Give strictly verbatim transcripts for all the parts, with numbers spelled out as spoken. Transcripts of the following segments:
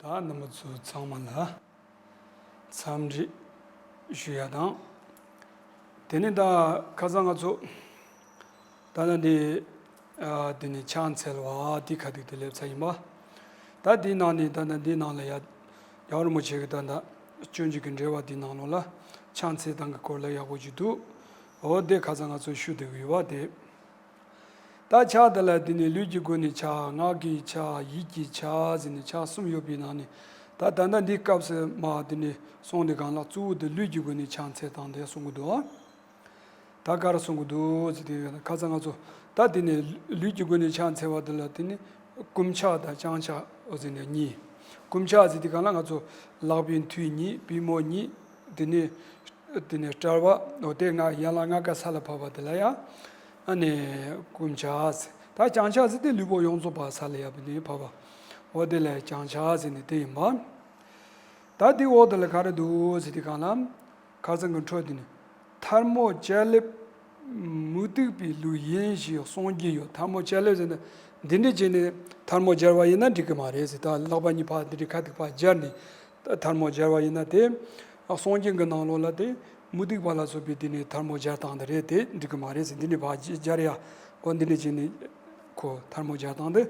ད་རྣམ་པ་ཚོ་ཚང་མ་ལ་འཚམས་འདྲི་ཞུ་ཡ་དང་། དེ་ནས་ད་ཁ་སང་ང་ཚོ་ད་ལྟ་འདི་ཨ་དེ་ནས་ཕྱག་འཚལ་བ་དེ་ཁ་ཐུག་དེ་སླེབས་ཚར་ཡིན་པ། ད་དེའི་ནང་ནས་ད་ལྟ་འདིའི་ནང་ལ་ཡ་རྒྱལ་བ་རིན་པོ་ཆེ་གི་ད་ལྟ་སྤྱོད་འཇུག་གི་འགྲེལ་པ་དེའི་ནང་ལོགས་ལ་ཕྱག་འཚལ་སྟངས་ཀྱི་སྐོར་ལ་ཡག་པོ་ཅིག་འདུག་འོ་དེ་ཁ་སང་ང་ཚོ་ཞུ་བསྡད་ཀྱི་ཡོད་པ་དེ། ད་ཕྱག་དེ་ལ་དེ་ནས་ལུས་ཀྱི་སྒོ་ནས་ཕྱག་ངག་གི་ཕྱག་ཡིད་ཀྱི་ཕྱག་ཟེར་ནས་ཕྱག་གསུམ་ཡོད་པའི་ནང་ནས། ད་ད་ལྟ་འདིའི་སྐབས་སུ་མ་དེ་ནས་གསུངས་དེ་གང་ལ་གཙོ་བོ་དེ་ལུས་ཀྱི་སྒོ་ནས་ཕྱག་འཚལ་སྟངས་དེ་གསུང་གི་འདུག་ད་ག་རེ་གསུང་གི་འདུག་ཟེར་དེ་ཁ་སང་ང་ཚོ་ད་དེ་ནས་ལུས་ཀྱི་སྒོ་ནས་ཕྱག་འཚལ་བ་དེ་ལ་དེ་ནས་བསྐུམ་ཕྱག་དང་བརྐྱང་ཕྱག་འོ་ཟེར་ནས་གཉིས། བསྐུམ་ཕྱག་ཟེར་དེ་གང་ལ་ང་ཚོ་ལག་པའི་མཐིལ་གཉིས་པུས་མོ་གཉིས། དེ་ནས་དེ་ནས་དཔྲལ་བ་འོ་དེ་ང་ཡན་ལག་ལྔ་ཀ་ས་ལ་ཕབ་པ་དེ་ལ་ཡ། ཨ་ནི་བསྐུམ་ཕྱག་ཟེར། ད་བརྐྱང་ཕྱག་ཟེར་དེ་ལུས་པོ་ཡོངས་རྫོགས་པ་ས་ལ་ཡ་བུད་ནས་ཕབ་པ། འོ་དེ་ལ་བརྐྱང་ཕྱག་ཟེར་ནས་དེ་ཡིན་པ། ད་དེ་འོག་དེ་ལ་ག་རེ་འདུག་ཟེར་དེ་གང་ལ། ཁ་སང་གི་འཕྲོས་དེ་ནི། ཐལ་མོ་སྦྱར་ལེབ་མུ་སྟེགས་པའི་ལུགས་ཡིན་ཞེས་གསུང་གི་ཡོད། ཐལ་མོ་སྦྱར་ལེབ་ཟེར་ན་འདི་འདྲ་བྱས་ནས་ཐལ་མོ་སྦྱར་བ་ཡིན་ན་འགྲིག་གི་མ་རེད་ཟེར། ད་ལག་པ་གཉིས་ཕར་འདི་འདྲ་ཁ་ཐུག་ཕར་སྦྱར་ནས་ཐལ་མོ་སྦྱར་བ་ཡིན་ན་དེ་གསུང་གི་གི་ནང་ལོགས་ལ་དེ་མུ་སྟེགས་པ་ལ་སོགས་པའི་དེ་ནས་ཐལ་མོ་སྦྱར་སྟངས་དེ་རེད། དེ་འགྲིག་གི་མ་རེད་ཟེར། འདི་འདྲ་ཕར་སྦྱར་ཡ་འོ་འདི་འདྲ་བྱས་ནས་ཁོ་ཐལ་མོ་སྦྱར་སྟངས་དེ།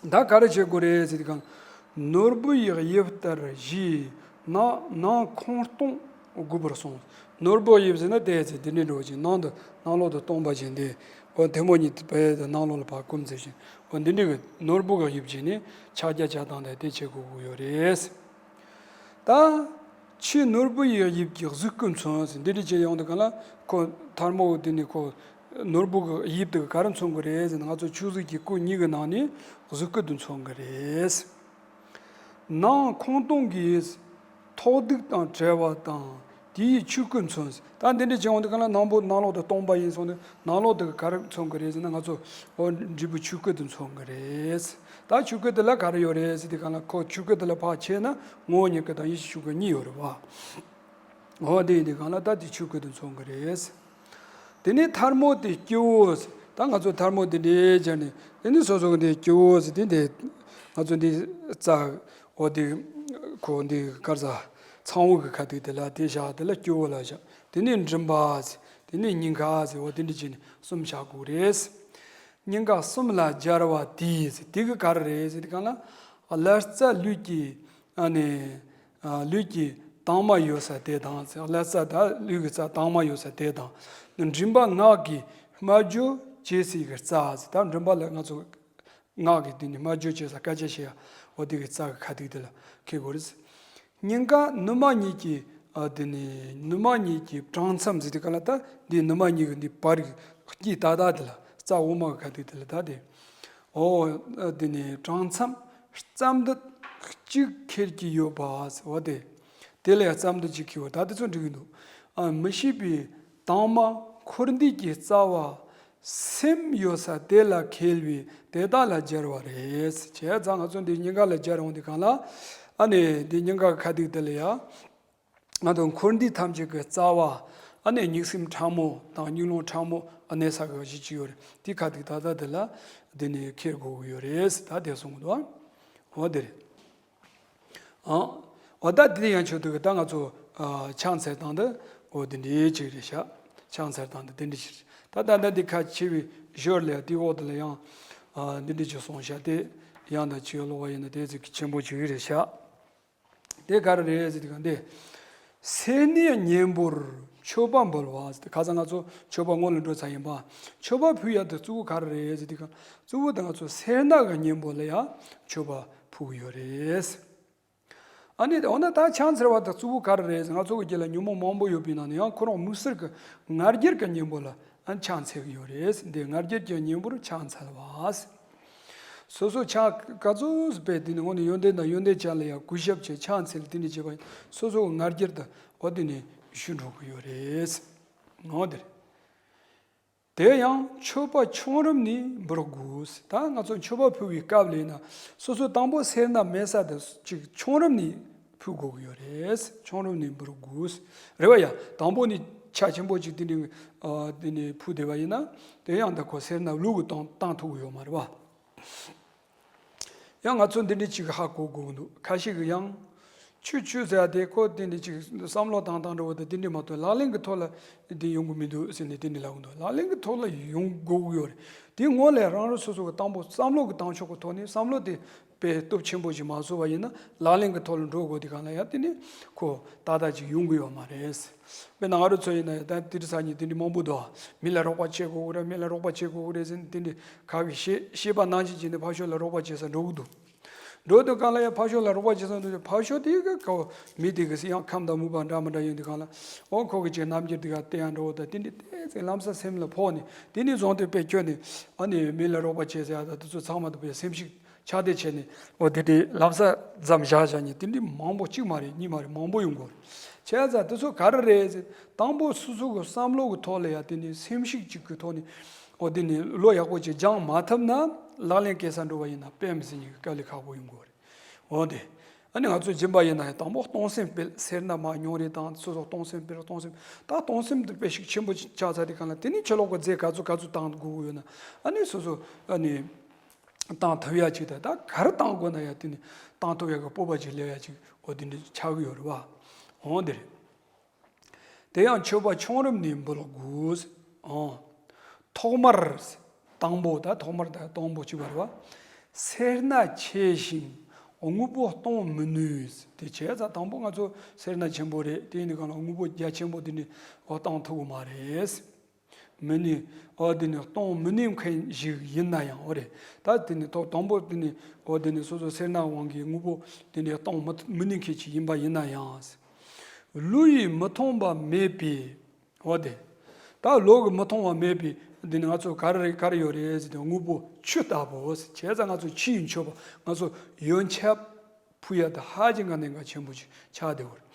ད་ག་རེ་བྱེད་དགོས་རེད་ཟེར་དུས་གང་། ནོར་བུ་ཡི་དབྱིབས་ལྟར་བཞེས། ནང་ནང་ཁོང་སྟོང་དགུ་པར་སོང་། ནོར་བུ་དབྱིབས་ཟེར་ན་དེ་ཚེ་དེ་འདྲའི་འགྲོ་བཞིན་ནང་དུ་ནང་ལོགས་དུ་སྟོང་པ་བཞིན་ཏེ། འོ་ཐལ་མོ་གཉིས་དེ་བས་དེ་ནང་ལོགས་ལ་ཕར་བསྐུམ་ཚེ་བཞིན། འོ་འདི་འདྲའི་གི་ནོར་བུ་གི་དབྱིབས་བྱས་ནས་ཕྱག་རྒྱ་བྱ་སྟངས་དེ་དེ་བྱེད་དགོས་ཀྱི་ཡོད་རེད། ད་ཕྱི་ནོར་བུ་ཡི་དབྱིབས་ཀྱི་གཟུགས་སྐུ་མཚོན་ཟེར་འདི་འདྲ་བྱས་ཡོང་དུས་གང་ལ་ཁོ་ཐལ་མོ་དེ་ནི་ཁོ་ནོར་བུ་གི་དབྱིབས་དེ་ག་རེ་མཚོན་གི་རེད་ཟེར་ན། ང་ཚོ་ཆོས་གཟུགས་ཀྱི་སྐུ་གཉིས་ཀྱི་ནང་ནས་གཟུགས་སྐུ་དེ་མཚོན་གི་རེད། ནང་ཁོང་སྟོང་གི་ཐོགས་རྡུགས་དང་བྲལ་བ་དང་དེ་ཡི་ཆོས་སྐུ་མཚོན། ད་འདི་འདྲ་བྱས་ཡོང་དུས་གང་ལ་ནང་པོ་ནང་ལོགས་དེ་སྟོང་པ་ཡིན་སོང་ནས་ནང་ལོགས་དེ་ག་རེ་མཚོན་གི་རེད་ཟེར་ན། ང་ཚོ་འོ་འབྲས་བུ་ཆོས་སྐུ་དེ་མཚོན་གི་རེད། ད་ཆོས་སྐུ་དེ་ལ་ག་རེ་ཡོད་རེད་ཟེར་དུས་གང་ལ་ཁོ་ཆོས་སྐུ་དེ་ལ་ཕར་ཕྱེ་ན་ངོ་བོ་ཉིད་སྐུ་དང་ཡེ་ཤེས་ཆོས་སྐུ་གཉིས་ཡོད་རེད་བ། འོ་དེ་ཡིན་དུས་གང་ལ་ད་དེ་ཆོས་སྐུ་དེ་མཚོན་གི་རེད། དེ་ནས་ཐལ་མོ་དེ་སྤྱི་བོ་ཟེར། ད་ང་ཚོ་ཐལ་མོ་དེ་འདྲས་སྦྱར་ནས་དེ་ནས་སོ་སོ་གི་དེ་སྤྱི་བོ་ཟེར་དེ་འདི་ང་ཚོ་འདི་རྩ་འོ་དེ་ཁོ་འདི་དཀར་རྩ་ཚངས་བུག་གི་ཁ་ཐུག་དེ་ལ་དེ་བཞག་དེ་ལ་སྤྱི་བོ་ལ་བཞག་དེ་ནས་མགྲིན་པ་ཟེར། དེ་ནས་སྙིང་ག་ཟེར། འོ་དེ་འདྲ་བྱས་ནས་གསུམ་བཞག་དགོས་རེད། སྙིང་ག་གསུམ་ལ་སྦྱར་བ་དེ་ཟེར། དེ་གི་ག་རེ་རེད་ཟེར་དུས་གང་ལ། ཀླད་རྩ་ལུས་ཀྱི་ཨ་ནི་ཨ་ལུས་ཀྱི་དྭངས་མ་ཡོད་ས་དེ་དང་ཟེར། ཀླད་རྩ་ད་ལུས་ཀྱི་རྩ་དྭངས་མ་ཡོད་ས་དེ་དང་། མགྲིན་པ་ངག་གི་སྨྲ་བརྗོད་བྱེད་སའི་གི་རྩ་ཟེར། ད་མགྲིན་པ་ལ་ང་ཚོ་ངག་གི་དེ་ནི་སྨྲ་བརྗོད་བྱེད་ས་སྐད་ཆ་བཤད་ཡ་འོ་དེ་གི་རྩ་གི་ཁ་ཐུག་དེ་ལ་འཁེལ་དགོས་རེད། སྙིང་ག་ནུ་མ་གཉིས་ཀྱི་ཨ་དེ་ནི་ནུ་མ་གཉིས་ཀྱི་བྲང་མཚམས་ཟེར་དུས་གང་ལ། ད་འདི་ནུ་མ་གཉིས་ཀྱི་འདི་བར་གྱི་དཀྱིལ་ཏག་ཏག་དེ་ལ་རྩ་འོག་མ་གི་ཁ་ཐུག་དེ་ལ་ད་དེ། འོ་ཨ་དེ་ནི་བྲང་མཚམས་རྩ་མདུད་གཅིག་ཁེལ་གྱི་ཡོད་པ་ཟེར་བ་དེ། དེ་ལ་ཡང་རྩ་མདུད་གཅིག་ཁེལ་བ་ད་དེ་ཚོ་འགྲིག་གི་འདུག་ཨ་མི་ཤེས་པའི་དྭངས་མ་འཁོར་འདས་ཀྱི་རྩ་བ་སེམས་ཡོད་ས་དེ་ལ་ཁེལ་བས་དེ་དག་ལ་སྦྱར་བ་རེད། བྱས་ཙང་ང་ཚོ་འདི་སྙིང་ག་ལ་སྦྱར་འོང་དུས་གང་ལ། ཨ་ནི་འདི་སྙིང་ག་གི་ཁ་ཐུག་དེ་ལ་ཡ། ང་ཚོ་འཁོར་འདས་ཐམས་ཅད་ཀྱི་རྩ་བ། ཨ་ནི་མིག་སེམས་ཕྲ་མོ་དང་མིག་རླུང་ཕྲ་མོ་ཨ་ནི་ས་གི་གཞི་གཅིག་ཡོད་རེད། དེ་ཁ་ཐུག་ད་ལྟ་དེ་ལ་འདི་ནི་ཁེལ་དགོས་ཀྱི་ཡོད་རེད། ད་དེ་གསུང་གི་འདུག་འོ་དེ་རེད། ཨ། འོ་ད་དེ་ཡང་ཆོས་དུ་གི་ད་ང་ཚོ་ཨ་ཕྱག་འཚལ་སྟངས་དེ་འོ་དེ་འདྲའི་ཅིག་རེད་ཤག་ཕྱག་འཚལ་སྟངས་དེ་དེ་འདྲའི་ཅིག་རེད། ད་ད་ལྟ་འདི་ཁ་ཕྱེ་བའི་ཞོར་ལ་དེའི་འོག་དེ་ལ་ཡང་ཨ་འདི་འདྲའི་ཅིག་གསུངས་ཤག་དེ་ཡང་ད་ཅིག་ཀློག་པ་ཡིན་ན་དེ་ཚིག་ཆེན་པོ་ཅིག་རེད་ཤག་དེ་ག་རེ་རེད་ཟེར་དུས་གང་དེ། སེར་སྣའི་གཉེན་པོར་མཆོད་པ་འབུལ་བ་ཟེར་ཏེ། ཁ་སང་ང་ཚོ་མཆོད་པ་སྔོན་ལ་འགྲོ་ཚར་ཡིན་པ། མཆོད་པ་ཕུལ་ཡ་དེ་གཙོ་བོ་ག་རེ་རེད་ཟེར་དུས་གང་། གཙོ་བོ་དེ་ང་ཚོ་སེར་སྣ་གི་གཉེན་པོ་ལ་ཡང་མཆོད་པ་ཕུལ་གི་ཡོད་རེད། ཨ་ནི་འོ་ན་ད་ཕྱག་འཚལ་བ་དང་གཙོ་བོ་ག་རེ་རེད་ཟེར། ང་ཚོ་གི་རྒྱུད་ལ་ཉོན་མོངས་མང་པོ་ཡོད་པའི་ནང་ནས་ཡང་ཁོ་རང་དམིགས་བསལ་གྱི་ང་རྒྱལ་གྱི་གཉེན་པོ་ལ་ཨ་ཕྱག་འཚལ་གྱི་ཡོད་རེད། འདི་ང་རྒྱལ་གྱི་གཉེན་པོར་ཕྱག་འཚལ་བ། སོ་སོ་ཕྱག་ག་ཚོད་ཟིག་ཕུལ་དུས་ནི་དངོས་གནས་ཡོན་ཏན་དང་ཡོན་ཏན་ཅན་ལ་ཡང་གུས་ཞབས་བྱས་ཕྱག་འཚལ་དེ་འདྲ་བྱས་པ་ཡིན། སོ་སོ་གི་ང་རྒྱལ་དུ་འོ་དེ་ནས་ཞུ་འགྲོ་གི་ཡོད་རེད། འོ་དེ་རེད། དེ་ཡང་མཆོད་པ་ཆུང་རིམ་ནས་འབུལ་དགོས། ད་ང་ཚོ་མཆོད་པ་ཕུལ་བའི་སྐབས་ལ་ཡིན་ན་སོ་སོ་དང་པོ་སེར་སྣ་མེད་ས་དེ་ཅིག་ཆུང་རིམ་ནས་ཕུལ་དགོས་ཀྱི་ཡོད་རེད། ཆུང་རིམ་ནས་འབུལ་དགོས། རེད་བ་ཡ། དང་པོ་ནས་ཆ་ཆེན་པོ་ཅིག་དེ་འདྲ་ཨ་དེ་ནས་ཕུལ་བསྡད་པ་ཡིན་ན་དེ་ཡང་ད་ཁོ་སེར་སྣ་ལུག་གི་བཏང་བཏང་ཐུབ་ཀྱི་ཡོད་མ་རེད་བ། ཡང་ང་ཚོ་འདི་འདྲ་ཅིག་ཧ་གོ་དགོས་ཀྱི་འདུག་ཁ་ཤས་ཀྱིས་ཡང་ཆོས་ཆོས་ཟེར་ཡ་དེ་ཁོ་དེ་འདྲ་ཅིག་བསམ་བློ་བཏང་སྟངས་འདྲ་བོ་དེ་དེ་འདྲ་མ་གཏོགས་ལག་ལེན་གྱི་ཐོག་ལ་དེ་ཡོང་གི་མི་འདུག་ཟེར་ནས་དེ་འདྲ་ལབ་ཀྱི་འདུག་ལག་ལེན་གྱི་ཐོག་ལ་ཡོང་དགོས་ཀྱི་ཡོད་རེད། དེའི་སྔོན་ལ་རང་རང་སོ་སོ་གི་དང་པོ་བསམ་བློ་གི་བཏང་ཕྱོགས་ཀྱི་ཐོག་ནས་བསམ་བློ་དེ་དཔེ་སྟོབས་ཆེན་པོ་ཞིག་མ་བཟོ་བ་ཡིན་ན་ལག་ལེན་གྱི་ཐོག་ལ་འགྲོ་དགོས་དུས་སྒང་ལ་ཡང་དེ་ནི་ཁོ་ཏག་ཏག་ཅིག་ཡོང་གི་ཡོད་མ་རེད། དཔེར་ན་ང་རང་ཚོ་ཡིན་ན་ཡང་ད་དེ་རིང་སང་ཉིན་དེ་འདྲ་མང་པོ་འདུག་མི་ལ་རོགས་པ་བྱེད་དགོས་ཀྱི་རེད། མི་ལ་རོགས་པ་བྱེད་དགོས་ཀྱི་རེད་ཟེར་ནས་དེ་འདྲ་ཁ་གི་བཤད་བཤད་པ་ནང་བཞིན་བྱས་ནས་ཕར་ཕྱོགས་ལ་རོགས་པ་བྱེད་ས་འགྲོ་གི་འདུག་འགྲོ་དུས་སྒང་ལ་ཡང་ཕར་ཕྱོགས་ལ་རོགས་པ་བྱེད་ས་འདུག་ཕར་ཕྱོགས་དེ་གི་ཁོ་མི་དེ་གི་ཡང་ཁམས་དང་མོས་པ་འདྲ་མི་འདྲ་ཡོད་དུས་སྒང་ལ་འོ་ཁོ་གི་ཅིག་རྣམ་འགྱུར་དེ་ག་བལྟས་ཡང་འགྲོ་ད་དེ་འདྲ་བལྟས་ཚེ་ལམ་སང་སེམས་ལ་ཕོག་ནས་དེ་ནས་བཟུང་སྟེ་དཔེ་ཁྱོན་ནས་ཨ་ནི་མི་ལ་རོགས་པ་བྱེད་ཟེར་ཡ་ད་དེ་ཚོ་ཚང་མ་དེ་དཔེ་སེམས་ཤུགས་ཆག་སྟེ་བྱས་ནས་འོ་དེ་འདྲའི་ལམ་སང་མཚམས་བཞག་བཞག་ནས་དེ་འདྲའི་མང་པོ་གཅིག་མ་རེད་གཉིས་མ་རེད་མང་པོ་ཡོང་གི་རེད། བྱས་ཙང་དེ་ཚོ་ག་རེ་རེད་ཟེར། དང་པོ་སོ་སོ་གི་བསམ་བློ་གི་ཐོག་ལ་ཡ་དེ་ནི་སེམས་ཤུགས་གཅིག་གི་ཐོག་ནས་འོ་དེ་ནི་བློ་ཡག་པོ་ཅིག་སྦྱང་མ་ཐུབ་ན་ལག་ལེན་སྐྱེལ་ས་འགྲོ་བ་ཡིན་ན་དཔེ་མི་སྲིད་ཉིད་ཀྱི་དཀའ་ལས་ཁག་པོ་ཡོང་གི་རེད། འོ་དེ། ཨ་ནི་ང་ཚོ་སྦྱིན་པ་ཡིན་ན་ཡང་དང་པོ་གཏོང་སེམས་སྤེལ། སེར་སྣ་མ་ཉུང་རེ་དང་སོ་སོ་གཏོང་སེམས་སྤེལ་གཏོང་སེམས། ད་གཏོང་སེམས་དེ་དཔེ་ཤུགས་ཆེན་པོ་ཆགས་ཚར་དུས་སྒང་ལ་དེ་ནི་ཕྱི་ལོགས་ཀྱི་རྫས་ག་ཚོད་ག་ཚོད་བཏང་དགོས་ཀྱི་ཡོད་ན་ཨ་ནི་སོ་སོ་ཨ་ནི་བཏང་ཐུབ་ཡ་ཅིག་དང་ད་ག་རེ་བཏང་དགོས་ན་ཡང་དེ་ནི་བཏང་ཐུབ་ཡ་གི་སྤོབས་པ་ཅིག་སླེབས་ཡ་ཅིག་འོ་དེ་འདྲ་ཆགས་ཀྱི་ཡོད་རེད་བ། འོ་དེ་རེད། དེ་ཡང་མཆོད་པ་ཆུང་རིམ་ནས་འབུལ་དགོས། ཨང་། ཐོག་མར། དང་པོ་ད་ཐོག་མར་ད་དང་པོ་གཅིག་པ་རེད་བ། སེར་སྣ་ཆེ་ཞིང་དངོས་པོ་གཏོང་མི་ནུས། དེ་བྱས་ཙང་དང་པོ་ང་ཚོ་སེར་སྣ་ཆེན་པོ་རེད། དེ་ཡིན་དུས་སྒང་ལ་དངོས་པོ་རྒྱ་ཆེན་པོ་དེ་འདྲ་འོ་བཏང་ཐུབ་ཀྱི་མ་རེད། མི་ནུས། འོ་དེ་ནི་གཏོང་མི་ནུས་མཁན་ཞིག་ཡིན་ན་ཡང་འོ་རེད། ད་དེ་ནི་ཐོག་དང་པོ་དེ་ནི་འོ་དེ་ནི་སོ་སོ་སེར་སྣ་དབང་གིས་དངོས་པོ་དེ་འདྲ་གཏོང་མི་མི་ནུས་མཁན་ཞིག་ཡིན་པ་ཡིན་ན་ཡང་། བློ་ཡིས་མི་ཐོང་བ་མེད་པའི། འོ་དེ། ད་བློ་གིས་མི་ཐོང་བ་མེད་པའི་འདི་ནི་ང་ཚོ་ག་རེ་རེད་ག་རེ་ཡོད་རེད་ཟེར་ཏེ་དངོས་པོ་ཆུ་ལྟ་བུ་ཟེར། བྱས་ཙང་ང་ཚོ་ཆུ་ཡི་མཆོད་པ་ང་ཚོ་ཡོན་ཆབ་ཕུལ་ཡ་དེ་ཧ་ཅང་གི་གནད་འགག་ཆེན་པོ་ཞིག་ཆགས་བསྡད་ཡོད་རེད།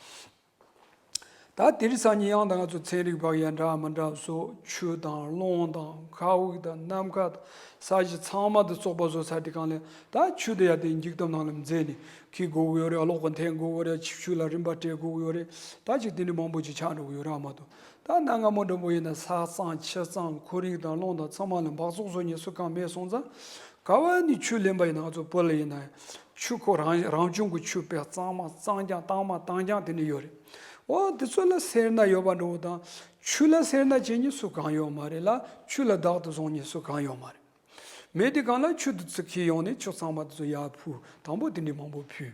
ད་དེ་རིང་སང་ཉིན་ཡང་ད་ང་ཚོ་ཚན་རིག་པ་ཡ་འདྲ་མི་འདྲ་སོགས་ཆུ་དང་རླུང་དང་མཁའ་དབུགས་དང་ནམ་མཁའ་དང་ས་གཞི་ཚང་མ་དེ་བཙོག་པ་བཟོ་ཚར་དུས་སྒང་ལ་ད་ཆུ་དེ་ཡ་དེ་འགྱིག་དམ་ནང་ལ་འཛེགས་ནས་འཁྱེར་དགོས་ཀྱི་ཡོད་རེད། གློག་གི་འཐེན་དགོས་ཀྱི་རེད། ཆུ་ཆུ་ལ་རིན་པ་སྤྲད་དགོས་ཀྱི་ཡོད་རེད། ད་ཅིག་དེ་འདྲ་མང་པོ་ཅིག་ཆགས་འགྲོ་གི་ཡོད་རེད་མ་གཏོགས། ད་གནའ་སྔ་མོ་འདྲ་པོ་ཡིན་ན་ས་གཙང་ཆུ་གཙང་ཁོར་ཡུག་དང་རླུང་དང་ཚང་མ་ལ་འབག་བཙོག་བཟོ་མཁན་སུ་གང་མེད་སོང་ཙང་། ག་བ་ནས་ཆུ་ལེན་པ་ཡིན་ན་ང་ཚོ་བོད་ལ་ཡིན་ན་ཆུ་ཁོ་རང་རང་བྱུང་གི་ཆུ་དཔེ་གཙང་མ་གཙང་རྐྱང་གཙང་མ་གཙང་རྐྱང་དེ་འདྲ་ཡོད་རེད། འོ་དེ་ཚོ་ལ་སེར་སྣ་ཡོད་པ་འདྲ་པོ་དང་ཆུ་ལ་སེར་སྣ་བྱེད་མཁན་སུ་གང་ཡོད་མ་རེད་ལ། ཆུ་ལ་བདག་ཏུ་བཟུང་མཁན་སུ་གང་ཡོད་མ་རེད། མེད་དུས་སྒང་ལ་ཆུ་དེ་ཚོ་འཁྱེར་ཡོང་ནས་ཆུ་གཙང་མ་དེ་ཚོ་ཡར་ཕུལ། དང་པོ་དེ་འདྲའི་མང་པོ་ཕུལ།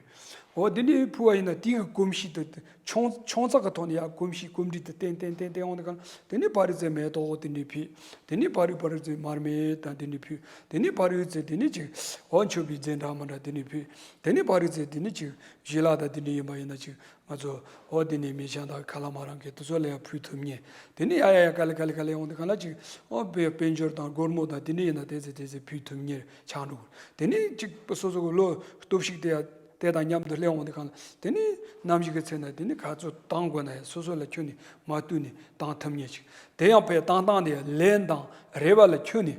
འོ་དེ་འདྲའི་ཕུལ་བ་ཡིན་ན་དེ་གི་གོམས་གཤིས་དེ་ཆུང་ཆུང་ཙག་གི་ཐོག་ནས་ཡར་གོམས་གཤིས་གོམས་འདྲིས་དེ་བརྟན་བརྟན་བརྟན་བརྟན་ཡོང་དུས་སྒང་ལ་དེ་ནས་ཕ་རི་ཚོས་མེ་ཏོག་དེ་འདྲའི་ཕུལ། དེ་ནས་ཕ་རི་ཕ་རི་ཚོས་མར་མེ་དང་དེ་འདྲའི་ཕུལ། དེ་ནས་ཕ་རི་ཚོས་དེ་ནས་ཅིག་འོ་མཆོད་པའི་རྫས་འདྲ་མི་འདྲ་དེ་འདྲའི་ཕུལ། དེ་ནས་ཕ་རི་ཚོས་དེ་ནས་ཅིག་ཞལ་ལག་དང་དེ་འདྲའི་ཡིན་པ་ཡིན་ན་ཅིག་ང་ཚོ་འོ་དེ་ནས་མི་ཆང་དང་ཁ་ལག་མ་རང་གི་དེ་ཚོ་ལ་ཡང་ཕུལ་ཐུབ་མཁན། དེ་ནས་ཡ་ཡ་ཡ་ག་ལེ་ག་ལེ་ག་ལེ་ཡོང་དུས་སྒང་ལ་ཅིག་འོ་དཔལ་དཔལ་འབྱོར་དང་སྒོར་མོ་དང་དེ་འདྲ་ཡིན་ན་དེ་ཚོ་དེ་ཚོ་ཕུལ་ཐུབ་མཁན་ཆགས་འགྲོ། དེ་ནས་ཅིག་སོ་སོ་གི་བློ་སྟོབས་ཤུགས་དེ་ཡ་དེ་དང་མཉམ་དུ་སླེབས་འོང་དུས་སྒང་ལ་དེ་ནས་ནམ་ཞིག་གི་ཚེ་ན་དེ་ནས་ག་ཚོད་བཏང་དགོས་ན་ཡང་སོ་སོ་ལ་ཁྱོན་ནས་མ་ལྟོས་ནས་བཏང་ཐུབ་མཁན་ཅིག་དེ་ཡང་དཔེ་བཏང་སྟངས་དེ་ཡང་ལན་དང་རེ་བ་ལ་ཁྱོན་ནས་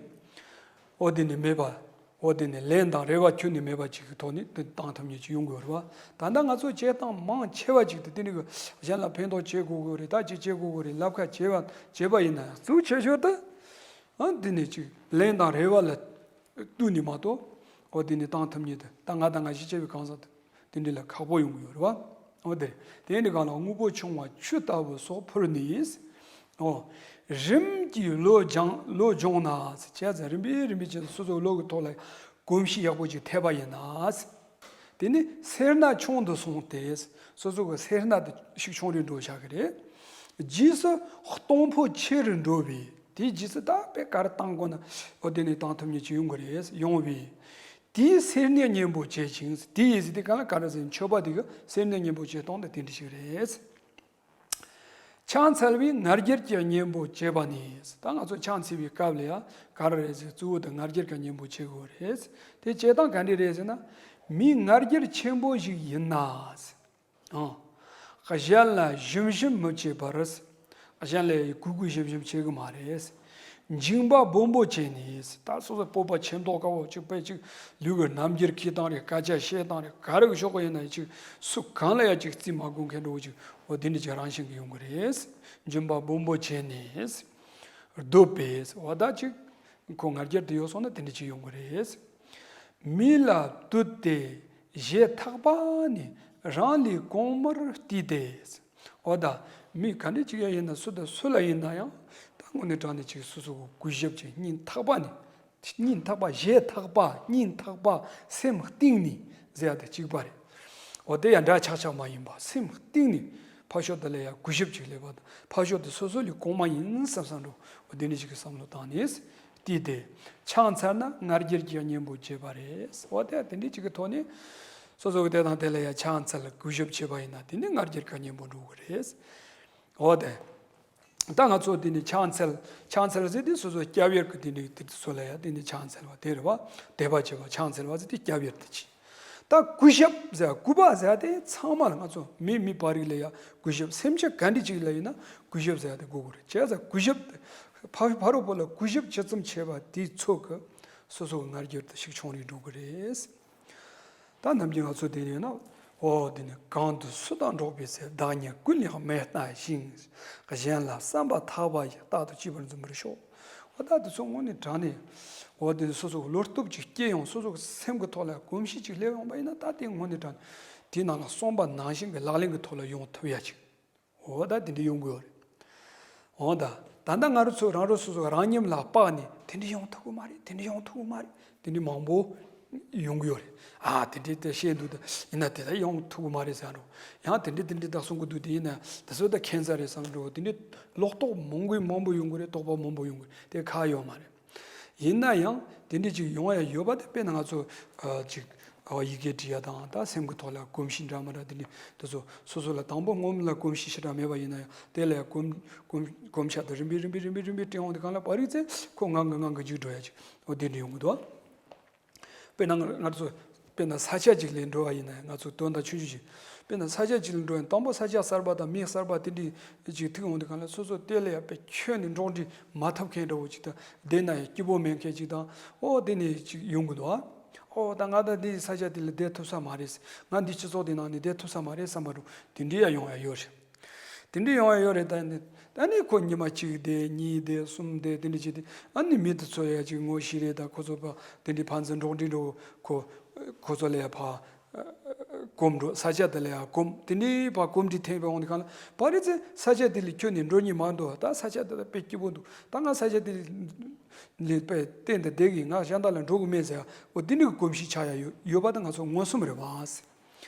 འོ་དེ་ནས་མེད་པ། འོ་དེ་ནས་ལན་དང་རེ་བ་ཁྱོན་ནས་མེད་པ་ཅིག་གི་ཐོག་ནས་དེ་བཏང་ཐུབ་མཁན་ཅིག་ཡོང་དགོས་རེད་བ། ད་ལྟ་ང་ཚོ་བྱེད་སྟངས་མང་ཆེ་བ་ཅིག་དེ་དེ་ནས་གི་གཞན་ལ་ཕན་ཐོགས་བྱེད་དགོས་དགོས་རེད། ད་ཅིག་བྱེད་དགོས་དགོས་རེད་ལབ་ཁ་བྱེད་པ་བྱེད་པ་ཡིན་ན་ཡང་གཙོ་ཆེ་ཤོས་དེ་ཨ་དེ་ནས་ཅིག་ལན་དང་རེ་བ་ལ་བསྟུན་ནས་མ་གཏོགས་འོ་དེ་ནས་བཏང་ཐུབ་མཁན་དེ་ད་ང་དང་ང་ཞིག་བྱས་པའི་གང་ཟག་དེ། དེ་འདྲ་ལ་ཁག་པོ་ཡོང་གི་ཡོད་རེད་བ། འོ་དེ་རེད། དེ་འདྲ་གང་ལ་དངོས་པོ་ཆུང་བ་ཆུ་ལྟ་བུ་སོགས་ཕུལ་ནས། འོ། རིམ་གྱིས་བློ་སྦྱང་བློ་སྦྱོང་ན་ཟེར་བྱས་ཙང་རིམ་པས་རིམ་པས་བྱས་ཙང་སོ་སོའི་བློ་གི་ཐོག་ལ་གོམས་གཤིས་ཡག་པོ་ཅིག་ཐེབས་པ་ཡིན་ན། དེ་ནི་སེར་སྣ་ཆུང་དུ་སོང་སྟེ། སོ་སོ་གི་སེར་སྣ་དེ་ཤུགས་ཆུང་རུ་འགྲོ་བཞག་གི་རེད། རྗེས་སུ་གཏོང་ཕོད་ཆེ་རུ་འགྲོ་བས་དེའི་རྗེས་སུ་ད་དཔེ་ག་རེ་བཏང་དགོས་ན་འོ་དེ་ནས་བཏང་ཐུབ་མཁན་ཅིག་ཡོང་གི་རེད། ཡོང་བས། དེའི་སེར་སྣའི་གཉེན་པོ་བྱེད་ཅིང་། དེའི་ཟེར་དུས་སྒང་ལ་ག་རེ་ཟེར། མཆོད་པ་དེ་གི་སེར་སྣའི་གཉེན་པོ་བྱེད་སྟངས་དེ་དེ་འདྲ་ཞིག་རེད། ཕྱག་འཚལ་བའི་ང་རྒྱལ་གྱི་གཉེན་པོ་བྱེད་པ་ནི། ད་ང་ཚོ་ཕྱག་འཚལ་བའི་སྐབས་ལ་ཡང་ག་རེ་རེད་ཟེར། གཙོ་བོ་དེ་ང་རྒྱལ་གྱི་གཉེན་པོ་བྱེད་དགོས་རེད། དེ་བྱེད་སྟངས་ག་འདྲ་རེད་ཟེར་ན། མི་ང་རྒྱལ་ཆེན་པོ་ཞིག་ཡིན་ན། ཨང་། གཞན་ལ་ཞུམ་ཞུམ་མི་བྱེད་པར། གཞན་ལ་གུས་གུས་ཞུམ་ཞུམ་བྱེད་གི་མ་རེད། འཇིགས་པ་སྦོམ་པོ་བྱས་ནས། ད་སོ་སོ་སྤོབས་པ་ཆེ་མདོག་དཀར་པོ་ཅིག་དཔེ་ཅིག་ལུས་ཀྱི་རྣམ་འགྱུར་འཁྱེར་སྟངས་རེད། སྐད་ཆ་བཤད་སྟངས་རེད། ག་རེ་གི་ཕྱོགས་ཀྱི་ཡིན་ན་ཅིག་སུ་གང་ལ་ཡང་ཅིག་རྩིས་མ་དགོས་མཁན་འདྲ་བོ་ཅིག་འོ་དེ་འདྲ་ཅིག་རང་བཞིན་གྱིས་ཡོང་གི་རེད། འཇིགས་པ་སྦོམ་པོ་བྱས་ནས། སྡོད་པས་འོ་ད་ཅིག་ཁོ་ང་རྒྱལ་དེ་ཡོད་སོང་ན་དེ་འདྲ་ཅིག་ཡོང་གི་རེད། མི་ལ་བཏུད་དེ་ཞེ་ཐག་པ་ནི་རང་ལས་གོང་མར་བལྟས་ཏེ། འོ་ད་མི་ག་འདྲ་ཅིག་ཡང་ཡིན་ན་སུ་དང་སུ་ལ་ཡིན་ན་ཡང་ད་དངོས་གནས་དྲང་གནས་ཅིག་སོ་སོ་གི་གུས་ཞབས་ཀྱི་སྙིང་ཐག་པ་ནས། སྙིང་ཐག་པ་ཞེ་ཐག་པ་སྙིང་ཐག་པ་སེམས་གཏིང་ནས་ཟེར་ཡ་དེ་གཅིག་པ་རེད། འོ་དེ་ཡང་འདྲ་ཆགས་ཆགས་མ་ཡིན་པ་སེམས་གཏིང་ནས་ཕར་ཕྱོགས་དེ་ལ་ཡང་གུས་ཞབས་ཅིག་སླེབས་པ་དང་ཕར་ཕྱོགས་དེ་སོ་སོ་ལས་གོང་མ་ཡིན་བསམ་བསམ་འགྲོ། འོ་དེ་འདྲ་ཞིག་གི་བསམ་བློ་བཏང་ནས་བལྟས་ཏེ། ཕྱག་འཚལ་ན་ང་རྒྱལ་གྱི་གཉེན་པོ་བྱེད་པ་རེད། འོ་དེ་དེ་འདྲ་ཅིག་གི་ཐོག་ནས་སོ་སོ་གི་དེ་དང་དེ་ལ་ཡང་ཕྱག་འཚལ་གུས་ཞབས་བྱེད་པ་ཡིན་ན་དེ་ནི་ང་རྒྱལ་གྱི་གཉེན་པོ་འགྲོ་གི་རེད། འོ་དེ། ད་ང་ཚོ་དེ་ནི་ཕྱག་འཚལ། ཕྱག་འཚལ་ཟེར་དེ་སོ་སོ་སྐྱབས་ཡུལ་གྱི་དེ་ནི་དེ་ཚོ་ལ་ཡང་དེ་ནི་ཕྱག་འཚལ་བ་དེ་རེད་བ། དད་པ་བྱེད་པ་ཕྱག་འཚལ་བ་ཟེར་དེ་སྐྱབས་ཡུལ་དེ་ཅི། ད་གུས་ཞབས་ཟེར་གུས་པ་ཟེར་དེ་ཚང་མ་ལ་ང་ཚོ་མི་མི་བར་རིགས་ལ་ཡང་གུས་ཞབས་སེམས་ཅན་ག་འདྲ་ཅིག་ལ་ཡིན་ན་གུས་ཞབས་ཟེར་དེ་དགོས་ཀྱི་རེད། བྱས་ཙང་གུས་ཞབས་ཕ་ཕ་རོལ་པོ་ལ་གུས་ཞབས་ཇི་ཙམ་བྱས་པ་དེ་ཚོ་གི་སོ་སོ་གི་ང་རྒྱལ་དེ་ཤུགས་ཆུང་རུ་འགྲོ་གི་རེད། ད་ནམ་རྒྱུན་ང་ཚོ་དེ་ཡིན་ན། འོ་དེ་ནི་གང་དུ་སུ་དང་འགྲོགས་པའི་ཚེ། བདག་ཉིད་ཀུན་ལས་མི་སྣང་ཞིང་། གཞན་ལ་བསམ་པ་ཐག་པ་ཡིས། རྟག་ཏུ་གཅིག་པར་འཛིན་པར་ཤོག་འོ་ད་དེ་ཚོ་དངོས་གནས་དྲང་གནས། འོ་དེ་ནི་སོ་སོ་གི་བློ་སྟོབས་ཅིག་སྐྱེ་ཡོང་སོ་སོ་གི་སེམས་ཀྱི་ཐོག་ལ་གོམས་གཤིས་ཅིག་སླེབས་ཡོང་པ་ཡིན་ན་ད་དེ་དངོས་གནས་དྲང་གནས་དེའི་ནང་ལ་གསུངས་པ་ནང་བཞིན་གྱི་ལག་ལེན་གྱི་ཐོག་ལ་ཡོང་ཐུབ་ཡ་ཅིག་འོ་ད་དེ་འདྲ་ཡོང་གི་ཡོད་རེད། འོ་ད། ད་ལྟ་ང་རང་ཚོ་རང་རང་སོ་སོ་རང་ཉིད་ལ་དཔག་ནས་དེ་འདྲ་ཡོང་ཐུབ་ཀྱི་མ་རེད། དེ་འདྲ་ཡོང་ཐུབ་ཀྱི་མ་རེད། དེ་འདྲ་མང་པོ་ཡོང་གི་ཡོད་རེད། ཨ་དེ་འདྲ་དེ་བཤད་འདུག་ད་ཡིན་ན་དེ་ད་ཡོང་ཐུབ་ཀྱི་མ་རེད་བསམ་འགྲོ། ཡང་དེ་འདྲ་དེ་འདྲ་ད་གསུང་གི་འདུག་དེ་ཡིན་ན་དེ་ཚོ་ད་ཁྱད་མཚར་རེད་བསམ་འགྲོ། དེ་འདྲ་ལོག་རྟོག་མང་པོའི་མང་པོ་ཡོང་གི་རེད། རྟོག་པ་མང་པོ་ཡོང་གི་རེད། དེ་ཁག་ཡོད་མ་རེད། ཡིན་ན་ཡང་དེ་འདྲ་ཅིག་ཡོང་ཡ་ཡོད་པ་དེ་དཔེར་ན་ང་ཚོ་ཨ་ཅིག་ཨ་ཡི་གེ་འབྲི་ཡ་དང་ད་སེམས་ཀྱི་ཐོག་ལ་གོམས་གཤིས་འདྲ་མི་འདྲ་དེ་འདྲ་དེ་ཚོ་སོ་སོ་ལ་དང་པོ་སྔོན་ལ་གོམས་གཤིས་ཞེ་དྲག་མེད་པ་ཡིན་ན་ཡང་དེ་ལ་ཡང་གོམས་གོམས་གོམས་ཤ་དང་རིམ་པས་རིམ་པས་རིམ་པས་རིམ་པས་བསྲེས་འོང་དུས་གང་ལ་བར་རིག་ཚེ་ཁོ་ངང་གིས་ངང་གིས་འཇིག་འགྲོ་ཡ་ཅིག་འོ་དེ་འདྲ་ཡོང་གི་འདུག་དཔེར་ན་ང་ང་ཚོ་དཔེར་ན་ས་ཆ་གཅིག་ལ་འགྲོ་བ་ཡིན་ན་ཡང་ང་ཚོ་དོན་དག་ཆུང་ཆུང་ཞིག་དཔེར་ན་ས་ཆ་གཅིག་ལ་འགྲོ་ཡང་དང་པོ་ས་ཆ་གསར་པ་དང་མི་གསར་པ་དེ་འདྲ་ཅིག་ཐུག་འོང་དུས་གང་ལ་སོ་སོ་དེ་ལ་ཡང་དཔེ་ཁྱོན་ནས་འགྲོགས་འདྲིས་མ་ཐུབ་མཁན་འདྲ་བོ་ཅིག་དང་བསྡད་ན་ཡང་སྐྱིད་པོ་མེད་མཁན་ཅིག་དང་འོ་དེ་ནས་ཅིག་ཡོང་གི་འདུག་ཨ། འོ་ད་ང་ད་འདི་ས་ཆ་དེ་ལ་བསྡད་ཐུབ་ས་མ་རེད། ང་འདི་སྤྱི་ཚོགས་དེ་ནང་ནས་བསྡད་ཐུབ་ས་མ་རེད་བསམ་པ་འདྲ་དེ་འདྲ་ཡང་ཡོང་ཡ་ཡོད་རེད། དེ་འདྲ་ཡོང་ཡ་ཡོད་རེད། ད་ནི་ད་ནི་ཁོ་ཉི་མ་གཅིག་བསྡད་གཉིས་བསྡད་གསུམ་བསྡད་དེ་འདྲ་བྱས་ཏེ་ཨ་ནི་མི་དེ་ཚོ་ཡ་ཅིག་ངོ་ཤེས་རེད། ད་ཁོ་ཚོ་པ་དེ་འདྲའི་ཕན་ཚུན་འགྲོགས་འདྲིས་འགྲོ་ཁོ་ཁོ་ཚོ་ལ་ཡ་ཕ་གོམས་འགྲོ། ས་ཆ་དེ་ལ་ཡ་གོམས། དེ་འདྲའི་ཕ་གོམས་འདྲིས་ཐེབས་པ་འོང་དུས་གང་ལ་བར་རིག་ཚེ་ས་ཆ་དེ་ལ་ཁྱོན་ནས་འགྲོ་སྙིང་མ་འདུག་ད་ས་ཆ་དེ་ལ་དཔེ་སྐྱིད་པོ་འདུག་ད་ང་ས་ཆ་དེ་ལ་དཔེ་གཏན་དུ་བསྡད་གི་ང་གཞན་དག་ལ་འགྲོ་གི་མེད་ཟེར་འོ་དེ་འདྲའི་གོམས་གཤིས་ཆགས་ཡ་ཡོད་ཡོད་པ་ད་ང་ཚོ་མངོན་སུམ་རེད་བ། བྱས་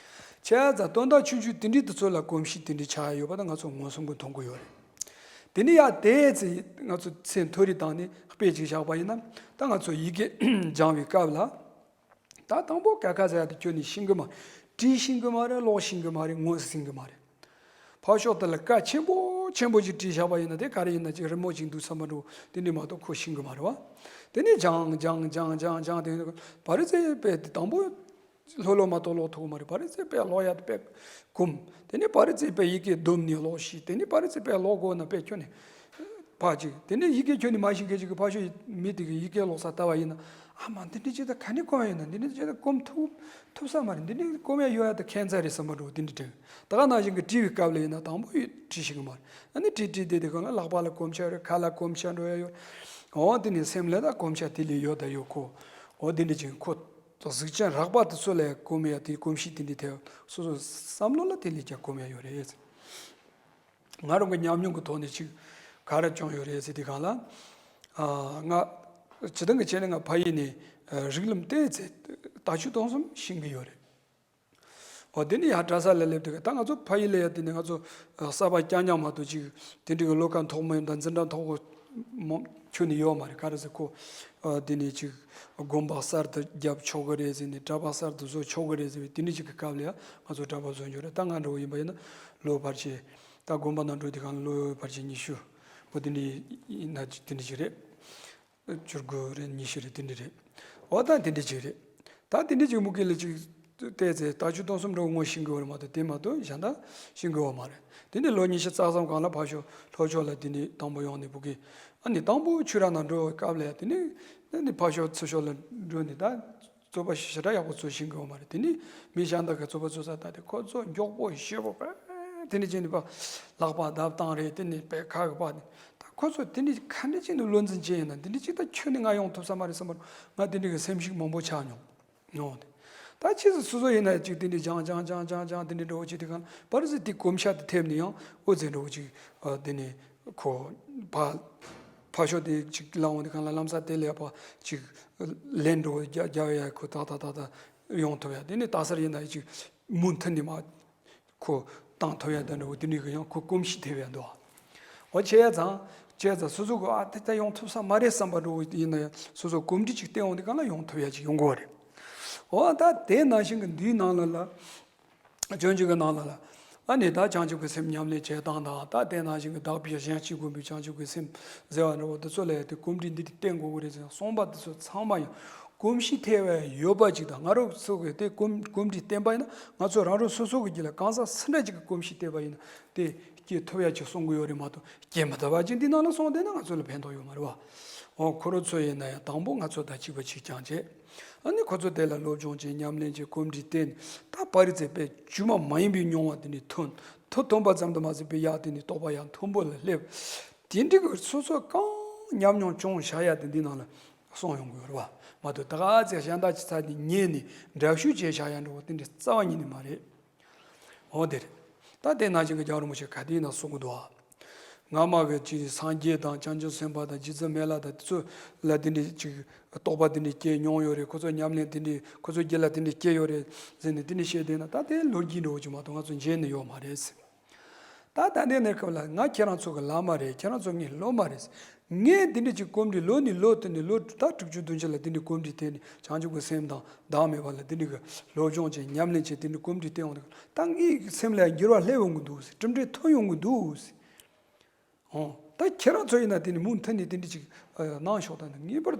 ཙང་དོན་དག་ཆུང་ཆུང་དེ་འདྲའི་དེ་ཚོ་ལ་གོམས་གཤིས་དེ་འདྲའི་ཆགས་ཡོད་པ་དང་ང་ཚོ་མངོན་སུམ་གྱིས་མཐོང་གི་ཡོད་རེད། དེ་ནས་ཡང་དེའི་ཚེ་ང་ཚོ་ཚེ་མཐོ་རིས་བཏང་ནས་དཔེ་ཅིག་བཞག་པ་ཡིན་ན་ད་ང་ཚོ་ཡི་གེ་སྦྱང་བའི་སྐབས་ལ་ད་དང་པོ་ཀ་ཁ་ཟེར་ཡ་དེ་ཁྱོན་ནས་ཤེས་ཀྱི་མ་རེད། བྲིས་ཤེས་ཀྱི་མ་རེད། ཀློག་ཤེས་ཀྱི་མ་རེད། ངོས་ཟིན་གྱི་མ་རེད། ཕར་ཕྱོགས་དེ་ལ་ཀ་ཆེན་པོ་ཆེན་པོ་ཅིག་བྲིས་བཞག་པ་ཡིན་ན་དེ་ག་རེ་ཡིན་ན་ཅིག་རི་མོ་ཅིག་འདུག་བསམ་པ་འདྲ་བོ་དེ་འདྲ་མ་གཏོགས་ཁོ་ཤེས་ཀྱི་མ་རེད་བ། དེ་ནས་སྦྱང་སྦྱང་སྦྱང་སྦྱང་སྦྱང་དེ་བར་རིག་ཚེ་དཔེ་དེ་དང་པོ། ལྷོད་ལྷོད་མ་གཏོགས་ཀློག་ཐུབ་ཀྱི་མ་རེད། བར་རིག་ཚེ་དཔེ་ཀློག་ཡ་དེ་དཔེ་གོམས། དེ་ནས་བར་རིག་ཚེ་དཔེ་ཡི་གེ་བསྡོམས་ནས་ཀློག་ཤེས། དེ་ནས་བར་རིག་ཚེ་དཔེ་ཀློག་དགོས་ན་དཔེ་ཁྱོན་ནས་ཕར་ཅིག་དེ་ནས་ཡི་གེ་ཁྱོན་ནས་མ་ཤེས་མཁན་ཅིག་གིས་ཕར་ཕྱོགས་མི་དེ་གི་ཡི་གེ་ཀློག་ས་ལྟ་བ་ཡིན་ན་ཨ་མ་འདི་འདྲ་ཅིག་ད་ག་ནས་གོམས་ཡ་ཡོད་ན། འདི་འདྲ་ཅིག་ད་གོམས་ཐུབ་ཐུབ་ས་མ་རེད། འདི་འདྲ་གོམས་ཡ་ཡོད་ཡ་ད་ཁྱད་མཚར་རེད་བསམ་པ་འདྲ་བོ་དེ་འདྲ་དྲན། ད་ག་ནང་བཞིན་གྱི་བྲིས་པའི་སྐབས་ལ་ཡིན་ན་དང་པོ་ཡོད་བྲིས་ཤེས་ཀྱི་མ་རེད། ཨ་ནི་བྲིས་བྲིས་བསྡད་དེ་གང་ལ་ལག་པ་ལ་གོམས་ཤ་རེད། ཁ་ལ་གོམས་ཤ་འགྲོ་ཡ་ཡོད། འོ་དེ་ནས་སེམས་ལ་ད་གོམས་ཤ་དེ་ལས་ཡོད་ད་ཡོད་ཁོ། འོ་དེ་འདྲ་ཅིག་ཁོ། གཟུགས་ཅན་རགས་པ་དེ་ཚོ་ལ་གོམས་ཡ་དེ་གོམས་གཤིས་དེ་འདྲའི་ཐད་སོ་སོ་བསམ་བློ་ལ་དེ་ལས་ཀྱང་གོམས་ཡ་ཡོད་རེད། ང་རང་གི་ཉམས་མྱོང་གི་ཐོག་ནས་ཅིག་ག་རེ་བྱུང་ཡོད་རེད་ཟེར་དུས་གང་ལ། ཨ། ང་སྤྱིར་བཏང་གི་ཆ་ནས་ང་ཕ་ཡུལ་ནས་ཨ་རིགས་ལམ་ཏོག་ཙམ་ལྟ་སྤྱོད་སྟོང་གསུམ་ཤེས་ཀྱི་ཡོད་རེད། འོ་དེ་ནས་ཡང་གྲྭ་ས་ལ་སླེབས་དུས་ད་ང་ཚོ་ཕ་ཡུལ་ལ་ཡ་དེ་ནས་ང་ཚོ་ཨ་གསར་པ་རྐྱང་རྐྱང་མ་གཏོགས་ཅིག་དེ་འདྲའི་གི་བློ་ཁ་མཐོ་པོ་དང་འཛིན་གྲྭ་མཐོ་པོ་མོ་ཁྱོན་ནས་ཡོད་མ་རེད། ག་རེ་ཟེར་ཁོ་ཨ་དེ་ནས་ཅིག་དགོན་པ་གསར་དུ་བརྒྱབ་ཆོག་གི་རེད་ཟེར་ནས་གྲྭ་པ་གསར་དུ་བཟོ་ཆོག་གི་རེད་ཟེར་བའི་དེ་འདྲ་ཅིག་གི་སྐབས་ལ་ཡ་ང་ཚོ་གྲྭ་པ་བཟོ་འགྱུར་རེད། ད་ང་འདྲ་བོ་ཡིན་པ་ཡིན་ན་ལོ་བར་ཆད། ད་དགོན་པ་ནང་འགྲོ་དུས་གང་ལོ་བར་ཆད་ཉི་ཤུ་འོ་དེ་འདྲ་ཡིན་ན་དེ་འདྲ་ཅིག་རེད། བཅུ་དགུ་རེད། ཉི་ཤུ་རེད། དེ་འདྲ་རེད། འོ་ད་དེ་འདྲ་ཅིག་རེད། ད་དེ་འདྲ་ཅིག་མུ་གེ་ལ་ཅིག་བལྟས་ཚེ་ལྟ་སྤྱོད་སྟོང་གསུམ་འདྲ་བོ་ངོ་ཤེས་ཀྱི་ཡོད་རེད་མ་གཏོགས་དེ་མ་གཏོགས་གཞན་དག་ཤེས་ཀྱི་ཡོད་མ་རེད། དེ་ནས་ལོ་ཉི་ཤུ་རྩ་གསུམ་སྒང་ལ་ཕར་ཕྱོགས་ལྷོ་ཕྱོགས་ལ་དེ་ནས་དང་པོ་ཡོང་ནས་བུ་གི་ཨ་ནི་དང་པོ་ཆོས་ར་ནང་འགྲོ་བའི་སྐབས་ལ་ཡ་དེ་ནས་ཨ་ནི་ཕར་ཕྱོགས་ཚུར་ཕྱོགས་ལ་འགྲོ་ནས་ད་རྩོད་པ་ཞེ་དྲག་ཡག་པོ་རྩོད་ཤེས་ཀྱི་ཡོད་མ་རེད། དེ་ནས་མི་གཞན་དག་གི་རྩོད་པ་རྩོད་ས་ད་དེ་ཁོ་ཚོ་མགྱོགས་པོ་ཞེ་པོ་པ་དེ་ནས་ཅི་ནས་པ་ལག་པ་བརྡབ་བཏང་རེད། དེ་ནས་པའི་ཁ་གི་པ་ནས་ད་ཁོ་ཚོ་དེ་འདྲ་ག་འདྲ་ཅིག་ནས་བློ་འཛིན་བྱས་ཡིན་ན་འདི་འདྲ་ཅིག་ད་ཁྱོན་ནས་ང་ཡོང་ཐུབ་ས་མ་རེད་བསམ་པར་ང་དེ་འདྲ་གི་སེམས་ཤུགས་མང་པོ་ཆག་མྱོང་། ཡོང་། ད་ཕྱིས་སུ་སོ་སོ་ཡིན་ན་ཅིག་དེ་འདྲའི་སྦྱང་སྦྱང་སྦྱང་སྦྱང་སྦྱང་དེ་འདྲའི་འགྲོ་བ་ཅིག་དེ་གང་ལ་བར་སྲིད་དེ་གོམས་ཤ་དེ་ཐེབས་ནས་ཡང་འོ་ཙེ་འགྲོ་བ་ཅིག་དེ་ནས་ཁོ་ཕ་ཕ་ཤོ་དེ་ཅིག་ལ་འོང་དེ་གང་ལ་ལམ་སང་དེ་ལས་ཕ་ཅིག་ལན་འགྲོ་བ་རྒྱ་རྒྱ་བ་ཡ་ཁོ་ཏག་ཏག་ཏག་ཏག་ཡོང་ཐུབ་ཡ། དེ་ནས་ད་སར་ཡིན་ན་ཅིག་མུ་མཐུད་ནས་མ་ཁོ་བཏང་ཐུབ་ཡ་དེ་འདྲ་བོ་དེ་འདྲའི་གི་ཡང་ཁོ་གོམས་གཤིས་ཐེབས་ཡ་འདུག་འོ་བྱས་ཙང་བྱས་ཙང་སོ་སོ་གི་ཨ་དེ་ལྟ་ཡོང་ཐུབ་ས་མ་རེད་བསམ་པ་འདྲ་བོ་ཡིན་ན་ཡང་སོ་སོ་གོམས་འདྲིས་ཅིག་བསྟེན་འོང་དེ་གང་ལ་ཡོང་ཐུབ་ཡ་ཅིག་ཡོང་གི་རེད། འོ་ད་དེ་ནང་བཞིན་གི་འདིའི་ནང་ལ་ལ་སྤྱོད་འཇུག་གི་ནང་ལ་ལ་ཨ་ནི་ད་བྱང་ཆུབ་ཀྱི་སེམས་ཉམས་ལེན་བྱེད་སྟངས་དང་ད་དེ་ནང་བཞིན་གི་བདག་པོས་གཞན་གཅེས་བསྒོམ་པའི་བྱང་ཆུབ་ཀྱི་སེམས་ཟེར་བ་འདྲ་བོ་དེ་ཚོ་ལ་ཡང་དེ་གོམས་འདྲིས་འདི་འདྲ་བསྟེན་དགོས་ཀྱི་རེད་ཟེར་ན་གསུངས་པ་དེ་ཚོ་ཚང་མ་ཡང་གོམས་གཤིས་ཐེབས་པའི་ཡོད་པ་ཅིག་དང་། ང་རང་ཚོ་གི་དེ་གོམས་གོམས་འདྲིས་བསྟེན་པ་ཡིན་ན་ང་ཚོ་རང་རང་སོ་སོ་གི་རྒྱུད་ལ་གང་ཟག་སུ་འདྲ་ཅིག་གི་གོམས་གཤིས་བསྟེན་པ་ཡིན་ན་དེ་སྐྱེ་ཐུབ་ཡ་ཅིག་གསུང་གི་ཡོད་རེད་མ་གཏོགས་སྐྱེ་མི་ཐུབ་པ་ཅིག་འདི་ནང་ལ་སོང་བསྡད་ན་ང་ཚོ་ལ་ཕན་ཐོགས་ཡོད་མ་རེད་བ། འོ་ཁོ་རང་ཚོ་ཡིན་ན་ཡང་དང་པོ་ང་ཚོ་དང་གཅིག་པ་གཅིག་རྐྱང་བྱས། ཨ་ནི་ཁོ་ཚོ་དེ་ལ་སློབ་སྦྱོང་བྱས། ཉམས་ལེན་བྱས། གོམས་འདྲིས་བསྟེན། ད་པ་རི་ཙེ་པས་བཅོས་མ་མ་ཡིན་པའི་མྱོང་བ་དེ་ནི་ཐོན། ཐོ་ཐོན་པ་ཙམ་དུ་མ་ཟད་པའི་ཡག་དེ་ནི་རྟོགས་པ་ཡང་མཐོན་པོ་ལ་སླེབས། དེ་འདྲའི་གི་སོ་སོ་གང་ཉམས་མྱོང་བྱུང་བཞག་ཡ་དེ་འདི་ནང་ལ་གསུངས་ཡོང་གི་ཡོད་རེད་བ། མ་གཏོགས་ད་ག་ཚད་གཞན་དག་ཅིག་ཚ་ནི་ཉན་ནས་འདྲ་བཤུས་བྱས་བཞག་ཡ་འདྲ་བོ་དེ་འདྲའི་རྩ་བ་ཉིད་ནས་མ་རེད། འོ་དེ་རེད། ད་དེ་ནང་བཞིན་གྱི་རྒྱལ་བ་རིན་པོ་ཆེ་ག་དེའི་ནང་གསུང་གི་འདུག་ཨ། སྔ་མ་གི་ཅིག་སངས་རྒྱས་དང་བྱང་ཆུབ་སེམས་དཔའ་དང་རྗེ་བཙུན་མི་ལ་དང་དེ་ཚོ་ལ་དེ་འདྲའི་ཅིག་རྟོགས་པ་དེ་འདྲའི་སྐྱེས་མྱོང་ཡོད་རེད། ཁོ་ཚོ་ཉམས་ལེན་དེ་འདྲའི་ཁོ་ཚོ་རྒྱུད་ལ་དེ་འདྲའི་སྐྱེས་ཡོད་རེད་ཟེར་ནས་དེ་འདྲའི་བཤད་བསྡད་ན་ད་དེ་ལོ་རྒྱུས་འདྲ་བོ་ཅིག་མ་གཏོགས་ང་ཚོ་མཇལ་ནི་ཡོད་མ་རེད་ཟེར། ད་ད་ལྟའི་གནས་སྐབས་ལ་ང་ཁྱེད་རང་ཚོ་གི་བླ་མ་རེད། ཁྱེད་རང་ཚོ་ངའི་སློབ་མ་རེད། ངས་འདི་འདྲ་ཅིག་གོམས་འདྲིས་ལོ་ནས་ལོ་དེ་ནས་ལོ་ད་དྲུག་ཅུ་བདུན་ཅུ་ལ་འདི་འདྲ་གོམས་འདྲིས་བསྟེན་ནས་བྱང་ཆུབ་ཀྱི་སེམས་དང་བདག་མེད་པ་ལ་འདི་འདྲ་གི་སློབ་སྦྱོང་བྱས། ཉམས་ལེན་བྱས། འདི་འདྲ་གོམས་འདྲིས་བསྟེན་འོང་དུས་ད་ངའི་སེམས་ལ་འགྱུར་བ་སླེབས་འོང་གི་འདུག་ཟེར། གྲུབ་འབྲས་ཐོན་ཡོང་གི་འདུག་ཟེར། འོ་ད་ཁྱེད་རང་ཚོ་ཡིན་ན་དེ་ནས་མུ་མཐུད་ནས་དེ་འདྲ་ཅིག་གནང་ཤོག་ད་ནི་ངེས་པར་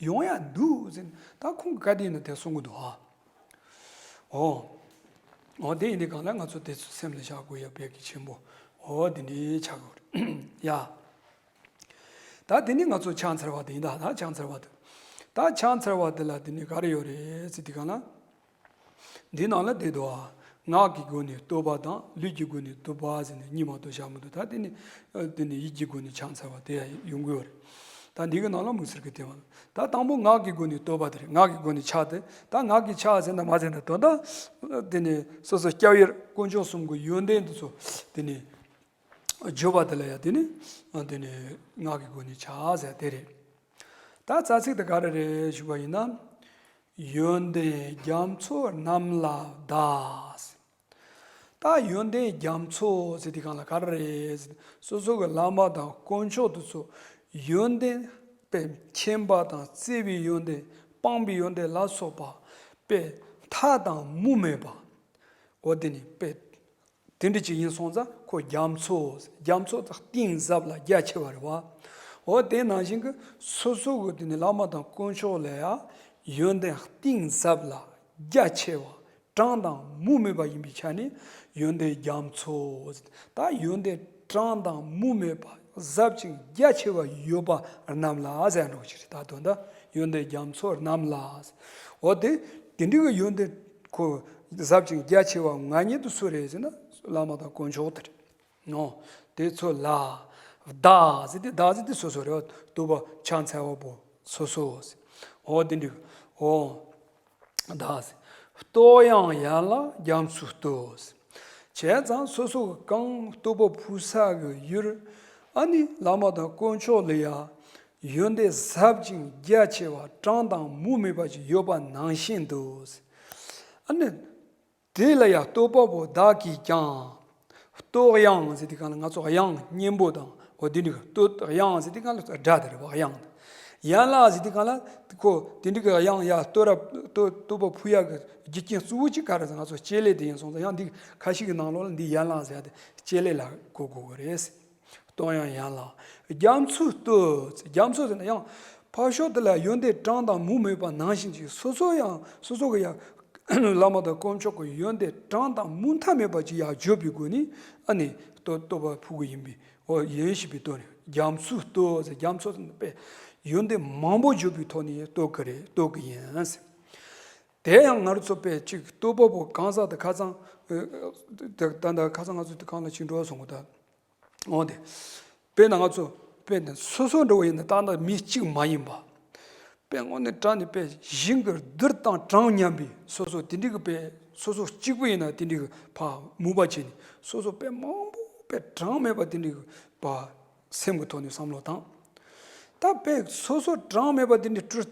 ཡོང་ཡ་འདུག་ཟེར། ད་ཁོང་གི་བཀའ་དྲིན་ཡིན་ན་དེ་གསུང་གི་འདུག་ཨ། འོ། འོ་དེ་ཡིན་དུས་གང་ལ་ང་ཚོ་དེ་ཚོ་སེམས་ལ་བཞག་དགོས་ཡ་དཔེ་གལ་ཆེན་པོ། འོ་དེ་འདྲའི་ཆགས་དགོས་རེད་ཡ། ད་དེ་ནི་ང་ཚོ་ཕྱག་འཚལ་བ་དེ་ཡིན། ད་ད་ཕྱག་འཚལ་བ་དེ། ད་ཕྱག་འཚལ་བ་དེ་ལ་དེ་ནི་ག་རེ་ཡོད་རེད་ཟེར་དུས་གང་ལ། འདི་ནང་ལ་བསྡད་འདུག་ཨ། ངག་གི་སྒོ་ནས་བསྟོད་པ་དང་། ལུས་ཀྱི་སྒོ་ནས་བསྟོད་པ་ཟེར་ནས་གཉིས་མ་གཏོགས་བཞག་མི་འདུག་ད་དེ་ནི་དེ་ནི་ཡིད་ཀྱི་སྒོ་ནས་ཕྱག་འཚལ་བ་དེ་ཡང་ཡོང་གི་ཡོད་རེད། ད་འདི་གི་ནང་ལ་དམིགས་བསལ་གྱི་དེ་མ། ད་དང་པོ་ངག་གི་སྒོ་ནས་བསྟོད་པ་དེ་རེད། ངག་གི་སྒོ་ནས་ཕྱག་དེ། ད་ངག་གི་ཕྱག་ཟེར་ན་མ་ཟེར་ན་དོན་དག་དེ་ནི་སོ་སོ་སྐྱབས་ཡུལ་དཀོན་མཆོག་གསུམ་གྱི་ཡོན་ཏན་དེ་ཚོ་དེ་ནི་བརྗོད་པ་དེ་ལ་ཡང་དེ་ནི་དེ་ནི་ངག་གི་སྒོ་ནས་ཕྱག་ཟེར་དེ་རེད། ད་རྩ་ཚིག་དེ་ག་རེ་རེད་ཞུས་པ་ཡིན་ན། ཡོན་ཏན་རྒྱ་མཚོ་རྣམས་ལ་བདག་ད་ཡོན་ཏན་རྒྱ་མཚོ་ཟེར་དུས་གང་ལ་ག་རེ་རེད། སོ་སོ་གི་བླ་མ་དང་དཀོན་མཆོག་དེ་ཚོ་ཡོན་ཏན་དཔེ་མཁྱེན་པ་དང་བརྩེ་བའི་ཡོན་ཏན་སྤངས་པའི་ཡོན་ཏན་ལ་སོགས་པ་དཔེ་མཐའ་དང་མུ་མེད་པ། འོ་དེ་ནི་དཔེ་དེ་འདྲ་ཅིག་ཡིན་སོང་ཙང་ཁོ་རྒྱ་མཚོ། རྒྱ་མཚོ་དང་གཏིང་ཟབ་ལ་རྒྱ་ཆེ་བ་རེད་བ། འོ་དེ་ནང་བཞིན་གྱི་སོ་སོ་གི་དེ་ནི་བླ་མ་དང་དཀོན་མཆོག་ལ་ཡང་ཡོན་ཏན་གཏིང་ཟབ་ལ་རྒྱ་ཆེ་བ། གྲངས་དང་མུ་མེད་པ་ཡིན་པའི་ཆ་ནས་ཡོན་ཏན་རྒྱ་མཚོ། ད་ཡོན་ཏན་གྲངས་དང་མུ་མེད་པ་ཟབ་ཅིང་རྒྱ་ཆེ་བ་ཡོད་པ་རྣམས་ལ་ཟེར་འགྲོ་གི་རེད། ད་དོན་དག་ཡོན་ཏན་རྒྱ་མཚོ་རྣམས་ལ། འོ་དེ་དེ་འདྲའི་གི་ཡོན་ཏན་ཁོ་ཟབ་ཅིང་རྒྱ་ཆེ་བ་མངའ་མཁན་དེ་སུ་རེད་ཟེར་ན་བླ་མ་དང་དཀོན་མཆོག་དེ་རེད། ཨོ། དེ་ཚོ་ལ། བདག་ཟེར་དེ་བདག་ཟེར་དེ་སོ་སོ་རེད་བ། བསྟོད་པ་ཕྱག་འཚལ་བ་པོ་སོ་སོ་ཟེར། ཨོ་དེ་འདྲ། ཨོ། བདག་ཟེར། བསྟོད་དབྱངས་ཡན་ལག་རྒྱ་མཚོའི་བསྟོད་ཟེར། བྱས་ཙང་སོ་སོ་གི་གང་བསྟོད་པ་ཕུལ་ས་གི་ཡུལ། ཨ་ནི་བླ་མ་དང་དཀོན་མཆོག་ལ་ཡ། ཡོན་ཏན་ཟབ་ཅིང་རྒྱ་ཆེ་བ་གྲངས་དང་མུ་མེད་པ་ཞིག་ཡོད་པ་ནང་བཞིན་དུ་ཟེར། ཨ་ནི། དེ་ལ་ཡང་བསྟོད་པ་པོ་བདག་གིས་ཀྱང་། བསྟོད་དབྱངས་ཟེར་དུས་གང་ལ་ང་ཚོ་དབྱངས་སྙན་པོ་དང་འོ་དེ་འདྲ་གི་བསྟོད་དབྱངས་ཟེར་དུས་གང་ལ་སྒྲ་དེ་རེད་བ། དབྱངས་དེ། ཡན་ལག་ཟེར་དུས་གང་ལ་ཁོ་དེ་འདྲ་གི་དབྱངས་ཡར་བསྟོད་ར་བསྟོད་བསྟོད་པ་ཕུལ་ཡག་གི་རྒྱུ་རྐྱེན་གཙོ་བོ་གཅིག་ག་རེ་ཟེར་ང་ཚོ་ལྕེ་ལེ་དེ་ཡིན་སོང་ཙང་། ཡང་འདི་ཁ་ཤས་ཀྱི་ནང་ལོགས་ལ་འདི་ཡན་ལག་ཟེར་ཡ་དེ་ལྕེ་ལེ་ལ་གོ་དགོས་གི་རེད། བསྟོད་དབྱངས་ཡན་ལག་རྒྱ་མཚོའི་བསྟོད། རྒྱ་མཚོ་ཟེར་ན་ཡང་ཕར་ཕྱོགས་དེ་ལ་ཡོན་ཏན་གྲངས་དང་མུ་མེད་པ་ནང་བཞིན་གྱི་སོ་སོ་ཡང་སོ་སོ་གི་ཡང་བླ་མ་དང་དཀོན་མཆོག་གི་ཡོན་ཏན་གྲངས་དང་མུ་མཐའ་མེད་པ་ཅིག་ཡར་བརྗོད་པའི་སྒོ་ནས་ཨ་ནི་བསྟོད་བསྟོད་པ་ཕུལ་གི་ཡིན་པས། འོ་ཡིན་ཞེས་པའི་དོན་རེད། རྒྱ་མཚོའི་བསྟོད་ཟེར། རྒྱ་མཚོ་ཟེར་ན་དཔེ་ཡོན་ཏན་མང་པོ་བརྗོད་པའི་ཐོག་ནས་བསྟོད་གི་རེད། བསྟོད་གི་ཡིན་ཟེར། དེ་ཡང་ང་རང་ཚོ་དཔེ་ཅིག་བསྟོད་པ་པོ་གང་ཟག་དེ་ཁ་སང་ད་ལྟ་ཁ་སང་ང་ཚོ་དེ་གང་ལ་ཅིག་འགྲོ་སོང་གི་ད། འོ་དེ། དཔེར་ན་ང་ཚོ་དཔེར་ན་སོ་སོ་འདྲ་བོ་ཡིན་ན་ད་ལྟ་མི་གཅིག་མ་ཡིན་པ། དཔེ་དངོས་གནས་དྲང་གནས་དཔེ་ཞིང་གི་རྡུལ་དང་གྲངས་མཉམ་པའི་སོ་སོ་དེ་འདྲའི་གི་དཔེ་སོ་སོ་གཅིག་པུ་ཡིན་ན་དེ་འདྲའི་གི་ཕར་མོས་པ་བྱས་ནས་སོ་སོ་དཔེ་མང་པོ་དཔེ་གྲངས་མེད་པ་དེ་འདྲའི་གི་ཕར་སེམས་ཀྱི་ཐོག་ནས་བསམ་བློ་བཏང་། ད་དཔེ་སོ་སོ་གྲངས་མེད་པ་དེ་འདྲའི་སྤྲུལ་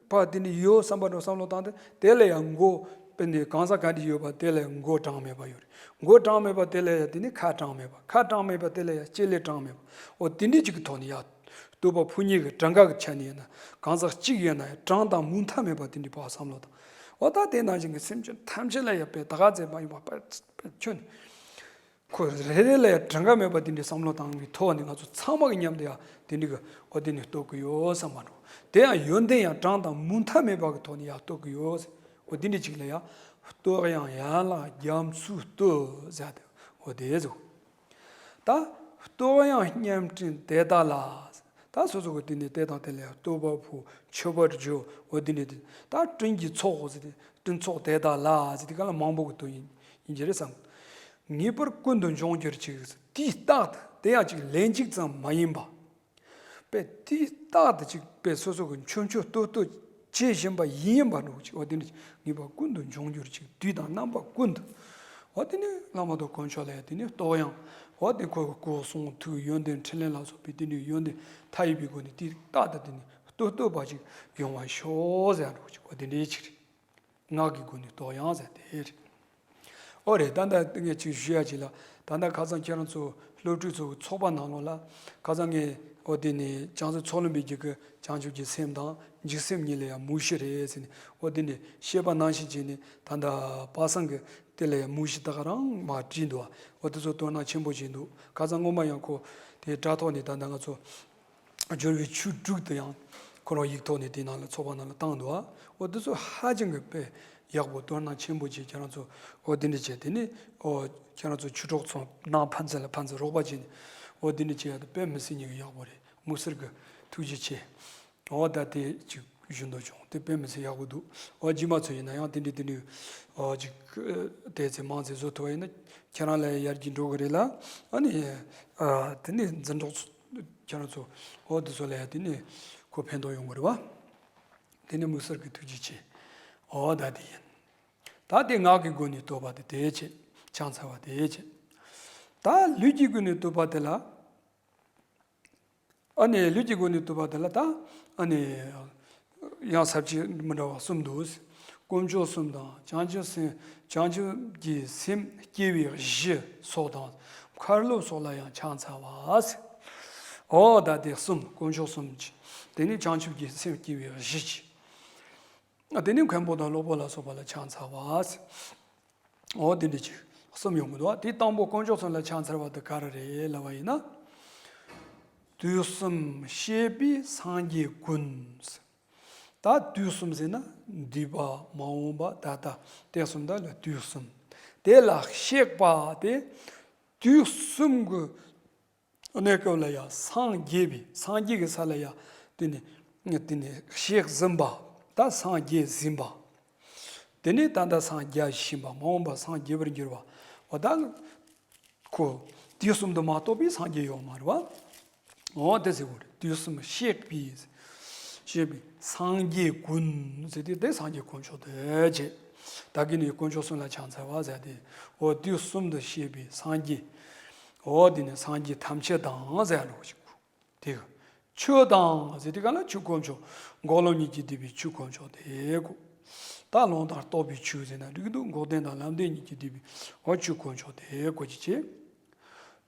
པ་དེ་འདྲའི་ཡོད་བསམ་པ་འདྲ་བསམ་བློ་བཏང་སྟེ་དེ་ལ་ཡང་མགོ་དཔེ་ནས་གང་ཟག་ག་འདྲ་ཡོད་པ་དེ་ལ་ཡང་མགོ་གྲངས་མེད་པ་ཡོད་རེད། མགོ་གྲངས་མེད་པ་དེ་ལ་ཡང་དེ་ནས་ཁ་གྲངས་མེད་པ། ཁ་གྲངས་མེད་པ་དེ་ལ་ཡང་སྐྱེ་ལས་གྲངས་མེད་པ། འོ་དེ་འདྲའི་གཅིག་གི་ཐོག་ནས་ཡ། རྟོགས་པ་ཕོ་ཉིད་ཀྱི་གྲངས་ཀ་གི་ཆ་ནས་ཡིན་ན་གང་ཟག་གཅིག་ཡིན་ན་ཡང་གྲངས་དང་མུ་མཐའ་མེད་པ་དེ་འདྲའི་བར་བསམ་བློ་དང་། འོ་ད་དེ་ནང་བཞིན་གྱི་སེམས་ཅན་ཐམས་ཅད་ལ་ཡང་དཔེ་ད་ག་ཚད་མ་ཡིན་པ་དཔེ་དཔེ་ཁྱོན། ཁོ་རེ་རེ་ལ་ཡང་གྲངས་ཀ་མེད་པ་དེ་འདྲའི་བསམ་བློ་བཏང་བའི་ཐོག་ནས་ང་ཚོ་ཚང་མ་གི་མཉམ་དུ་ཡང་དེ་འདྲའི་གི་འོ་དེ་ནས་རྟོགས་ཀྱི་ཡོད་བསམ་པ་འགྲོ། དེ་ཡང་ཡོན་ཏན་ཡང་གྲངས་དང་མུ་མཐའ་མེད་པ་གི་ཐོག་ནས་ཡང་རྟོགས་ཀྱི་ཡོད། འོ་དེ་འདྲའི་གཅིག་ལ་ཡང་རྟོགས་ཡང་ཡན་ལག་རྒྱ་མཚོའི་སྟོབས་ཟེར་ཏེ་འོ་དེ་ཟེར། ད་རྟོགས་ཡང་སྙན་སྤྲིན་དེ་དག་ལ། ད་སོ་སོ་གི་དེ་ནས་དེ་དང་དེ་ལ་ཡང་རྟོགས་པ་ཕོ་མཆོད་པར་བརྗོད། འོ་དེ་ནས་དེ་ད་སྤྲིན་གྱི་ཚོགས་ཟེར་ཏེ་སྤྲིན་ཚོགས་དེ་དག་ལ་ཟེར་ཏེ་ག་ལ་མང་པོ་གི་དོན་ཡིན་ཡིན་གྱི་རེད་བསམ། ངེས་པར་ཀུན་ཏུ་འབྱུང་གྱུར་ཅིག་དེའི་རྟགས་དེ་ཡང་ཅིག་ལན་གཅིག་ཙམ་མ་ཡིན་པ། པས་དེའི་རྟགས་དེ་གཅིག་པས་སོ་སོ་གི་མཆོད་མཆོད་བསྟོད་བསྟོད་བྱེད་བཞིན་པ་ཡིན་པ་འགྲོ་གཅིག་འོ་དེ་འདྲ་ངེས་པར་ཀུན་ཏུ་འབྱུང་གྱུར་ཅིག་དུས་དང་རྣམ་པ་ཀུན་ཏུ། འོ་དེ་ནི་བླ་མ་དང་དཀོན་མཆོག་ལ་ཡང་དེ་ནི་རྟོགས་ཡང་། འོ་དེ་ཁོ་གི་སྐུ་གསུང་ཐུགས་ཡོན་ཏན་ཕྲིན་ལས་ལ་སོགས་པའི་དེ་འདྲའི་ཡོན་ཏན་མཐའ་ཡས་པའི་སྒོ་ནས་དེའི་རྟགས་དེ་དེ་ནི་བསྟོད་བསྟོད་པ་ཅིག་ཡོང་བར་ཤོག་ཟེར་འགྲོ་གཅིག་འོ་དེ་འདྲའི་ཅིག་རེད། ངག་གི་སྒོ་ནས་རྟོགས་ཡང་ཟེར་དེ་རེད། ཨོ་རེད། ད་ལྟ་ངས་ཅིག་ཞུ་ཡ་ཅིག་ལ། ད་ལྟ་ཁ་སང་ཁྱེད་རང་ཚོ་སློབ་ཕྲུག་ཚོ་གི་ཚོགས་པ་ནང་ལོགས་ལ། ཁ་སང་ངས་ཨོ་དེ་ནས་བྱང་སེམས་ཚོགས་ལམ་པའི་རྒྱུད་ཀྱི་བྱང་ཆུབ་ཀྱི་སེམས་དང་འཇིགས་སེམས་གཉིས་ལ་ཡང་མུ་བཞི་རེད་ཟེར་ནས་ཨོ་དེ་ནས་བཤད་པ་ནང་བཞིན་བྱས་ནས་ད་ལྟ་པ་སངས་ཀྱི་དེ་ལ་ཡང་མུ་བཞི་ད་ག་རང་མར་བྲིས་འདུག་ཨོ་དེ་ཚོ་དོ་སྣང་ཆེན་པོ་བྱས་འདུག་ཁ་སང་སྔོན་མ་ཡང་ཁོ་དེ་དྲ་ཐོག་ནས་ད་ལྟ་ང་ཚོ། སྦྱོར་བའི་ཆོས་དྲུག་དེ་ཡང་ཁོ་རང་ཡིག་ཐོག་ནས་དེ་ནང་ལ་ཚོགས་པ་ནང་ལ་བཏང་འདུག་ཨ། འོ་དེ་ཚོ་ཧ་ཅང་གི་དཔེ་ཡག་པོ་དོ་སྣང་ཆེན་པོ་བྱས་ཁྱེད་རང་ཚོ་འོ་དེ་འདྲ་བྱས་དེ་ནི་འོ་ཁྱེད་རང་ཚོ་ཆོས་གྲོགས་ཚོ་ནང་ཕན་ཚུན་ལ་ཕན་ཚུན་རོགས་པ་བྱས་ནས་འོ་དེ་འདྲ་བྱས་ཡ་དེ་དཔེ་མི་སྲིད་ཉིད་ཀྱི་ཡག་པོ་རེད། དམིགས་བསལ་གྱི་ཐུགས་རྗེ་ཆེ། འོ་ད་དེ་ཅིག་ཞུ་འདོད་བྱུང་དེ་དཔེ་མི་སྲིད་ཡག་པོ་འདུག་འོ་རྗེས་མ་ཚོ་ཡིན་ན་ཡང་དེ་འདྲ་དེ་འདྲ་འོ་ཅིག་དེ་ཚེ་མང་ཚེ་བཟོ་ཐུབ་པ་ཡིན་ན་ཁྱེད་རང་ལ་ཡར་རྒྱས་འགྲོ་གི་རེད་ལ། ཨ་ནི་དེ་ནི་འཛིན་གྲོགས་ཚོ། ཁྱེད་རང་ཚོ་འོ་དེ་ཚོ་ལ་ཡང་དེ་ནི་ཁོ་ཕན་ཐོགས་ཡོང་གི་རེད་བ། དེ་ནི་དམིགས་བསལ་གྱི་ཐུགས་རྗེ་ཆེ། འོ་ད་དེ་ཡིན། ད་དེ་ངག་གི་སྒོ་ནས་བསྟོད་པ་དེ་དེ་བྱེད། ཕྱག་འཚལ་བ་དེ་བྱེད། ད་ལུས་ཀྱི་སྒོ་ནས་བསྟོད་པ་དེ་ལ། ཨ་ནི་ལུས་ཀྱི་སྒོ་ནས་བསྟོད་པ་དེ་ལ་ད། ཨ་ནི། ཡང་ས་བཅད་མི་འདྲ་བ་གསུམ་འདུག་དཀོན་མཆོག་གསུམ་དང་བྱང་ཆུབ་སེམས་བྱང་ཆུབ་ཀྱི་སེམས་སྐྱེ་བའི་གཞི་སོགས་དང་མཁའ་སློབ་སོགས་ལ་ཡང་ཕྱག་འཚལ་བ་ཟེར། འོ་ད་དེ་གསུམ་དཀོན་མཆོག་གསུམ་གྱི་དེ་ནི་བྱང་ཆུབ་ཀྱི་སེམས་སྐྱེ་བའི་གཞི་གྱི། དེ་ནི་མཁན་པོ་དང་སློབ་དཔོན་ལ་སོགས་པ་ལ་ཕྱག་འཚལ་བ་ཟེར། འོ་དེ་འདྲ་ཅིག་གསུམ་ཡོང་གི་འདུག་དེ་དང་པོ་དཀོན་མཆོག་གསུམ་ལ་ཕྱག་འཚལ་བ་དེ་ག་རེ་རེད་ལབ་པ་ཡིན་ན། དུས་གསུམ་གཤེགས་པའི་སངས་རྒྱས་ཀུན། ད་དུས་གསུམ་ཟེར་ན་འདས་པ་མ་འོངས་པ་ད་ལྟ་དེ་གསུམ་ད་ལ་དུས་གསུམ། དེ་ལ་གཤེགས་པ་དེ་དུས་གསུམ་གྱི་གནས་སྐབས་ལ་ཡང་སངས་རྒྱས་པའི་སངས་རྒྱས་ཀྱི་ས་ལ་ཡང་དེ་ནི་དེ་ནི་གཤེགས་ཟིན་པ། ད་སངས་རྒྱས་ཟིན་པ། དེ་ནི་ད་ལྟ་སངས་རྒྱས་བཞིན་པ་མ་འོངས་པ་སངས་རྒྱས་པར་འགྱུར་བ། འོ་ད་ཁོ་དུས་གསུམ་དུ་མ་གཏོགས་པའི་སངས་རྒྱས་ཡོད་མ་རེད་བ། འོ་དེ་ཟེར་བ་རེད། དུས་གསུམ་གཤེགས་པའི་གཤེགས་པའི་སངས་རྒྱས་ཀུན་ཟེར་ཏེ་དེ་སངས་རྒྱས་དཀོན་མཆོག་དེ་བྱས། ད་གིན་ནི་དཀོན་མཆོག་གསུམ་ལ་ཕྱག་འཚལ་བ་ཟེར་ཏེ། འོ་དུས་གསུམ་དུ་གཤེགས་པའི་སངས་རྒྱས། འོ་དེ་ནི་སངས་རྒྱས་ཐམས་ཅད་དང་ཟེར་ཡ་འགྲོ་ཞིག་དེ་ག་ཆོས་དང་ཟེར་དེ་ག་ལ་ཆོས་དཀོན་མཆོག་འགོག་སློང་གཉིས་ཀྱིས་བསྡུས་པའི་ཆོས་དཀོན་མཆོག་དེ་གོ། ད་ལུང་དང་རྟོགས་པའི་ཆོས་ཟེར་ན་འགྲིག་འདུག་འགོག་བདེན་དང་ལམ་བདེན་གཉིས་ཀྱིས་བསྡུས་པའི་འོ་ཆོས་དཀོན་མཆོག་དེ་གོ་ཅི་བྱེད།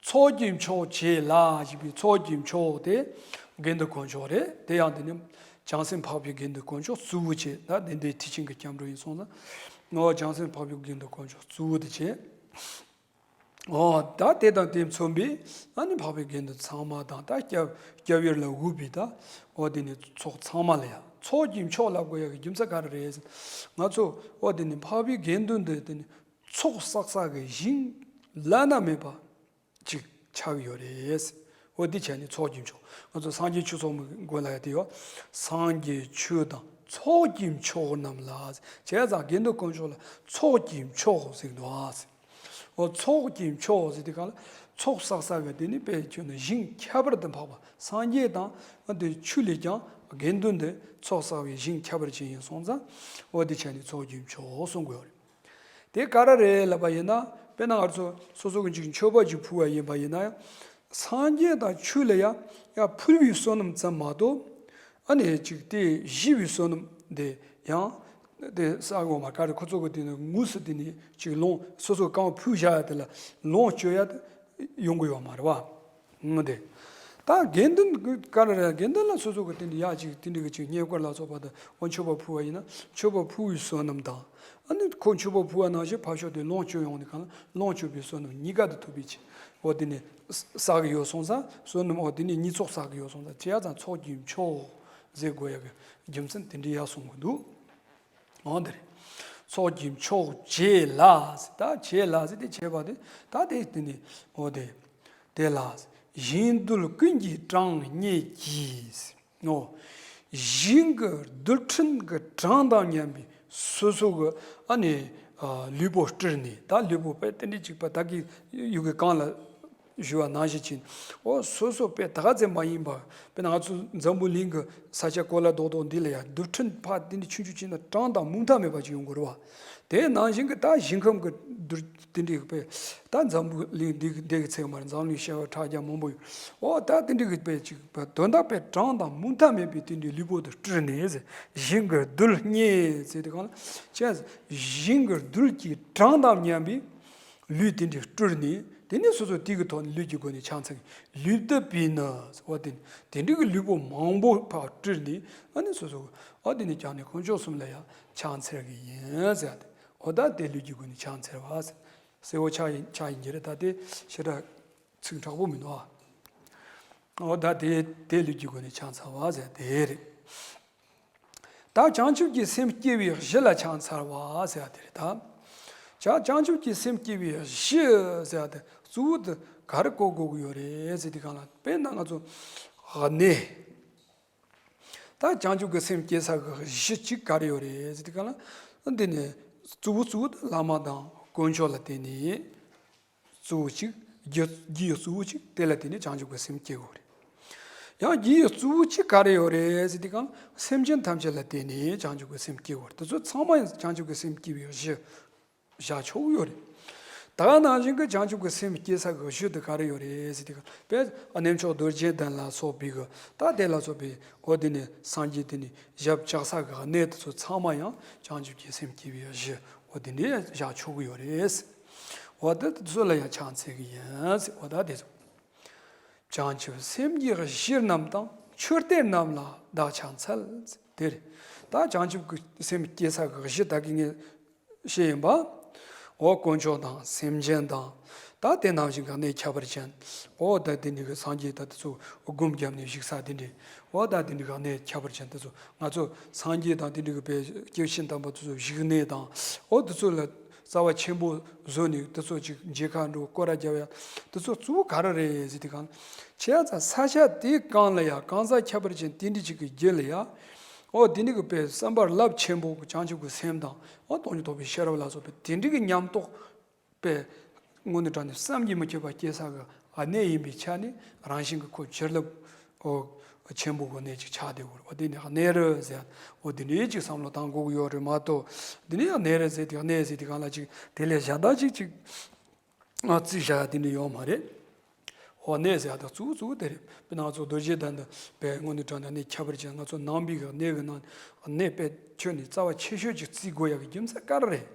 ཚོགས་ཀྱི་མཆོག་བྱས་ལ་ཞེས་པའི་ཚོགས་ཀྱི་མཆོག་དེ་དགེ་འདུན་དཀོན་མཆོག་རེད། དེ་ཡང་དེ་ནི་བྱང་སེམས་འཕགས་པའི་དགེ་འདུན་དཀོན་མཆོག་གཙོ་བོ་བྱས། ད་དེ་འདྲའི་ཐེག་ཆེན་གྱི་སྐྱབས་འགྲོ་ཡིན་སོང་ཙང་འོ་བྱང་སེམས་འཕགས་པའི་དགེ་འདུན་དཀོན་མཆོག་གཙོ་བོ་དེ་བྱས། འོ་ད་དེ་དང་དེ་མཚོན་པའི་ཨ་ནི་འཕགས་པའི་དགེ་འདུན་ཚང་མ་དང་ད་སྐྱབས་སྐྱབས་ཡུལ་ལ་འོས་པའི་ད་འོ་དེ་ནི་ཚོགས་ཚང་མ་ལ་ཡང་ཚོགས་ཀྱི་མཆོག་ལབ་དགོས་ཡ་གི་རྒྱུ་མཚན་ག་རེ་རེད་ཟེར་ན། ང་ཚོ་འོ་དེ་ནི་འཕགས་པའི་དགེ་འདུན་དེ་དེ་ནི་ཚོགས་བསགས་ས་གི་ཞིང་བླ་ན་མེད་པ་ཅིག་ཆགས་ཡོད་རེད། འོ་དེ་བྱས་ནས་ཚོགས་ཀྱི་མཆོག་ང་ཚོ་སངས་རྒྱས་ཆོས་ཚོགས་མི་དགོས་ལ་ཡ་དེ་ཡོད། སངས་རྒྱས་ཆོས་དང་ཚོགས་ཀྱི་མཆོག་རྣམས་ལ་བྱས་ཙང་དགེ་འདུན་དཀོན་མཆོག་ལ་ཚོགས་ཀྱི་མཆོག་ཟེར་གི་འདུག་ཨ། འོ་ཚོགས་ཀྱི་མཆོག་ཟེར་དེ་ག་ལ་ཚོགས་བསགས་ས་གི་དེ་ནི་དཔེ་ཁྱོད་ནི་ཞིང་ཁྱད་པར་དུ་འཕགས་པ་སངས་རྒྱས་དང་དེ་ཆོས་ལས་ཀྱང་ དགེ་འདུན་དེ་ཚོགས་བསགས་པའི་ཞིང་ཁྱད་པར་ཅན་ཡིན་སོང་ཙང་། འོ་དེ་ཆ་ནས་ཚོགས་ཀྱི་མཆོག་གསུང་དགོས་རེད། དེ་ག་རེ་རེད་ལབ་པ་ཡིན་ན། དཔེར་ན་ང་ཚོ་སོ་སོ་གི་ཅིག་མཆོད་པ་ཅིག་ཕུལ་བ་ཡིན་པ་ཡིན་ན་ཡང་། སངས་རྒྱས་དང་ཆོས་ལ་ཡང་ཡང་ཕུལ་བའི་བསོད་ནམས་ཙམ་མ་གཏོགས། ཨ་ནི་ཅིག་དེ་བཞེས་པའི་བསོད་ནམས་དེ་ཡང་དེ་བསགས་དགོས་མ། ག་རེ་ཁོ་ཚོ་གི་དེ་ནི་དངོས་སུ་དེ་ནི་ཅིག་ལོངས། སོ་སོ་གང་ཕུལ་བཞག་ཡ་དེ་ལ་ལོངས་སྤྱོད་ཡ་དེ་ཡོང་གི་ཡོད་མ་རེད་བ། ངོ་དེ། ད་དགེ་འདུན་ག་རེ་རེད། དགེ་འདུན་ལ་སོ་སོ་གི་དེ་འདྲ་ཡག་ཅིག་དེ་འདྲ་གི་ཅིག་བསྙེན་བཀུར་ལ་སོགས་པ་དང་། འོ་མཆོད་པ་ཕུལ་བ་ཡིན་ན་མཆོད་པ་ཕུལ་བའི་བསོད་ནམས་དང་། ཨ་ནི་ཁོ་མཆོད་པ་ཕུལ་བ་ནང་བཞིན་ཕར་ཕྱོགས་དེ་ལོངས་སྤྱོད་ཡོང་ནས་གང་ལ་ལོངས་སྤྱོད་པའི་བསོད་ནམས་གཉིས་ཀ་དེ་ཐོབ་པའི་ཕྱིར། འོ་དེ་ནི་བསགས་ཀྱི་ཡོད་སོང་ཙང་། བསོད་ནམས་འོ་དེ་ནི་གཉིས་ཚོགས་བསགས་ཀྱི་ཡོད་སོང་ཙང་། བྱས་ཙང་ཚོགས་ཀྱི་མཆོག་ཟེར་དགོས་ཡ་གི་རྒྱུ་མཚན་དེ་འདྲ་ཡག་གསུང་གི་འདུག། འོ་དེ་རེད། ཚོགས་ཀྱི་མཆོག་བྱས་ལ་ཟེར། ད་བྱས་ལ་ཟེར་དེ་བྱས་པ་དེ། ད་དེ་དེ་ནི་འོ་དེ། དེ་ལ་ཞིང་རྡུལ་ཀུན་གྱི་གྲངས་སྙེད་ཀྱིས། འོ། ཞིང་གི་རྡུལ་ཕྲན་གྱི་གྲངས་དང་མཉམ་པའི་སོ་སོ་གི་ཨ་ནི་ཨ་ལུས་པོ་སྤྲུལ་ནས། ད་ལུས་པོ་དཔེ་དེ་འདྲ་ཅིག་པ་ད་གི་ཡུལ་གྱི་གང་ལ་ཞུ་བ་ནང་བཞིན་ཕྱིན། འོ་སོ་སོ་དཔེ་ད་ག་ཚད་མ་ཡིན་པ། དཔེར་ན་ང་ཚོ་འཛམ་བུ་གླིང་གི་ས་ཆ་གོ་ལ་རྡོག་རྡོག་འདི་ལ་ཡང་རྡུལ་ཕྲན་ཕ་དེ་འདྲ་ཆུང་ཆུང་ཅིག་ན་གྲངས་དང་མུ་མཐའ་མེད་པ་ཅིག་ཡོང་གི་རེད་བ། དེ་ནང་བཞིན་གྱི་ད་ཞིང་ཁམས་ཀྱི་རྡུལ་དེ་འདྲའི་དཔེ། ད་འཛམ་བུ་གླིང་འདི་གི་འདི་གི་ཚད་མར་འཛམ་གླིང་བྱེ་བ་ཕྲག་བརྒྱ་མང་པོ་ཡོད། འོ་ད་དེ་འདྲའི་གི་དཔེ་ཅིག་དཔེ་དོན་དག་དཔེ་གྲངས་དང་མུ་མཐའ་མེད་པའི་དེ་འདྲའི་ལུས་པོ་དེ་སྤྲུལ་ནས་ཟེར། ཞིང་གི་རྡུལ་སྙེད་ཟེར་དེ་གང་ལ་བྱས། ཞིང་གི་རྡུལ་གྱི་གྲངས་དང་མཉམ་པའི་ལུས་དེ་འདྲའི་སྤྲུལ་ནས། དེ་ནས་སོ་སོ་དེ་གི་ཐོག་ནས་ལུས་ཀྱི་སྒོ་ནས་ཕྱག་འཚལ་གྱི། ལུས་འདི་པས་ནི། འོ་དེ་དེ་འདྲའི་གི་ལུས་པོ་མང་པོ་ཕར་སྤྲུལ་ནས། ཨ་ནི་སོ་སོ་འོ་དེ་ནས་ཀྱང་ནི་དཀོན་མཆོག་གསུམ་ལ་ཡང་ཕྱག་འཚལ་གྱི་ཡིན་ཟེར་ཏེ། འོ་ད་དེ་ལུས་ཀྱི་སྒོ་ནས་ཕྱག་འཚལ་བ་ཟེར། གསལ་བོ་ཆགས་ཡིན་ཆགས་ཡིན་གྱི་རེད། ད་དེ་ཞེ་དྲག་ཚིག་དྲག་པོ་མི་འདུག་ཨ། འོ་ད་དེ་དེ་ལུས་ཀྱི་སྒོ་ནས་ཕྱག་འཚལ་བ་ཟེར་དེ་རེད། ད་བྱང་ཆུབ་ཀྱི་སེམས་བསྐྱེད་པའི་གཞི་ལ་ཕྱག་འཚལ་བ་ཟེར་དེ་རེད་ད། བྱ་བྱང་ཆུབ་ཀྱི་སེམས་བསྐྱེད་པའི་གཞི་ཟེར་དེ་གཙོ་བོ་དེ་ག་རེ་གོ་དགོས་ཀྱི་ཡོད་རེད་ཟེར་དུས་སྒང་ལ། དཔེར་ན་ང་ཚོ་གནས། ད་བྱང་ཆུབ་ཀྱི་སེམས་སྐྱེ་ས་གི་གཞི་གཅིག་ག་རེ་ཡོད་རེད་ཟེར་དུས་སྒང་ལ། འདི་ནི་གཙོ་བོ་གཙོ་བོ་དེ་བླ་མ་དང་དཀོན་མཆོག་ལ་བརྟེན་ནས། གཙོ་བོ་གཅིག་རྒྱུ་རྒྱུ་ཡི་གཙོ་བོ་གཅིག་དེ་ལ་བརྟེན་ནས་བྱང་ཆུབ་ཀྱི་སེམས་སྐྱེ་དགོས་རེད། ཡང་རྒྱུ་ཡི་གཙོ་བོ་གཅིག་ག་རེ་ཡོད་རེད་ཟེར་དུས་སྒང་ལ། སེམས་ཅན་ཐམས་ཅད་ལ་བརྟེན་ནས་བྱང་ཆུབ་ཀྱི་སེམས་སྐྱེ་དགོས་རེད། དེ་ཚོ་ཚང་མ་ཡང་བྱང་ཆུབ་ཀྱི་སེམས་སྐྱེ་བའི་གཞི་བཞག་ཆོག་གི་ཡོད་རེད། ད་ག་ནང་བཞིན་གྱི་བྱང་ཆུབ་ཀྱི་སེམས་སྐྱེ་ས་གི་གཞི་དེ་ག་རེ་ཡོད་རེད་ཟེར་དུས་སྒང་ལ། དཔེ་རྣལ་འབྱོར་རྡོ་རྗེ་གདན་ལ་སོགས་པའི་གི་ད་དེ་ལ་སོགས་པའི་འོ་དེ་ནི་སངས་རྒྱས་དེ་ནི་ཞབས་བཅགས་ས་གི་གནས་དེ་ཚོ་ཚང་མ་ཡང་བྱང་ཆུབ་ཀྱི་སེམས་སྐྱེ་བའི་གཞི་འོ་དེ་འདྲ་བཞག་ཆོག་གི་ཡོད་རེད། འོ་ད་དེ་ཚོ་ལ་ཡང་ཕྱག་འཚལ་གྱི་ཡིན་ཟེར། འོ་ད་དེ་ཚོ། བྱང་ཆུབ་སེམས་ཀྱི་གཞི་རྣམས་དང་། མཆོད་རྟེན་རྣམས་ལ་བདག་ཕྱག་འཚལ། དེ་རེད། ད་བྱང་ཆུབ་ཀྱི་སེམས་སྐྱེ་ས་གི་གཞི་ད་གིན་ངས་བཤད་ཡིན་པ། འོ་དཀོན་མཆོག་དང་སེམས་ཅན་དང་། ད་དེ་ནང་བཞིན་གྱི་གནས་ཁྱད་པར་ཅན། འོ་ད་དེ་འདྲ་གི་སངས་རྒྱས་ད་དེ་ཚོ་སྒོམ་བརྒྱབ་ནས་བཞུགས་ས་དེ་འདྲ། འོ་ད་དེ་འདྲ་གི་གནས་ཁྱད་པར་ཅན་དེ་ཚོ། ང་ཚོ་སངས་རྒྱས་དང་དེ་འདྲ་གི་དཔེ་སྐྱེས་ཆེན་དམ་པ་དེ་ཚོ་བཞུགས་གནས་དང་། འོ་དེ་ཚོ་ལ་རྩ་བ་ཆེན་པོ་བཟོས་ནས་དེ་ཚོ་ཅིག་མཇལ་ཁ་འགྲོ་སྐོར་ར་རྒྱབ་ཡ། དེ་ཚོ་གཙོ་བོ་ག་རེ་རེད་ཟེར་དུས་སྒང་ལ། བྱས་ཙང་ས་ཆ་དེའི་སྒང་ལ་ཡ་གང་ཟག་ཁྱད་པར་ཅན་དེ་འདྲ་ཅིག་གི་རྒྱུད་ལ་ཡ། འོ་དེ་འདྲ་གི་དཔེ་བསམ་པ་རླབས་ཆེན་པོ་གི་བྱང་ཆུབ་ཀྱི་སེམས་དང་། འོ་སྟོང་ཉིད་རྟོགས་པའི་ཤེས་རབ་ལ་སོགས་པའི་དེ་འདྲ་གི་ཉམས་རྟོགས་པས་དངོས་གནས་དྲང་གནས་བསམ་གྱིས་མི་ཁྱབ་པ་སྐྱེ་ས་གི་གནས་ཡིན་པའི་ཆ་ནས། རང་བཞིན་གྱི་ཁོ་བྱིན་རླབས་འོ་ཆེན་པོ་གི་གནས་ཅིག་ཆགས་བསྡད་ཡོད་རེད། འོ་དེ་ནི་གནས་རེད་ཟེར། འོ་དེ་འདྲའི་ཅིག་བསམ་བློ་བཏང་དགོས་ཀྱི་ཡོད་རེད་མ་གཏོགས། དེ་ནི་གནས་རེད་ཟེར་དེ། གནས་ཟེར་དུས་སྒང་ལ་ཅིག་དེ་ལས་གཞན་དག་ཅིག་ཅིག་ང་རྩིས་བཞག་ཡ་དེ་འདྲ་ཡོད་མ་རེད། འོ་གནས་ཟེར་ཡ་ད་གཙོ་བོ་གཙོ་བོ་དེ་རེད། དཔེར་ན་ང་ཚོ་རྡོ་རྗེ་གདན་དུ་དཔེ་དངོས་གནས་དྲང་གནས་གནས་ཁྱད་པར་ཅན། ང་ཚོ་ནང་པའི་གི་གནས་གི་ནང་གནས་དཔེ་ཁྱོན་ནས་རྩ་བ་ཆེ་ཤོས་ཅིག་བརྩི་དགོས་ཡ་གི་རྒྱུ་མཚན་ག་རེ་རེད་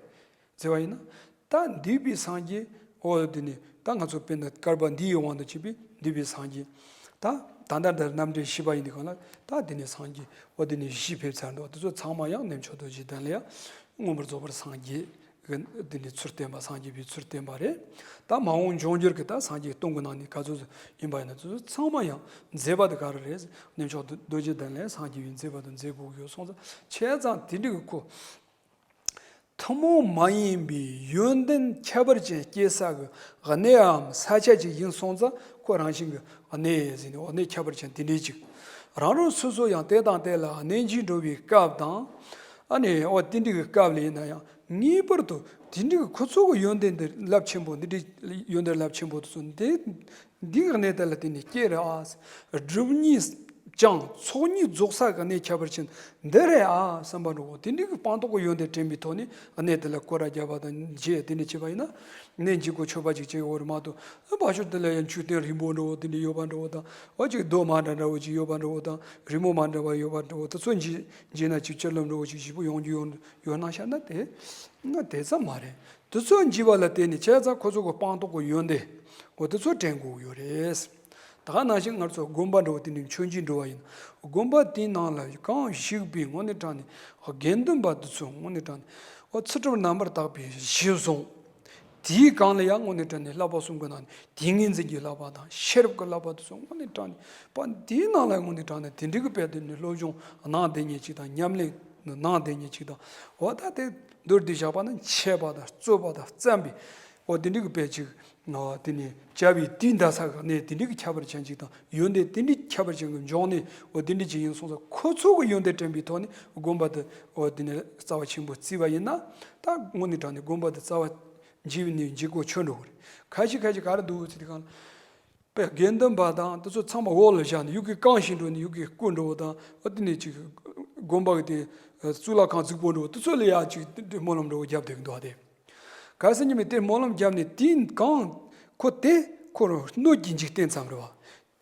ཟེར་བ་ཡིན་ན། ད་འདུས་པའི་སངས་རྒྱས། འོ་དེ་ནི་ད་ང་ཚོ་དཔེར་ན་བསྐལ་པ་འདིའི་དབང་དུ་བྱས་པའི་འདུས་པའི་སངས་རྒྱས། ད་ད་ལྟ་འདིར་རྣམ་འདྲེན་བཞི་པ་ཡིན་དུས་སྒང་ལ། ད་དེ་ནི་སངས་རྒྱས་འོ་དེ་ནི་བཞི་ཕེབས་ཚར་འདུག། དེ་ཚོ་ཚང་མ་ཡང་རྣལ་འབྱོར་རྡོ་རྗེ་གདན་ལ་ཡང་མངོན་པར་རྫོགས་པར་སངས་རྒྱས་གི་དེ་ནི་ཚུལ་བསྟན་པ། སངས་རྒྱས་པའི་ཚུལ་བསྟན་པ་རེད། ད་མ་འོངས་འབྱུང་འགྱུར་གྱི་ད་སངས་རྒྱས་སྟོང་གི་ནང་ནས་ག་ཚོད་ཡིན་པ་ཡིན་ན། དེ་ཚོ་ཚང་མ་ཡང་མཛད་པ་དེ་ག་རེ་རེད། རྣལ་འབྱོར་རྡོ་རྗེ་གདན་ལ་ཡང་སངས་རྒྱས་པའི་མཛད་པ་དེ་མཛད་དགོས་ཀྱི་ཡོད་སོང་ཙང་། བྱས་ཙང་དེ་འདྲ་གི་ཁོ་ཐུན་མོང་མ་ཡིན་པའི་ཡོན་ཏན་ཁྱད་པར་ཅན་སྐྱེ་ས་གི་གནས་འམ་ས་ཆ་ཅིག་ཡིན་སོང་ཙང་། ཁོ་རང་བཞིན་གྱི་གནས་ཟེར་ནས། འོ་གནས་ཁྱད་པར་ཅན་དེ་འདྲའི་ཅིག། རང་རང་སོ་སོ་ཡང་དེ་དང་དེ་ལ་གནས་མཇལ་འགྲོ་བའི་སྐབས་དང་། ཨ་ནི་འོ་དེ་འདྲའི་གི་སྐབས་ལ་ཡིན་ན་ཡང་ངེས་པར་དུ་དེ་འདྲའི་གི་ཁོ་ཚོ་གི་ཡོན་ཏན་དེ་རླབས་ཆེན་པོ། འདི་འདྲའི་ཡོན་ཏན་རླབས་ཆེན་པོ་དེ་ཚོ་འདི་འདི་གི་གནས་དེ་ལ་བརྟེན་ནས་སྐྱེ་རེད་ཨ། སྒྲུབ་གཉིས་ ཀྱང་ཚོགས་གཉིས་རྫོགས་ས་གི་གནས་ཁྱད་པར་ཅན་འདི་རེད་ཨ་བསམ་པ་འགྲོ་འོ། དེ་འདྲའི་གི་སྤངས་རྟོགས་ཀྱི་ཡོན་ཏན་དྲན་པའི་ཐོག་ནས་གནས་དེ་ལ་སྐོར་ར་བརྒྱབ་པ་དང་རྗེས་དེ་འདྲ་བྱས་པ་ཡིན་ན། གནས་འཇིགས་སྐུལ་མཆོད་པ་ཅིག་བྱེད་ཡོད་རེད་མ་གཏོགས། ཨ་བ་ཤོར་དེ་ལ་ཡང་མཆོད་རྟེན་རིང་པོ་འགྲོ་འོ་དེ་འདྲ་ཡོད་པ་འགྲོ་འོ་དང་། འོ་ཅིག་རྡོ་མ་འདྲ་འདྲ་བོ་ཅིག་ཡོད་པ་འགྲོ་འོ་དང་། རི་མོ་མ་འདྲ་བ་ཡོད་པ་འགྲོ་འོ། དེ་ཚོ་འཇིགས་འཇིགས་ན་ཅིག་སྤྱི་ལོ་འགྲོ་འོ་ཅིག་ཞིབ་པོ་ཡོང་རྒྱུ་ཡོད་ཡོད་སྣང་ཤར་ན་དེ་ང་དེ་ཙམ་མ་རེད། དེ་ཚོ་འཇིགས་པ་ལ་བརྟེན་ནས་བྱས་ཙང་ཁོ་ཚོ་གི་སྤངས་རྟོགས་ཀྱི་ཡོན་ཏན་འོ་དེ་ཚོ་དྲན་དགོས་ཡོད་རེད། ད་ག་ནང་བཞིན་ང་ཚོ་དགོན་པ་འགྲོ་བ་དེ་ནི་མཆོད་མཇལ་འགྲོ་བ་ཡིན། དགོན་པ་དེའི་ནང་ལ་གང་བཞུགས་པའི་དངོས་གནས་དྲང་གནས་དགེ་འདུན་པ་དེ་ཚོ་དངོས་གནས་དྲང་གནས་འོ་ཚུལ་ཁྲིམས་རྣམ་པར་དག་པའི་གཞི་བཟུང་། དེའི་སྒང་ལ་ཡང་དངོས་གནས་དྲང་གནས་བསླབ་པ་གསུམ་གྱི་ནང་ནས་ཏིང་ངེ་འཛིན་གྱི་བསླབ་པ་དང་ཤེས་རབ་ཀྱི་བསླབ་པ་དེ་ཚོ་དངོས་གནས་དྲང་གནས་པ་དེའི་ནང་ལ་དངོས་གནས་དྲང་གནས་དེ་འདྲའི་གི་དཔེ་དེ་ནི་སློབ་སྦྱོང་གནང་བསྡད་མཁན་ཅིག་དང་ཉམས་ལེན་གནང་བསྡད་མཁན་ཅིག་དང་འོ་ད་དེ་མདོར་བསྡུས་བཞག་པ་ན་འཆད་པ་དང་རྩོད་པ་དང་བརྩམས་པའི་འོ་དེ་འདྲའི་གི་དཔེ་ཅིག་ནོ། དེ་ནས་བྱ་བའི་དུས་འདའ་ས་ག་ནས་དེ་འདྲའི་གི་ཁྱད་པར་ཅན་ཅིག་དང་ཡོན་ཏན་དེ་འདྲའི་ཁྱད་པར་ཅན་གྱི་འབྱུང་གནས་འོ་དེ་འདྲའི་ཅིག་ཡིན་སོང་ཙང་ཁོ་ཚོ་གི་ཡོན་ཏན་དྲན་པའི་ཐོག་ནས་དགོན་པ་དེ་འོ་དེ་ནས་རྩ་བ་ཆེན་པོ་བརྩིས་པ་ཡིན་ན། ད་དངོས་གནས་དྲང་གནས་དགོན་པ་དེ་རྩ་བ་འཇིགས་ནས་འཇིགས་གོ་ཆོད་འགྲོ་གི་རེད། ཁ་ཤས་ཁ་ཤས་ག་རེ་འདུག་ཟེར་དུས་གང་ལ་དཔེ་དགེ་འདུན་པ་དང་དེ་ཚོ་ཚང་མ་འོག་ལ་བཞག་ནས་ཡུལ་གི་རྐང་བཞིན་འགྲོ་ནས་ཡུལ་གི་སྐུ་འགྲོ་བ་དང་འོ་དེ་ནས་ཅིག་དགོན་པ་གི་དེ་གཙུག་ལག་ཁང་རྫིག་པོ་འགྲོ་བ་དེ་ཚོ་ལ་ཡ་ཅིག་སྨོན་ལམ་འགྲོ་བ་བརྒྱབ་བསྡད་གི་འདུག་ཨ་དེ། གལ་སྲིད་ཉི་མས་དེ་སྨོན་ལམ་བརྒྱབ་ནས་དེའི་གང་ཁོ་དེ་ཁོ་རང་སྣོད་ཀྱི་འཇིག་རྟེན་ཙམ་རེད་བ།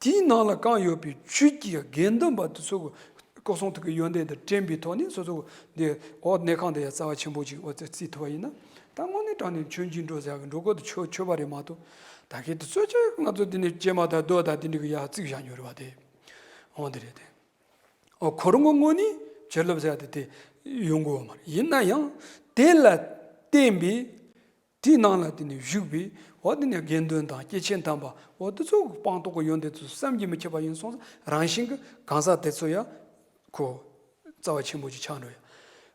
དེའི་ནང་ལ་གང་ཡོད་པའི་བཅུད་ཀྱི་དགེ་འདུན་པ་དེ་ཚོ་གི་སྐུ་གསུང་ཐུགས་ཀྱི་ཡོན་ཏན་དེ་དྲན་པའི་ཐོག་ནས་སོ་སོ་འདི་འོ་གནས་ཁང་དེ་ཡ་རྩ་བ་ཆེན་པོ་ཅིག་འོ་ཙི་རྩིས་ཐུབ་པ་ཡིན་ན། ད་དངོས་གནས་དྲང་གནས་མཆོད་མཇལ་འགྲོ་ཟེར་གི་འགྲོ་དགོས་དུ་ཆོ་ཆོད་པ་རེད་མ་གཏོགས། ད་གི་དེ་ཚོ་ཅིག་ང་ཚོ་འདི་ནས་སྐྱེས་མ་ད་རྡོ་ད་དེ་འདྲ་གི་ཡ་རྩིག་བཞག་ཉོ་རེད་བ་དེ། འོ་འདི་རེད་དེ། ཨོ་ཁོ་རང་གི་ངོས་ནས་བྱིན་རླབས་ཟེར་ཡ་དེ་དེ་ཡོང་གི་ཡོད་མ་རེད། ཡིན་ན་ཡང་དེ་ལ་བརྟེན་པའི་དེའི་ནང་ལ་དེ་ནས་བཞུགས་པའི་འོ་དེ་ནས་དགེ་འདུན་དང་སྐྱེས་ཆེན་དམ་པ་འོ་དེ་ཚོ་སྤངས་རྟོགས་ཀྱི་ཡོན་ཏན་ཚོ་བསམ་གྱིས་མི་ཁྱབ་པ་ཡིན་སོང་ཙང་རང་བཞིན་གྱི་གང་ཟག་དེ་ཚོ་ཡང་ཁོ་རྩ་བ་ཆེན་པོ་ཅིག་ཆགས་འགྲོ་ཡ།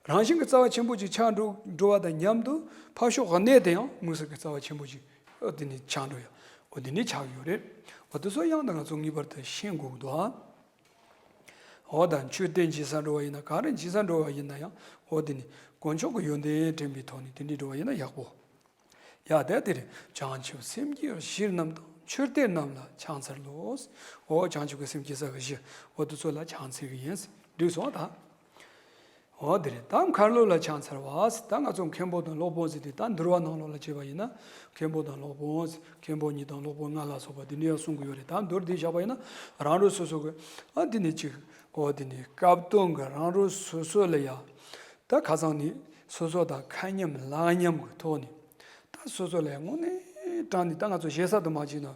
རང་བཞིན་གྱི་རྩ་བ་ཆེན་པོ་ཅིག་ཆགས་འགྲོ་འགྲོ་བ་དང་མཉམ་དུ་ཕར་ཕྱོགས་གནས་དེ་ཡང་དངོས་སུ་གི་རྩ་བ་ཆེན་པོ་ཅིག་འོ་དེ་ནས་ཆགས་འགྲོ་ཡ། འོ་དེ་ནས་ཆགས་ཡོད་རེད། འོ་དེ་ཚོ་ཡང་ད་ང་ཚོ་ངེས་པར་དུ་ཤེས་དགོས་འདུག་ཨ། འོ་ད་མཆོད་རྟེན་བྱེད་ས་འགྲོ་བ་ཡིན་ན་ག་རེ་བྱེད་ས་འགྲོ་བ་ཡིན་ན་ཡང་འོ་དེ་ནི་དཀོན་མཆོག་གི་ཡོན་ཏན་དྲན་པའི་ཐོག་ནས་དེ་འདྲའི་འགྲོ་བ་ཡིན་ན་ཡག་པོ། ཡ་དེ་དེ་རེད། བྱང་ཆུབ་སེམས་ཀྱི་གཞི་རྣམས་དང་མཆོད་རྟེན་རྣམས་ལ་ཕྱག་འཚལ་ལོ། འོ་བྱང་ཆུབ་ཀྱི་སེམས་སྐྱེ་ས་གི་གཞི་འོ་དེ་ཚོ་ལ་ཕྱག་འཚལ་གི་ཡིན། འགྲིག་སོང་ད། འོ་དེ་རེད། ད་མཁར་ལོ་ལ་ཕྱག་འཚལ་བ། ད་ང་ཚོ་མཁན་པོ་དང་སློབ་དཔོན་ཟེར་དུས་ད་འདུལ་བ་ནང་ལོགས་ལ་བྱས་པ་ཡིན་ན་མཁན་པོ་དང་སློབ་དཔོན་མཁན་པོ་ཉིད་དང་སློབ་དཔོན་ལྔ་ལ་སོགས་པ་འདི་ནས་ཡང་གསུང་གི་ཡོད་རེད། ད་མདོར་བསྡུས་བཞག་པ་ཡིན་ན་རང་རོ་སོ་སོ་གི་ཨ་འདི་ནས་ཅིག་འོ་འདི་ནས་སྐབས་དོན་གི་རང་རོ་སོ་སོ་ལ་ཡ་ད་ཁ་སང་ནས་སོ་སོ་དང་ཁ་མཉམ་ལག་མཉམ་གི་ཐོག་ནས། ད་སོ་སོ་ལ་ཡང་དངོས་གནས་དྲང་ནས་ད་ང་ཚོ་ཞེ་ས་དུ་མ་བྱས་ན་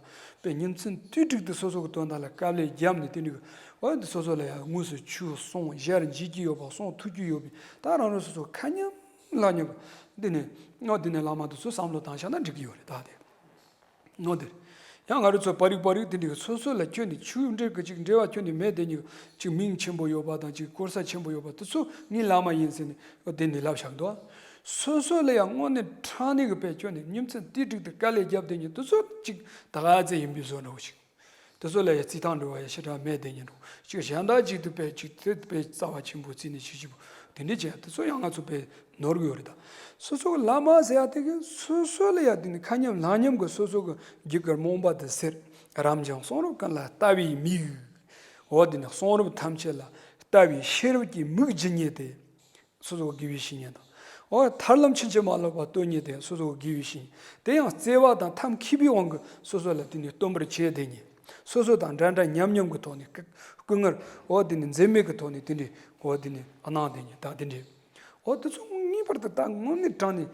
དཔེ་ཉིན་མཚན་དུས་དྲུག་ཏུ་སོ་སོ་གི་དོན་དག་ལ་དཀའ་ལས་བརྒྱབ་ནས་དེ་འདྲ་གི་འོ་འདི་སོ་སོ་ལ་ཡང་དངོས་སུ་ཆོས་གསུང་ཞལ་མཇལ་གྱི་ཡོད་པ་གསུང་ཐུབ་ཀྱི་ཡོད་པས་ད་རང་རང་སོ་སོ་ཁ་མཉམ་ལག་མཉམ་འདི་ནས་ཨོ་འདི་ནས་བླ་མ་དེ་ཚོ་བསམ་བློ་བཏང་བཞག་ན་འགྲིག་གི་ཡོད་རེད་ད་དེ། ནོ་དེར། ཡང་ང་རང་ཚོ་པར་རིས་པར་རིས་དེ་འདྲའི་སོ་སོ་ལ་ཁྱོན་ནས་ཆོས་འབྲེལ་གྱི་ཅིག་འབྲེལ་བ་ཁྱོན་ནས་མེད་དེ་ཉིད་ཅིག་མིང་ཆེན་པོ་ཡོད་པ་དང་ཅིག་སྐོར་ས་ཆེན་པོ་ཡོད་པ་དེ་ཚོ་ངའི་བླ་མ་ཡིན་ཟེར་ནས་དེ་ནས་ལབ་བཞག་འདུག་སོ་སོ་ལ་ཡང་དངོས་གནས་དྲང་གནས་ཀྱི་དཔེ་ཁྱོན་ནས་ཉིན་མཚན་དུས་དྲུག་ཏུ་དཀའ་ལས་བརྒྱབ་དེ་ཉིད་དེ་ཚོ་ཅིག་ད་ག་ཚད་ཡིན་པའི་བཟོ་འདྲ་བོ་ཞིག་དེ་ཚོ་ལ་ཡང་རྩིས་ཐང་འགྲོ་བ་ཡང་ཞེ་དྲག་མེད་དེ་ཉིད་འགྲོ་ཅིག་གཞན་དག་ཅིག་ཏུ་དཔེ་ཅིག་དེ་དཔེ་རྩ་བ་ཆེན་པོ་བརྩིས་ནས་ཤི་ཤི་བོ་དེ་འདྲ་བྱས་དེ་ཚོ་ཡང་ང་ཚོ་དཔེ་ནོར་གི་ཡོད་རེད་ད། སོ་སོ་གི་བླ་མ་ཟེར་ཡ་དེ་གི་སོ་སོ་ལ་ཡ་དེ་ནི་ཁ་མཉམ་ལག་མཉམ་གི་སོ་སོ་གི་རྒྱུད་ཀྱི་རྨོངས་པ་དེ་སེལ། རབ་འབྱམས་གསུང་རབ་ཀུན་ལ་ལྟ་བའི་མིག་འོ་དེ་ནི་གསུང་རབ་ཐམས་ཅད་ལ་ལྟ་བའི་ཤེས་རབ་ཀྱི་མིག་བགྱི་མཁན་དེ། སོ་སོ་གི་དགེ་བའི་བཤེས་གཉེན་དང་། འོ་ཐར་ལམ་ཕྱིན་ཅི་མ་ལོག་པ་སྟོན་མཁན་དེ་སོ་སོ་གི་དགེ་བའི་བཤེས་གཉེན། དེ་ཡང་བརྩེ་བ་དང་ཐབས་མཁས་པའི་དབང་གིས་སོ་སོ་ལ་དེ་ནི་སྟོན་པར་བྱེད་དེ་ཉིད། སོ་སོ་དང་འདྲ་འདྲ་མཉམ་མཉམ་གྱི་ཐོག་ནས་སྐུ་སྐུ་ངལ་འོ་དེ་ནི་འཛེམ་མེད་ཀྱི་ཐོག་ནས་དེ་འདྲའི་འོ་དེ་ནི་གནང་དེ་ཉིད་ད་དེ་འདྲའི་འོ་དེ་ཚོ་ངེས་པར་དུ་ད་དངོས་གནས་དྲང་ནས་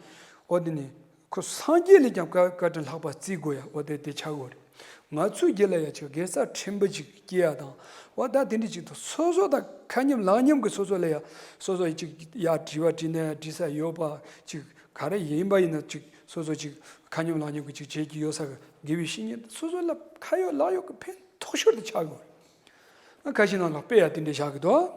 འོ་དེ་ནི་ཁོ་སངས་རྒྱས་ལས་ཀྱང་བཀའ་བཀའ་དྲིན་ལྷག་པ་བརྩི་དགོས་ཡ་འོ་དེ་དེ་ཆགས་དགོས་རེད། ང་ཚོའི་རྒྱུད་ལ་ཡ་ཅིག་དགེ་རྩ་ཕྲན་བུ་ཅིག་སྐྱེ་ཡ་དང་འོ་ད་དེ་འདྲ་ཅིག་ཏུ་སོ་སོ་དང་ཁ་མཉམ་ལག་མཉམ་གྱི་སོ་སོ་ལ་ཡ་སོ་སོ་ཡ་ཅིག་ཡ་དྲི་བ་དྲིས་ན་ཡ་དྲི་ས་ཡོད་པ་ཅིག་ག་རེ་ཡིན་པ་ཡིན་ན་ཅིག་སོ་སོ་ཅིག་ཁ་མཉམ་ལག་མཉམ་གྱི་ཅིག་བྱེད་ཀྱི་ཡོད་ས་གི་དགེ་བའི་བཤེས་གཉེན་སོ་སོ་ལ་ཁ་ཡོད་ལག་ཡོད་ཀྱི་ཕན་ཐོགས་ཤོར་དུ་ཆགས་དགོས། ང་ཁ་ཤས་ནང་ལ་དཔེ་ཡ་དེ་འདྲ་བཞག་གི་འདུག་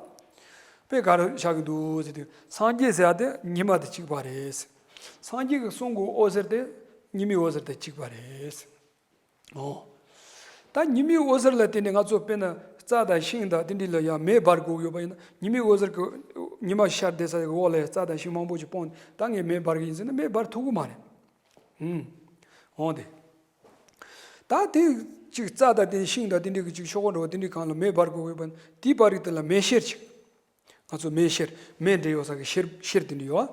དཔེ་ག་རེ་བཞག་གི་འདུག་ཟེར་དུས་སངས་རྒྱས་ཟེར་ཡ་དེ་ཉི་མ་དང་གཅིག་པ་རེད། སངས་རྒྱས་ཀྱི་གསུང་གི་འོད་ཟེར་དེ་ཉི་མའི་འོད་ཟེར་དང་གཅིག་པ་རེད། ཨོ། ད་ཉི་མའི་འོད་ཟེར་ལ་བརྟེན་ནས་ང་ཚོ་དཔེར་ན་རྩྭ་དང་ཤིང་དང་དེ་འདྲ་ལ་ཡང་མེ་འབར་དགོས་ཡོད་པ་ཡིན་ན་ཉི་མའི་འོད་ཟེར་གྱི་ཉི་མ་ཤར་བསྡད་ས་གི་འོག་ལ་ཡང་རྩྭ་དང་ཤིང་མང་པོ་ཞིག་སྤུངས་ནས་ད་ངས་མེ་འབར་གི་ཡིན་ཟེར་ན་མེ་འབར་ཐུབ་ཀྱི་མ་རེད། ཨུམ། འོང་དེ། ད་དེ་ཅིག་རྩྭ་དང་དེ་ཤིང་དང་དེ་འདྲའི་གི་ཅིག་ཤོག་གུ་འདྲ་བོ་དེ་འདྲའི་སྒང་ལ་མེ་འབར་དགོས་པའི་བར་དེའི་བར་རིགས་དེ་ལ་མེ་ཤེལ་ཅིག་ང་ཚོ་མེ་ཤེལ་མེ་འདྲེས་ཡོད་ས་གི་ཤེལ་ཤེལ་དེ་འདྲ་ཡོད།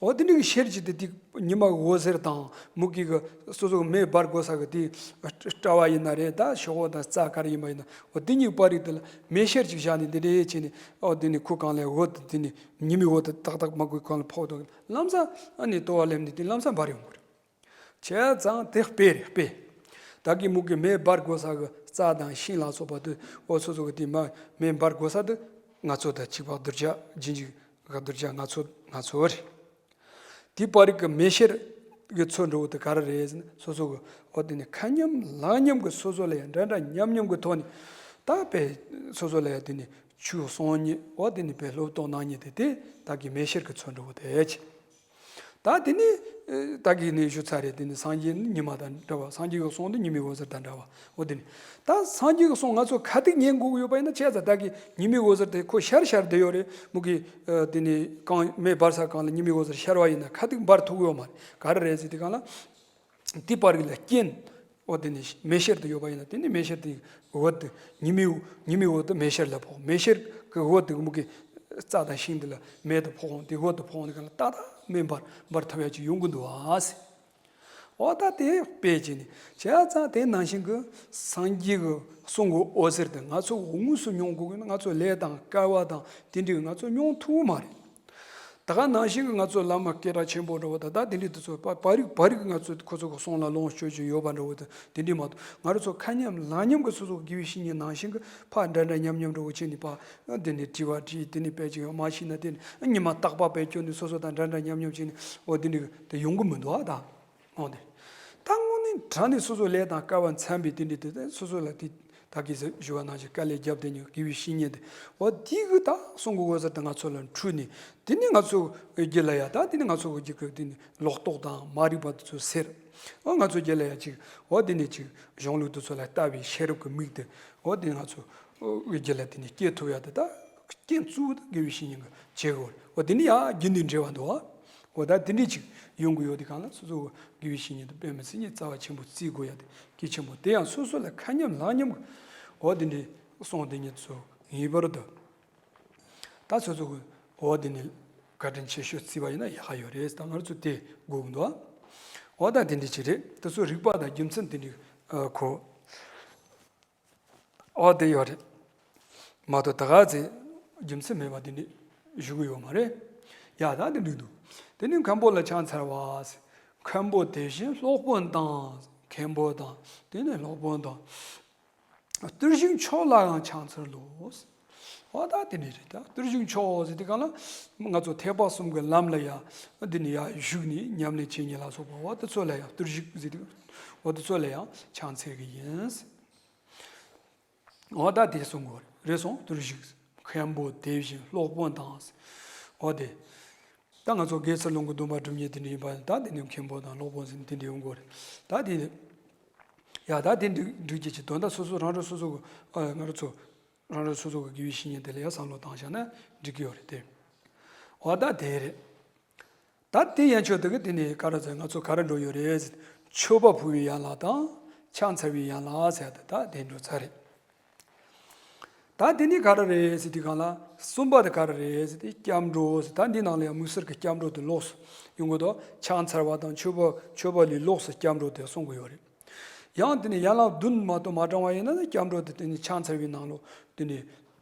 འོ་དེ་འདྲའི་གི་ཤེལ་ཅིག་དེ་དེ་ཉི་མ་འོད་ཟེར་དང་མུ་གེ་གི་སོ་སོ་གི་མེ་འབར་དགོས་ས་གི་དེ་སྤྲ་བ་ཡིན་ན་རེད། ད་ཤོག་གུ་དང་རྩྭ་ག་རེ་ཡིན་པ་ཡིན་ན། འོ་དེ་གཉིས་བར་རིགས་དེ་ལ་མེ་ཤེལ་ཅིག་བཞག་ནས་འདི་འདྲའི་བྱས་ནས། འོ་དེ་ནས་ཁོའི་སྒང་ལ་འོད་དེ་ནས་ཉི་མའི་འོད་དེ་ཏག་ཏག་མ་གུས་སྒང་ལ་ཕོག་འདུག་ལམ་སང་ཨ་ནི་ལྟོ་བ་ལེན་ནས་དེ་ལམ་སང་འབར་ཡོང་གི་རེད། བྱས་ཙང་དེ་དཔེ་རེད་དཔེ། ད་གི་མུ་གེ་མེ་འབར་དགོས་ས་གི་རྩྭ་དང་ཤིང་ལ་སོགས་པ་དེ་འོ་སོ་སོ་གི་དེ་མ་མེ་འབར་དགོས་ས་དེ་ང་ཚོ་དང་གཅིག་པ་གདུལ་བྱ་ཇི་འཇིག་ག་གདུལ་བྱ་ང་ཚོ་ང་ཚོ་རེད། དེའི་བར་རིགས་ཀྱི་མེ་ཤེལ་གྱི་ཚོགས་འདྲ་བོ་དེ་ག་རེ་རེད་ཟེར་ན། སོ་སོ་གི་འོ་དེ་ནི་ཁ་མཉམ་ལག་མཉམ་གྱི་སོ་སོ་ལ་ཡང་འདྲ་འདྲ་མཉམ་མཉམ་གྱི་ཐོག་ནས་ད་དཔེ་སོ་སོ་ལ་ཡང་དེ་ནི་ཆོས་གསུང་མཁན། འོ་དེ་ནི་དཔེ་སློབ་གཏོང་གནང་མཁན་དེ་དེ་ད་གི་མེ་ཤེལ་གྱི་ཚོགས་འདྲ་བོ་དེ་ཅི། ད་དེ་ནི་ད་གི་ནི་ཞུ་ཚར་རེད། དེ་ནི་སངས་རྒྱས་ནི་ཉི་མ་དང་འདྲ་བ། སངས་རྒྱས་ཀྱི་གསུང་དེ་ཉི་མའི་འོད་ཟེར་དང་འདྲ་བ། འོ་དེ་ནི། ད་སངས་རྒྱས་ཀྱི་གསུང་ང་ཚོ་ག་དུས་ཉན་དགོས་ཀྱི་ཡོད་པ་ཡིན་ན། བྱས་ཙང་ད་གི་ཉི་མའི་འོད་ཟེར་དེ་ཁོ་ཤར་ཤར་བསྡད་ཡོད་རེད། མུ་གེ་ཨ་དེ་ནི་གང་མེ་འབར་ས་སྒང་ལ་ཉི་མའི་འོད་ཟེར་ཤར་བ་ཡིན་ན་ག་དུས་འབར་ཐུབ་ཀྱི་ཡོད་མ་རེད། ག་རེ་རེད་ཟེར་དུས་སྒང་ལ། དེའི་བར་རིགས་ལ་རྐྱེན། འོ་དེ་ནི་མེ་ཤེལ་དེ་ཡོད་པ་ཡིན་ན་དེ་ནི་མེ་ཤེལ་དེ་འོད་དེ་ཉི་མའི་ཉི་མའི་འོད་དེ་མེ་ཤེལ་ལ་ཕོག་མེ་ཤེལ་གྱི་འོད་དེ་མུ་གེ་རྩྭ་དང་ཤིང་དེ་ལ་མེ་དེ་ཕོག་འོང་། དེ་འོད་དེ་ཕོག་འོང་དུས་སྒང་ལ་ཏག་ཏག་མེ་འབར་འབར་ཐུབ་ཡ་ཅིག་ཡོང་གི་འདུག་ཨ་ཟེར། འོ་ད་དེ་དཔེ་བྱས་ནས། བྱས་ཙང་དེ་ནང་བཞིན་གྱི་སངས་རྒྱས་ཀྱི་གསུང་གི་འོད་ཟེར་དེ་ང་ཚོ་དངོས་སུ་མྱོང་དགོས་ཀྱི་ན། ང་ཚོ་ལས་དང་སྐལ་བ་དང་དེ་འདྲའི་ང་ཚོ་མྱོང་ཐུབ་ཀྱི་མ་རེད། ད་ག་ནང་བཞིན་གྱི་ང་ཚོ་བླ་མ་སྐད་གྲགས་ཆེན་པོ་འདྲ་བོ་དང་ད་དེ་འདྲའི་དེ་ཚོ་བ་བར་རིགས་བར་རིགས་ང་ཚོ་ཁོ་ཚོ་གི་གསུང་ལ་ལོངས་སྤྱོད་ཀྱི་ཡོད་པ་འདྲ་བོ་དང་དེ་འདྲའི་མ་གཏོགས། ང་རང་ཚོ་ཁ་མཉམ་ལག་མཉམ་གྱི་སོ་སོ་དགེ་བའི་བཤེས་གཉེན་ནང་བཞིན་གྱི་ཕར་འདྲ་འདྲ་མཉམ་མཉམ་འདྲ་བོ་བྱས་ནས་ཕར་དེ་ནས་དྲི་བ་དྲིས། དེ་ནས་དཔེ་ཅིག་མ་ཤེས་ན་དེ་ནས་ཉི་མ་རྟག་པ་དཔེ་སྐྱོན་ནས་སོ་སོ་དང་འདྲ་འདྲ་མཉམ་མཉམ་བྱས་ནས། འོ་དེ་འདྲའི་དེ་ཡོང་གི་མི་འདུག་ཨ། ད། འོ་དེ། ད་དངོས་གནས་དྲང་གནས་སོ་སོ་ལས་དང་སྐལ་བ་འཚམ་པའི་དེ་འདྲའི་དེ་དེ་སོ་སོ་ལ་དེ་ད་གིན་ཞུ་བ་ནང་བཞིན་དཀའ་ལས་བརྒྱབ་བསྡད་མཁན་དགེ་བའི་བཤེས་གཉེན་དེ། འོ་དེ་གི་ད་གསུང་གི་འོད་ཟེར་དེ་ང་ཚོ་ལ་འཕྲོས་ནས་དེ་ནས་ང་ཚོ་རྒྱུད་ལ་ཡ། ད་དེ་ནས་ང་ཚོ་གི་རྒྱུད་ཀྱི་དེ་ནས་ལོག་རྟོག་དང་མ་རིག་པ་དེ་ཚོ་སེལ། འོ་ང་ཚོ་རྒྱུད་ལ་ཡ་ཅིག་འོ་དེ་ནས་ཅིག་གཞུང་ལུགས་དེ་ཚོ་ལ་ལྟ་བའི་ཤེས་རབ་ཀྱི་མིག་དེ། འོ་དེ་ང་ཚོ་རྒྱུད་ལ་དེ་ནས་སྐྱེ་ཐུབ་ཡ་དེ་ད་རྐྱེན་གཙོ་བོ་དེ་དགེ་བའི་བཤེས་གཉེན་གྱིས་བྱེད་དགོས་རེད། འོ་དེ་ནི་ཡ་རྒྱུན་དུ་འབྲེལ་བ་འདུག་ཨ། འོ་ད་དེ་འདྲས་ཅིག་ཡོང་གི་ཡོད་དེ་གང་ལ་སོ་སོ་དགེ་བའི་བཤེས་གཉེན་དང་དཔེ་མི་སྲིད་ནས་རྩ་བ་ཆེན་པོ་བརྩི་དགོས་ཡ་དེ་གལ་ཆེན་པོ། དེ་ཡང་སོ་སོ་ལ་ཁ་མཉམ་ལག་མཉམ་གྱི་འོ་དེ་འདྲས་གསུང་དེ་ཉིད་ཚོ་ངེས་པར་དུ་ད་སོ་སོ་གི་འོ་དེ་ནི་བཀའ་དྲིན་ཆེ་ཤོས་བརྩི་བ་ཡིན་ན་ཡག་ཡོད་རེད། ད་ང་ཚོ་དེ་དགོས་ཀྱི་འདུག་ཨ། འོ་ད་དེ་འདྲས་ཅིག་རེད། དེ་ཚོ་རིགས་པ་དང་རྒྱུ་མཚན་དེ་འདྲས་གོ་འོ་དེ་ཡོད་རེད། མ་གཏོགས་ད་ག་ཚེ་རྒྱུ་མཚན་མེད་པ་དེ་འདྲས་ཞུ་གི་ཡོད་མ་རེད། ཡ་ད་དེ་འགྲིག་འདུག་དེ་ནི་མཁན་པོ་ལ་ཕྱག་འཚལ་བ། མཁན་པོ་དེ་བཞིན་སློབ་དཔོན་དང་། མཁན་པོ་དང་། དེ་ནི་སློབ་དཔོན་དང་། བརྟུལ་ཞུགས་མཆོག་ལའང་ཕྱག་འཚལ་ལོ། འོ་ད་དེ་ནི་རེད། ད་བརྟུལ་ཞུགས་མཆོག་ཟེར་དུས་སྒང་ལ་ང་ཚོ་ཐེག་པ་གསུམ་གྱི་ལམ་ལ་ཡ་དེ་ནི་ཡ་ཞུགས་ནས་ཉམས་ལེན་བྱེད་མཁན་ལ་སོགས་པ། འོ་དེ་ཚོ་ལ་ཡང་བརྟུལ་ཞུགས་ཟེར་དུས། འོ་དེ་ཚོ་ལ་ཡང་ཕྱག་འཚལ་གྱི་ཡིན། འོ་ད་དེ་གསུང་དགོས་རེད། རེད་སོང་། བརྟུལ་ཞུགས། མཁན་པོ་དེ་བཞིན་སློབ་དཔོན་དང་། འོ་དེ། ད་ང་ཚོ་དགེ་ཚུལ་སློང་གི་སྡོམ་པ་སྒྲུབ་མཁན་དེ་འདྲ་ཡིན་པ་ད་དེ་ནི་མཁན་པོ་དང་སློབ་དཔོན་ཟེར་ནས་དེ་འདྲ་ཡོང་དགོས་རེད། ད་དེ་ནི། ཡ་ད་དེ་འགྲིག་འགྲིག་གི་ཅིག་དོན་དག་སོ་སོ་རང་རང་སོ་སོ་གི་ཨ་ང་རང་ཚོ་རང་རང་སོ་སོ་གི་དགེ་བའི་བཤེས་གཉེན་དེ་ལ་ཡ་བསམ་བློ་བཏང་བཞག་ན་འགྲིག་གི་ཡོད་རེད་དེ། འོ་ད་དེ་རེད། ད་དེ་ཡན་ཆོད་དེ་གི་དེ་ནི་ག་རེ་ཟེར། ང་ཚོ་ག་རེ་འགྲོ་ཡོད་རེད་ཟེར། མཆོད་པ་ཕུལ་བའི་ཡན་ལག་དང་ཕྱག་འཚལ་བའི་ཡན་ལག་ཟེར་ཏེ་ད་དེ་འགྲོ་ཚར་རེད། ད་དེ་ནི་ག་རེ་རེད་ཟེར་དུས་སྒང་ལ་གསུམ་པ་དེ་ག་རེ་རེད་ཟེར་ཏེ་སྐྱབས་འགྲོ་ཟེར། ད་འདི་ནང་ལ་ཡང་དམིགས་བསལ་གྱི་སྐྱབས་འགྲོ་དེ་ལོགས་སུ་ཡོང་གི་འདུག་ཕྱག་འཚལ་བ་དང་མཆོད་པ་མཆོད་པ་ལས་ལོགས་སུ་སྐྱབས་འགྲོ་དེ་གསུང་གི་ཡོད་རེད། ཡང་དེ་ནི་ཡན་ལག་བདུན་མ་གཏོགས་མ་བགྲངས་པ་ཡིན་ན་སྐྱབས་འགྲོ་དེ་དེ་ནི་ཕྱག་འཚལ་བའི་ནང་ལོགས་དེ་ནི་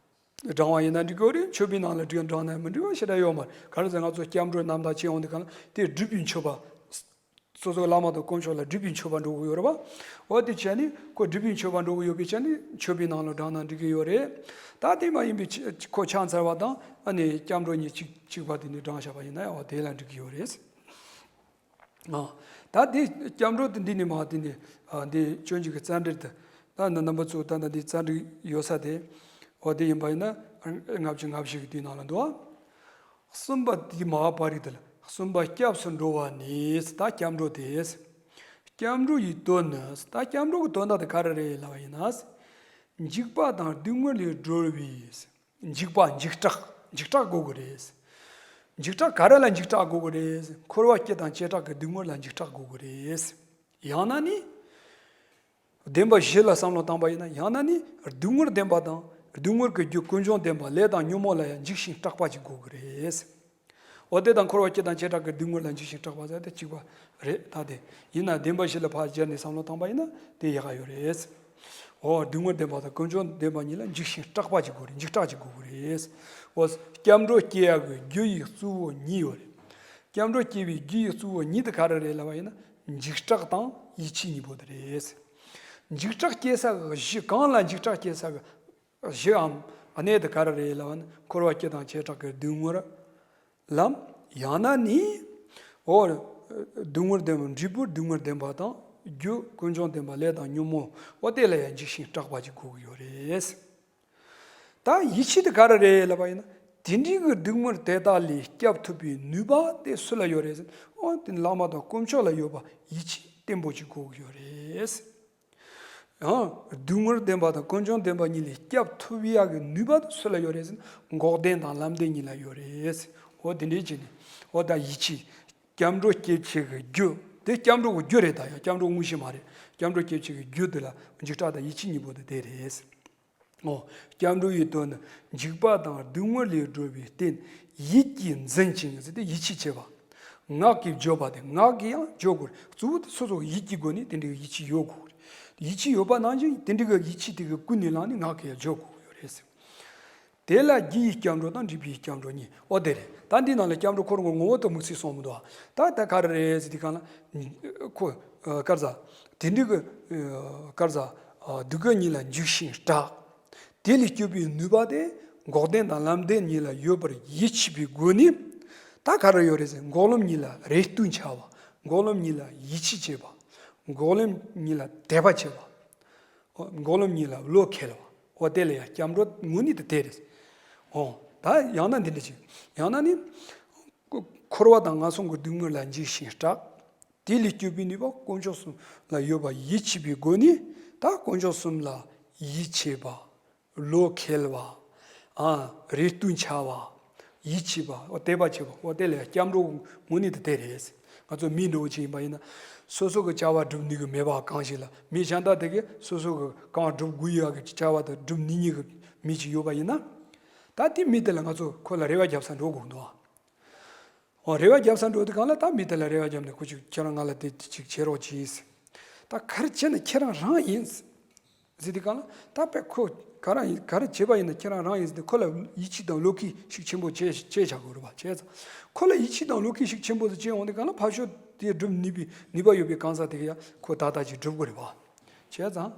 བགྲང་བ་ཡིན་ན་འགྲིག་གི་ཡོད་རེད། མཆོད་པའི་ནང་ལ་འགྲིག་བགྲངས་ན་མི་འགྲིག་པ་ཞེ་དྲག་ཡོད་མ་རེད། ག་རེ་ཟེར་ང་ཚོ་སྐྱབས་འགྲོའི་རྣམ་ཐར་བྱེད་ཡོང་དུས་སྒང་ལ་དེ་སྒྲུབ་པའི་མཆོད་པ། སོ་སོའི་བླ་མ་དང་དཀོན་མཆོག་ལ་སྒྲུབ་པའི་མཆོད་པ་འགྲོ་གི་ཡོད་རེད་པ། འོ་དེ་བྱས་ནས་ཁོ་སྒྲུབ་པའི་མཆོད་པ་འགྲོ་གི་ཡོད་པའི་ཆ་ནས་མཆོད་པའི་ནང་ལ་བགྲངས་ན་འགྲིག་གི་ཡོད་རེད། ད་དེ་མ་ཡིན་པའི་ཁོ་ཕྱག་འཚལ་བ་དང་ཨ་ནི་སྐྱབས་འགྲོ་གཉིས་གཅིག་གཅིག་པ་དེ་ནས་བགྲངས་བཞག་པ་ཡིན་ན་ཡང་འོ་དེ་ལ་འགྲིག་གི་ཡོད་རེད། ཨ། ད་དེ་སྐྱབས་འགྲོ་དེ་འདི་ནས་མ་དེ་ནས་ཨ་འདི་སྤྱོད་འཇུག་གི་རྩ་འགྲེལ་དུ་ད་ནི་རྣམ་པ་ཚོ་ད་ནི་འདི་རྩ་འགྲེལ་ཡོད་ས་དེ། འོ་དེ་ཡིན་པ་ཡིན་ན་ལྔ་བཅུ་ང་བཞི་གི་དེའི་ནང་ལ་འདུག་ཨ། གསུམ་པ་དེ་མ་བ་པ་རིགས་དེ་ལ་གསུམ་པ་སྐྱབས་སུ་འགྲོ་བ་ནི། ད་སྐྱབས་འགྲོ་དེ། སྐྱབས་འགྲོ་ཡི་དོན་ནི། ད་སྐྱབས་འགྲོ་གི་དོན་དག་དེ་ག་རེ་རེད་ལབ་པ་ཡིན་ན། འཇིགས་པ་དང་སྡུག་བསྔལ་ལས་སྒྲོལ་བའི། འཇིགས་པ་འཇིགས་སྐྲག་འཇིགས་སྐྲག་དགོས་ཀྱི་རེད། འཇིགས་སྐྲག་ག་རེ་ལ་འཇིགས་སྐྲག་དགོས་ཀྱི་རེད། འཁོར་བ་སྐྱེ་དང་བྱེ་བྲག་གི་སྡུག་བསྔལ་ལ་འཇིགས་སྐྲག་དགོས་ཀྱི་རེད། ཡང་ན་ནི། བདེན་པ་བཞི་ལ་བསམ་བློ་བཏང་པ་ཡིན་ན། ཡང་ན་ནི་སྡུག་བསྔལ་བདེན་པ་དང་སྡུག་བསྔལ་གྱི་རྒྱུ་ཀུན་འབྱུང་བདེན་པ་ལས་དང་ཉོན་མོངས་ལ་ཡང་འཇིགས་ཤིང་སྐྲག་པ་ཅིག་དགོས་ཀྱི་རེད། འོ་དེ་དང་འཁོར་བ་སྐྱེ་དང་བྱེ་བྲག་གི་སྡུག་བསྔལ་ལ་འཇིགས་ཤིང་སྐྲག་པ་ཟེར་དེ་གཅིག་པ་རེད། ད་དེ་ཡིན་ན་བདེན་པ་བཞི་ལ་ཕར་སྦྱར་ནས་བསམ་བློ་བཏང་པ་ཡིན་ན་དེ་ཡག་ག་ཡོད་རེད། འོ་སྡུག་བསྔལ་བདེན་པ་དང་ཀུན་འབྱུང་བདེན་པ་གཉིས་ལ་འཇིགས་ཤིང་སྐྲག་པ་ཅིག་དགོས་རེད། འཇིགས་སྐྲག་ཅིག་དགོས་ཀྱི་རེད། འོ་སྐྱབས་འགྲོ་སྐྱེ་ཡག་གི་རྒྱུ་ཡི་གཙོ་བོ་གཉིས་ཡོད་རེད། སྐྱབས་འགྲོ་སྐྱེ་བའི་རྒྱུ་ཡི་གཙོ་བོ་གཉིས་དེ་ག་རེ་རེད་ལབ་པ་ཡིན་ན། འཇིགས་སྐྲག་དང་ཡིད་ཆེས་གཉིས་པོ་དེ་རེད། འཇིགས་སྐྲག་སྐྱེ་ས་གི་གཞི། གང་ལ་འཇིགས་སྐྲག་སྐྱེ་ས་གི་གཞིའམ་གནས་དེ་ག་རེ་རེད་ལབ་ན། འཁོར་བ་སྐྱེ་དང་བྱེ་བྲག་གི་སྡུག་བསྔལ་ལམ། ཡང་ན་ནི་འོ་སྡུག་བསྔལ་བདེན་པ། འབྲས་བུ་སྡུག་བསྔལ་བདེན་པ་དང་རྒྱུ་ཀུན་འབྱུང་བདེན་པ་ལས་དང་ཉོན་མོངས། འོ་དེ་ལ་ཡང་འཇིགས་ཤིང་སྐྲག་པ་ཅིག་དགོས་ཀྱི་ཡོད་རེད། ད་ཡིད་ཆེས་དེ་ག་རེ་རེད་ལབ་པ་ཡིན་ན། དེ་འདྲའི་གི་སྡུག་བསྔལ་དེ་དག་ལས་སྐྱབས་ཐུབ་པའི་ནུས་པ་དེ་སུ་ལ་ཡོད་རེད་ཟེར་ན། འོ་དེ་བླ་མ་དང་དཀོན་མཆོག་ལ་ཡོད་པ་ཡིད་ཆེས་བརྟན་པོ་ཅིག་དགོས་ཀྱི་ཡོད་རེད། ཡང་སྡུག་བསྔལ་བདེན་པ་དང་ཀུན་འབྱུང་བདེན་པ་གཉིས་ལས་སྐྱབས་ཐུབ་ཡག་གི་ནུས་པ་དེ་སུ་ལ་ཡོད་རེད་ཟེར་ན། འགོག་བདེན་དང་ལམ་བདེན་གཉིས་ལ་ཡོད་རེད། འོ་དེ་འདྲའི་བྱས་ནས། འོ་ད་ཡིད་ཆེས། སྐྱབས་འགྲོ་སྐྱེ་བྱེད་ཀྱི་རྒྱུ་དེ། སྐྱབས་འགྲོ་གི་རྒྱུ་རེད། ད་ཡང་སྐྱབས་འགྲོ་དངོས་གཞི་མ་རེད། སྐྱབས་འགྲོ་སྐྱེ་བྱེད་ཀྱི་རྒྱུ་དེ་ལ་འཇིགས་སྐྲག་དང་ཡིད་ཆེས་གཉིས་པོ་དེ་དེ་རེད། འོ། སྐྱབས་འགྲོ་ཡི་དོན་ནི། འཇིགས་པ་དང་སྡུག་བསྔལ་ལས་སྒྲོལ་བའི་རྟེན། ཡིད་ཀྱིས་འཛིན་ཅིང་ཟེར་ཏེ་ཡིད་ཆེས་བྱེད་པ། ངག་གིས་བརྗོད་པ་དེ། ངག་གིས་ཡང་བརྗོད་དགོས་རེད། གཙོ་བོ་དེ་སོ་སོ་ཡིད་ཀྱི་སྒོ་ནས་དེ་འདྲའི་ཡིད་ཆེས་ཡོད་དགོས་རེད། ཡིད་ཆེས་ཡོད་པ་ནང་བཞིན་དེ་འདྲའི་གི་ཡིད་ཆེས་དེ་གི་ཀུན་ནས་བསླངས་ནས་ངག་གིས་ཡང་བརྗོད་དགོས་ཡོད་རེད་ཟེར། དེ་ལ་རྒྱུ་ཡི་སྐྱབས་འགྲོ་དང་འབྲས་བུའི་སྐྱབས་འགྲོ་གཉིས། འོ་དེ་རེད། ད་འདི་ནང་ལ་སྐྱབས་འགྲོ་ཁོ་རང་གི་ངོ་བོ་དེ་དམིགས་བསལ་གསུངས་མི་འདུག་ད་ད་ག་རེ་རེད་ཟེར་དུས་སྒང་ལ། ཁོ། ཨ། ག་རེ་ཟ། དེ་འདྲའི་གི། ཨ། ག་རེ་ཟ། ཨ། སྡུག་བསྔལ་གཉིས་ལ་འཇིགས་ཤིང་སྐྲག་དེ་ལས་སྐྱོབ་པའི་ནུས་པ་དེ་འགོག་བདེན་དང་ལམ་བདེན་གཉིས་ལ་ཡོད་པར་ཡིད་ཆེས་པའི་སྒོ་ནས། ད་ག་རེ་ཡོད་རེད་ཟེར། འགོག་ལམ་གཉིས་ལ་རེ་ལྟོས་འཆའ་བ། འགོག་ལམ་གཉིས་ལ་ཡིད་ཆེས་བྱེད་པ། འགོག་ལམ་གཉིས་ལ་དད་པ་བྱེད་པ། འགོག་ལམ་གཉིས་ལ་བློ་འཁེལ་བ། འོ་དེ་ལ་ཡང་སྐྱབས་འགྲོ་དངོས་གནས་དེ་དེ་རེད། འོ། ད་ཡང་ན་འདི་འདྲ་ཅིག་ཡང་ན་ནི། འཁོར་བ་དང་ངན་སོང་གི་སྡུག་བསྔལ་ལ་འཇིགས་ཤིང་སྐྲག་དེ་ལས་སྐྱོབ་པའི་ནུས་པ་དཀོན་མཆོག་གསུམ་ལ་ཡོད་པ་ཡིད་ཆེས་པའི་སྒོ་ནས། ད་དཀོན་མཆོག་གསུམ་ལ་ཡིད་ཆེས་པ། བློ་འཁེལ་བ། ཨ། རེ་ལྟོས་འཆའ་བ། ཡིད་ཆེས་པ། འོ་དད་པ་བྱེད་པ། འོ་དེ་ལ་ཡང་སྐྱབས་འགྲོ་དངོས་གནས་དེ་དེ་རེད། ང་ཚོ་མི་འདྲ་བོ་ཅིག་ཡིན་པ་ཡིན་ན། སོ་སོ་གི་བྱ་བ་སྒྲུབ་ནུས་ཀྱི་མེད་པ་གང་ཞིག་ལ། མི་གཞན་དག་དེ་གིས་སོ་སོ་གི་གང་སྒྲུབ་དགོས་ཡག་གི་བྱ་བ་དེ་སྒྲུབ་ནུས་ཉིད་ཀྱི་མི་ཅིག་ཡོད་པ་ཡིན་ན། ད་དེ་མི་དེ་ལ་ང་ཚོ་ཁོ་ལ་རེ་བ་རྒྱབ་ས་འགྲོ་དགོས་འདུག་འོ། རེ་བ་རྒྱབ་ས་འགྲོ་དུས་སྒང་ལ། ད་མི་དེ་ལ་རེ་བ་བརྒྱབ་ནས། ཁོ་ཅིག་ཁྱེད་རང་ང་ལ་དེ་ཅིག་བྱེད་རོགས་གྱིས། ད་ག་རེ་བྱས་ན་ཁྱེད་རང་རང་ཡིན་ཟེར་དུས་སྒང་ལ། ད་དཔེ་ཁོ་ག་རང་ཡིན། ག་རེ་བྱས་པ་ཡིན་ན་ཁྱེད་རང་རང་ཡིན་ཟེར་ཏེ། ཁོ་ལ་ཡིད་ཆེས་དང་བློ་འཁེལ་ཤུགས་ཆེན་པོ་བྱས་བྱས་བྱ་དགོས་རེད་པ། བྱས་ཙང་ཁོ་ལ་ཡིད་ཆེས་དང་བློ་འཁེལ་ཤུགས་ཆེན་པོ་ཟིག་བྱས་འོང་དུས་སྒང་ལ། ཕར་ཕྱོགས་དེ་སྒྲུབ་ནུས་པའི་ནུས་པ་ཡོད་པའི་གང་ཟག་དེ་གིས་ཡང་ཁོ་ཏག་ཏག་ཅིག་སྒྲུབ་དགོས་རེད་པ། བྱས་ཙང་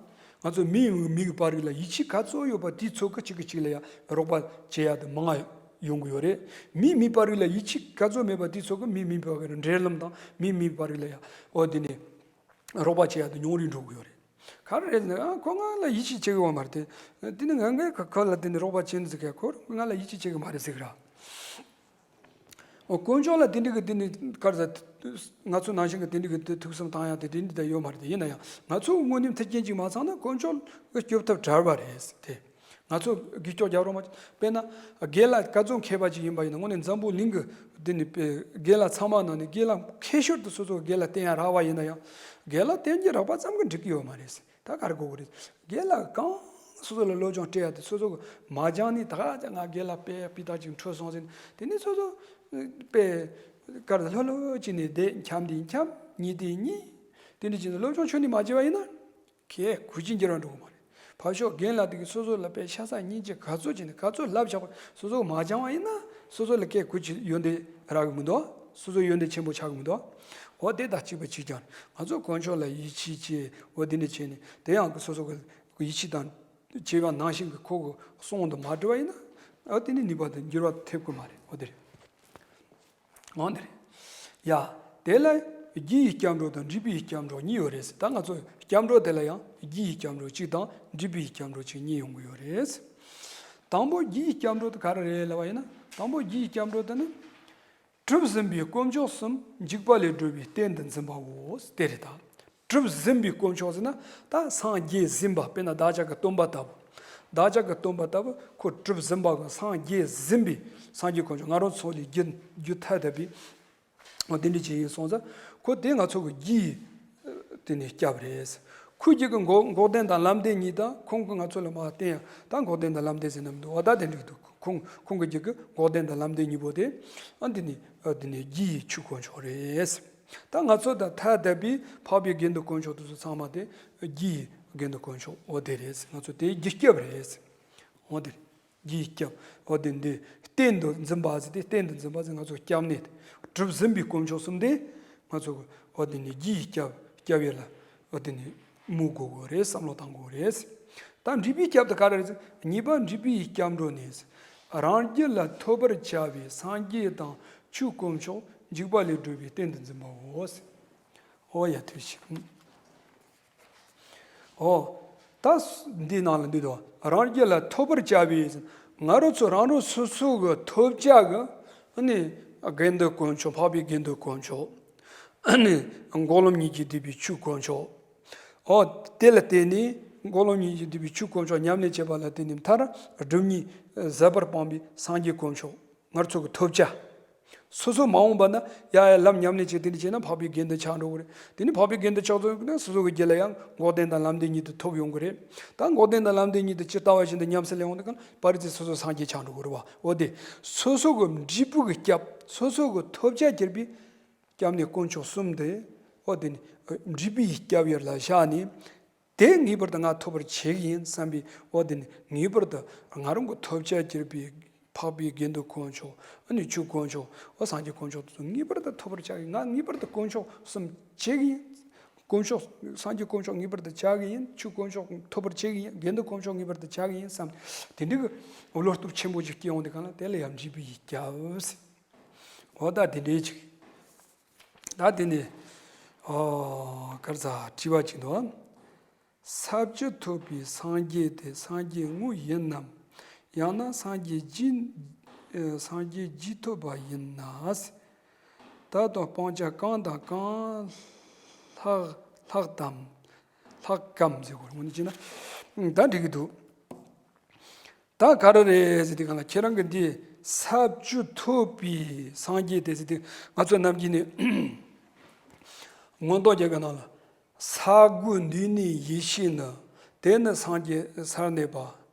ང་ཚོ་མི་ཡི་མི་གི་བར་རིགས་ལ་ཡིད་ཆེས་ག་ཚོད་ཡོད་པ་དེ་ཚོ་གིས་གཅིག་གིས་གཅིག་ལ་ཡང་རོགས་པ་བྱེད་ཡག་དེ་མང་ང་ཡོང་གི་ཡོད་རེད། མི་མི་བར་རིགས་ལ་ཡིད་ཆེས་ག་ཚོད་མེད་པ་དེ་ཚོ་གིས་མི་མི་བར་གྱི་འབྲེལ་ལམ་དང་མི་མི་བར་རིགས་ལ་ཡང་འོ་དེ་ནས་རོགས་པ་བྱེད་ཡག་དེ་ཉུང་རུ་འགྲོ་གི་ཡོད་རེད། ག་རེ་རེད་ཟེར་ན། ཨ། ཁོ་ང་ལ་ཡིད་ཆེས་བྱེད་ཀྱི་ཡོད་མ་རེད་དེ། དེ་ནི་ང་ངས་ཁོ་ཁོ་ལ་དེ་ནི་རོགས་པ་བྱེད་འདི་ཟེར་མཁན། ཁོ་ང་ལ་ཡིད་ཆེས་བྱེད་ཀྱི་མ་རེད་ཟེར་གི་ར། འོ། དཀོན་མཆོག་ལ་དེ་འདྲ་གི་དེ་ནི་ག་རེ་ཟ། ང་ཚོ་ནང་བཞིན་གི་དེ་འདྲ་གི་དེ་ཐུགས་བསམ་བཏང་ཡག་དེ་དེ་འདྲ་ད་ཡོད་མ་རེད་དེ། ཡིན་ན་ཡང་ང་ཚོ་དངོས་གནས་མཐུན་རྐྱེན་ཅིག་མ་ཚང་ན་དཀོན་མཆོག་གིས་སྐྱོབ་ཐབས་བྲལ་བ་རེད་དེ། ང་ཚོ་གིས་སྐྱོབ་རྒྱག་རོགས་མ་བྱེད། དཔེར་ན་རྒན་ལགས་ག་ཚོད་མཁས་པ་ཅིག་ཡིན་པ་ཡིན་ན། དངོས་གནས་འཛམ་བུ་གླིང་གི་དེ་ནི་དཔེ་རྒན་ལགས་ཚང་མ་ནང་ནས་རྒན་ལགས་མཁས་ཤོས་དེ་སོ་སོ་རྒན་ལགས་བསྟེན་ཡག་རག་པ་ཡིན་ན་ཡང་། རྒན་ལགས་བསྟེན་གྱི་རག་པ་ཙམ་གྱིས་འགྲིག་གི་ཡོད་མ་རེད། ད་ག་རེ་དགོས་ཀྱི་རེད། རྒན་ལགས་གང་སོ་སོ་ལ་སློབ་སྦྱོང་སྤྲད་ཡག་དེ་སོ་སོ་གིས་མ་སྦྱངས་ནས། ད་ག་ཚོད་ང་རྒན་ལགས་དཔེ་སྤུས་དག་ཅིག་འཕྲོད་སོང་ཟེར་ནས། དེ་ནས་སོ་སོ་དཔེ་ག་རེ་ལྷོད་ལྷོད་བྱས་ནས་བསྡད། འཁྱམས་དེ་འཁྱམས། གཉིད་དེ་གཉིད། དེ་འདྲ་བྱས་ནས་སློབ་སྦྱོང་ཁྱོན་ནས་མ་བྱས་པ་ཡིན་ན། གལ་གུ་ཅིག་འགྱུར་བ་འགྲོ་གི་མ་རེད། ཕར་ཕྱོགས་རྒན་ལགས་དེ་གིས་སོ་སོ་ལ་དཔེ་ཤ་ཚ་སྙིང་རྗེ་ག་ཚོད་བྱས་ནས་ག་ཚོད་བསླབ་བཞག་པ་སོ་སོ་མ་སྦྱངས་པ་ཡིན་ན། སོ་སོ་ལ་གལ་གུ་ཅིག་ཡོན་ཏན་རག་གི་མི་འདུག་སོ་སོ་ཡོན་ཏན་ཆེན་པོ་ཆགས་གི་མི་འདུག་འོ་དེ་དང་གཅིག་པ་གཅིག་རྐྱང་། ང་ཚོ་དཀོན་མཆོག་ལ་ཡིད་ཆེས་བྱས། འོ་དེ་འདྲ་བྱས་ནས། དེ་ཡང་སོ་སོ་གི་ཡིད་ཆེས་དང་བྱས་པ་ནང་བཞིན་གི་ཁོ་གི་གསུང་དེ་མ་སྒྲུབ་པ་ཡིན་ན། འོ་དེ་ནི་ནུས་པ་དེ་འགྱུར་བ་ཐེབས་ཀྱི་མ་རེད། འོ་དེ་རེད། འོ་དེ་རེད། ཡ། དེ་ལ་རྒྱུ་ཡི་སྐྱབས་འགྲོ་དང་འབྲས་བུ་ཡི་སྐྱབས་འགྲོ་གཉིས་ཡོད་རེད་ཟེར། ད་ང་ཚོ་སྐྱབས་འགྲོ་དེ་ལ་ཡང་རྒྱུ་ཡི་སྐྱབས་འགྲོ་གཅིག་དང་འབྲས་བུ་ཡི་སྐྱབས་འགྲོ་གཅིག་གཉིས་ཡོང་གི་ཡོད་རེད། དང་པོ་རྒྱུ་ཡི་སྐྱབས་འགྲོ་དེ་ག་རེ་རེད་ལབ་པ་ཡིན་ན། དང་པོ་རྒྱུ་ཡི་སྐྱབས་འགྲོ་དེ་ནི། གྲུབ་ཟིན་པའི་དཀོན་མཆོག་གསུམ་འཇིགས་པ་ལས་སྒྲོལ་བའི་རྟེན་དུ་འཛིན་པའོ། དེ་རེད་ད། གྲུབ་ཟིན་པའི་དཀོན་མཆོག་ཟེར་ན། ད་སངས་རྒྱས་ཟིན་པ། དཔེར་ན་བདག་ཅག་གི་སྟོན་པ་ལྟ་བུ། བདག་ཅག་གི་སྟོན་པ་ལྟ་བུ་ཁོ་གྲུབ་ཟིན་པ་གི། སངས་རྒྱས་ཟིན་པའི་སངས་རྒྱས་དཀོན་མཆོག། ང་རང་ཚོ་ལས་རྒྱུ་རྒྱུ་ཐ་དད་པའི། འོ་དེ་འདྲ་ཅིག་ཡིན་སོང་ཙང་། ཁོ་དེ་ང་ཚོ་གི་རྒྱུ་ཡི་དེ་ནི་སྐྱབས་རེད། ཁོའི་རྒྱུད་ཀྱི་འགོག་འགོག་བདེན་དང་ལམ་བདེན་གཉིས་དང་ཁོང་གིས་ང་ཚོ་ལ་མར་བསྟན་ཡང་ད་འགོག་བདེན་དང་ལམ་བདེན་ཟེར་ན་མི་འདུག་འོ་ད་དེ་འགྲིག་འདུག་ཁོང་ཁོང་གི་རྒྱུད་ཀྱི་འགོག་བདེན་དང་ལམ་བདེན་གཉིས་པོ་དེ་ཨ་འདི་ནི་ཨ་འདི་ནི་རྒྱུ་ཡི་ཆོས་དཀོན་མཆོག་རེད། ད་ང་ཚོ་ད་ཐ་དད་པའི་འཕགས་པའི་དགེ་འདུན་དཀོན་མཆོག་དེ་ཚོ་ཚང་མ་དེ་རྒྱུ་ཡི་དགེ་འདུན་དཀོན་མཆོག་འོ་དེ་རེད། ང་ཚོ་དེ་རྒྱུ་སྐྱབས་རེད། འོ་དེ་རེད། རྒྱུ་ཡི་སྐྱབས། འོ་དེ་འདི་གཏན་དུ་འཛིན་པ་ཟེར་ཏེ་གཏན་དུ་འཛིན་པ་ཟེར་ང་ཚོ་སྐྱབས་གནས་གྲུབ་ཟིན་པའི་དཀོན་མཆོག་གསུམ་དེ་ང་ཚོ་འོ་དེ་ནི་རྒྱུ་ཡི་སྐྱབས་སྐྱབས་ཡུལ་ལ་འོ་དེ་ནི་མོས་དགོས་དགོས་རེད། བསམ་བློ་བཏང་དགོས་རེད། ད་འདྲིས་པའི་སྐྱབས་དེ་ག་རེ་རེད། གཉིས་པ་འདྲིས་པའི་སྐྱབས་འགྲོ་ནས། རང་རྒྱུད་ལ་ཐོབ་པར་བྱ་བའི་སངས་རྒྱས་དང་ཆོས་དཀོན་མཆོག་འཇུག་པ་ལས་སྒྲོལ་བའི་གཏན་དུ་འཛིན་པའོ། འོ་ཡ་ཐུགས་ཤིག་འོ། ད་འདི་ནང་ལ་འདི་དོ། རང་རྒྱུད་ལ་ཐོབ་པར་བྱ་བའི་ང་རང་ཚོ་རང་རང་སོ་སོ་གི་ཐོབ་བྱ་གི་ཨ་ནི་དགེ་འདུན་དཀོན་མཆོག་འཕགས་པའི་དགེ་འདུན་དཀོན་མཆོག་ཨ་ནི་འགོག་ལམ་གཉིས་ཀྱིས་བསྡུས་པའི་ཆོས་དཀོན་མཆོག་འོ་དེ་ལ་བརྟེན་ནས་འགོག་ལམ་གཉིས་ཀྱིས་བསྡུས་པའི་ཆོས་དཀོན་མཆོག་ཉམས་ལེན་བྱེད་པ་ལ་བརྟེན་ནས་མཐར་སྒྲུབ་གཉིས་ཟད་པར་སྤངས་པའི་སངས་རྒྱས་དཀོན་མཆོག་ང་ཚོ་གི་ཐོབ་བྱ། སོ་སོ་མ་འོངས་པ་ན་ཡ་ཡ་ལམ་ཉམས་ལེན་བྱེད་དེ་འདྲ་བྱས་ན་འཕགས་པའི་དགེ་འདུན་ཆགས་འགྲོ་གི་རེད། དེ་ནི་འཕགས་པའི་དགེ་འདུན་ཆགས་ཚོད་ན་སོ་སོ་གི་རྒྱུད་ལ་ཡང་འགོག་བདེན་དང་ལམ་བདེན་གཉིས་དེ་ཐོབ་ཡོང་གི་རེད། ད་འགོག་བདེན་དང་ལམ་བདེན་གཉིས་དེ་ཇི་ལྟ་བ་བཞིན་དུ་ཉམས་སུ་ལེན་འོང་དུས་གང་པར་རིས་སོ་སོ་སངས་རྒྱས་ཆགས་འགྲོ་གི་རེད་བ། འོ་དེ་སོ་སོ་གི་འབྲས་བུ་གི་སྐྱབས་སོ་སོ་གི་ཐོབ་བྱ་གྱུར་པའི་སྐྱབས་གནས་དཀོན་མཆོག་གསུམ་དེ་འོ་དེ་ནི་འབྲས་བུ་ཡི་སྐྱབས་ཡུལ་ལ་བཞག་ནས། དེ་ངེས་པར་དུ་ང་ཐོབ་པར་བྱེད་ཀྱི་ཡིན་བསམ་པའི་འོ་དེ་ནི་ངེས་པར་དུ་ང་རང་གི་ཐོབ་བྱ་གྱུར་པའི་འཕགས་པའི་དགེ་འདུན་དཀོན་མཆོག་ཨ་ནི་ཆོས་དཀོན་མཆོག་འོ་སངས་རྒྱས་དཀོན་མཆོག་དེ་ཚོ་ངེས་པར་དུ་ཐོབ་པར་བྱ་གི་ཡིན། ང་ངེས་པར་དུ་དཀོན་མཆོག་གསུམ་བྱེད་ཀྱི་ཡིན། དཀོན་མཆོག་སངས་རྒྱས་དཀོན་མཆོག་ངེས་པར་དུ་བྱ་གི་ཡིན། ཆོས་དཀོན་མཆོག་ཐོབ་པར་བྱེད་ཀྱི་ཡིན། དགེ་འདུན་དཀོན་མཆོག་ངེས་པར་དུ་བྱ་གི་ཡིན་བསམ་དེ་འདྲའི་གི་བློ་སྟོབས་ཆེན་པོ་ཅིག་སྐྱེ་འོང་དུས་གང་ལ་དེ་ལ་ཡང་འབྲས་བུ་ཡི་སྐྱབས། འོ་ད་དེ་འདྲའི་ཅིག་ད་དེ་ནས་ཨོ་ག་རེ་ཟ་དྲི་བ་ཅིག་འདུག་ས་བཅུ་ཐོབ་པའི་སངས་རྒྱས་དེ་སངས་རྒྱས་དངོས་ཡིན་ནམ། ཡང་ན་སངས་རྒྱས་རྗེས་ཨ་སངས་རྒྱས་རྗེས་ཐོབ་པ་ཡིན་ན། ད་དུང་སྤང་བྱ་གང་དང་གང་ལྷག་ལྷག་དམ་ལྷག་གམ་ཟེར་དགོས་རེད། དངོས་གནས་བྱས་ན་ད་འགྲིག་གི་འདུག་ད་ག་རེ་རེད་ཟེར་དུས་གང་ལ་ཁྱེད་རང་གི་འདི་ས་བཅུ་ཐོབ་པའི་སངས་རྒྱས་དེ་ཟེར་དུས་ང་ཚོ་ནམ་རྒྱུན་ནས་མངོན་རྟོགས་རྒྱན་གྱི་ནང་ལ་ས་དགུ་འདུས་ནས་ཡེ་ཤེས་ནི། དེ་ནི་སངས་རྒྱས་སར་གནས་པ་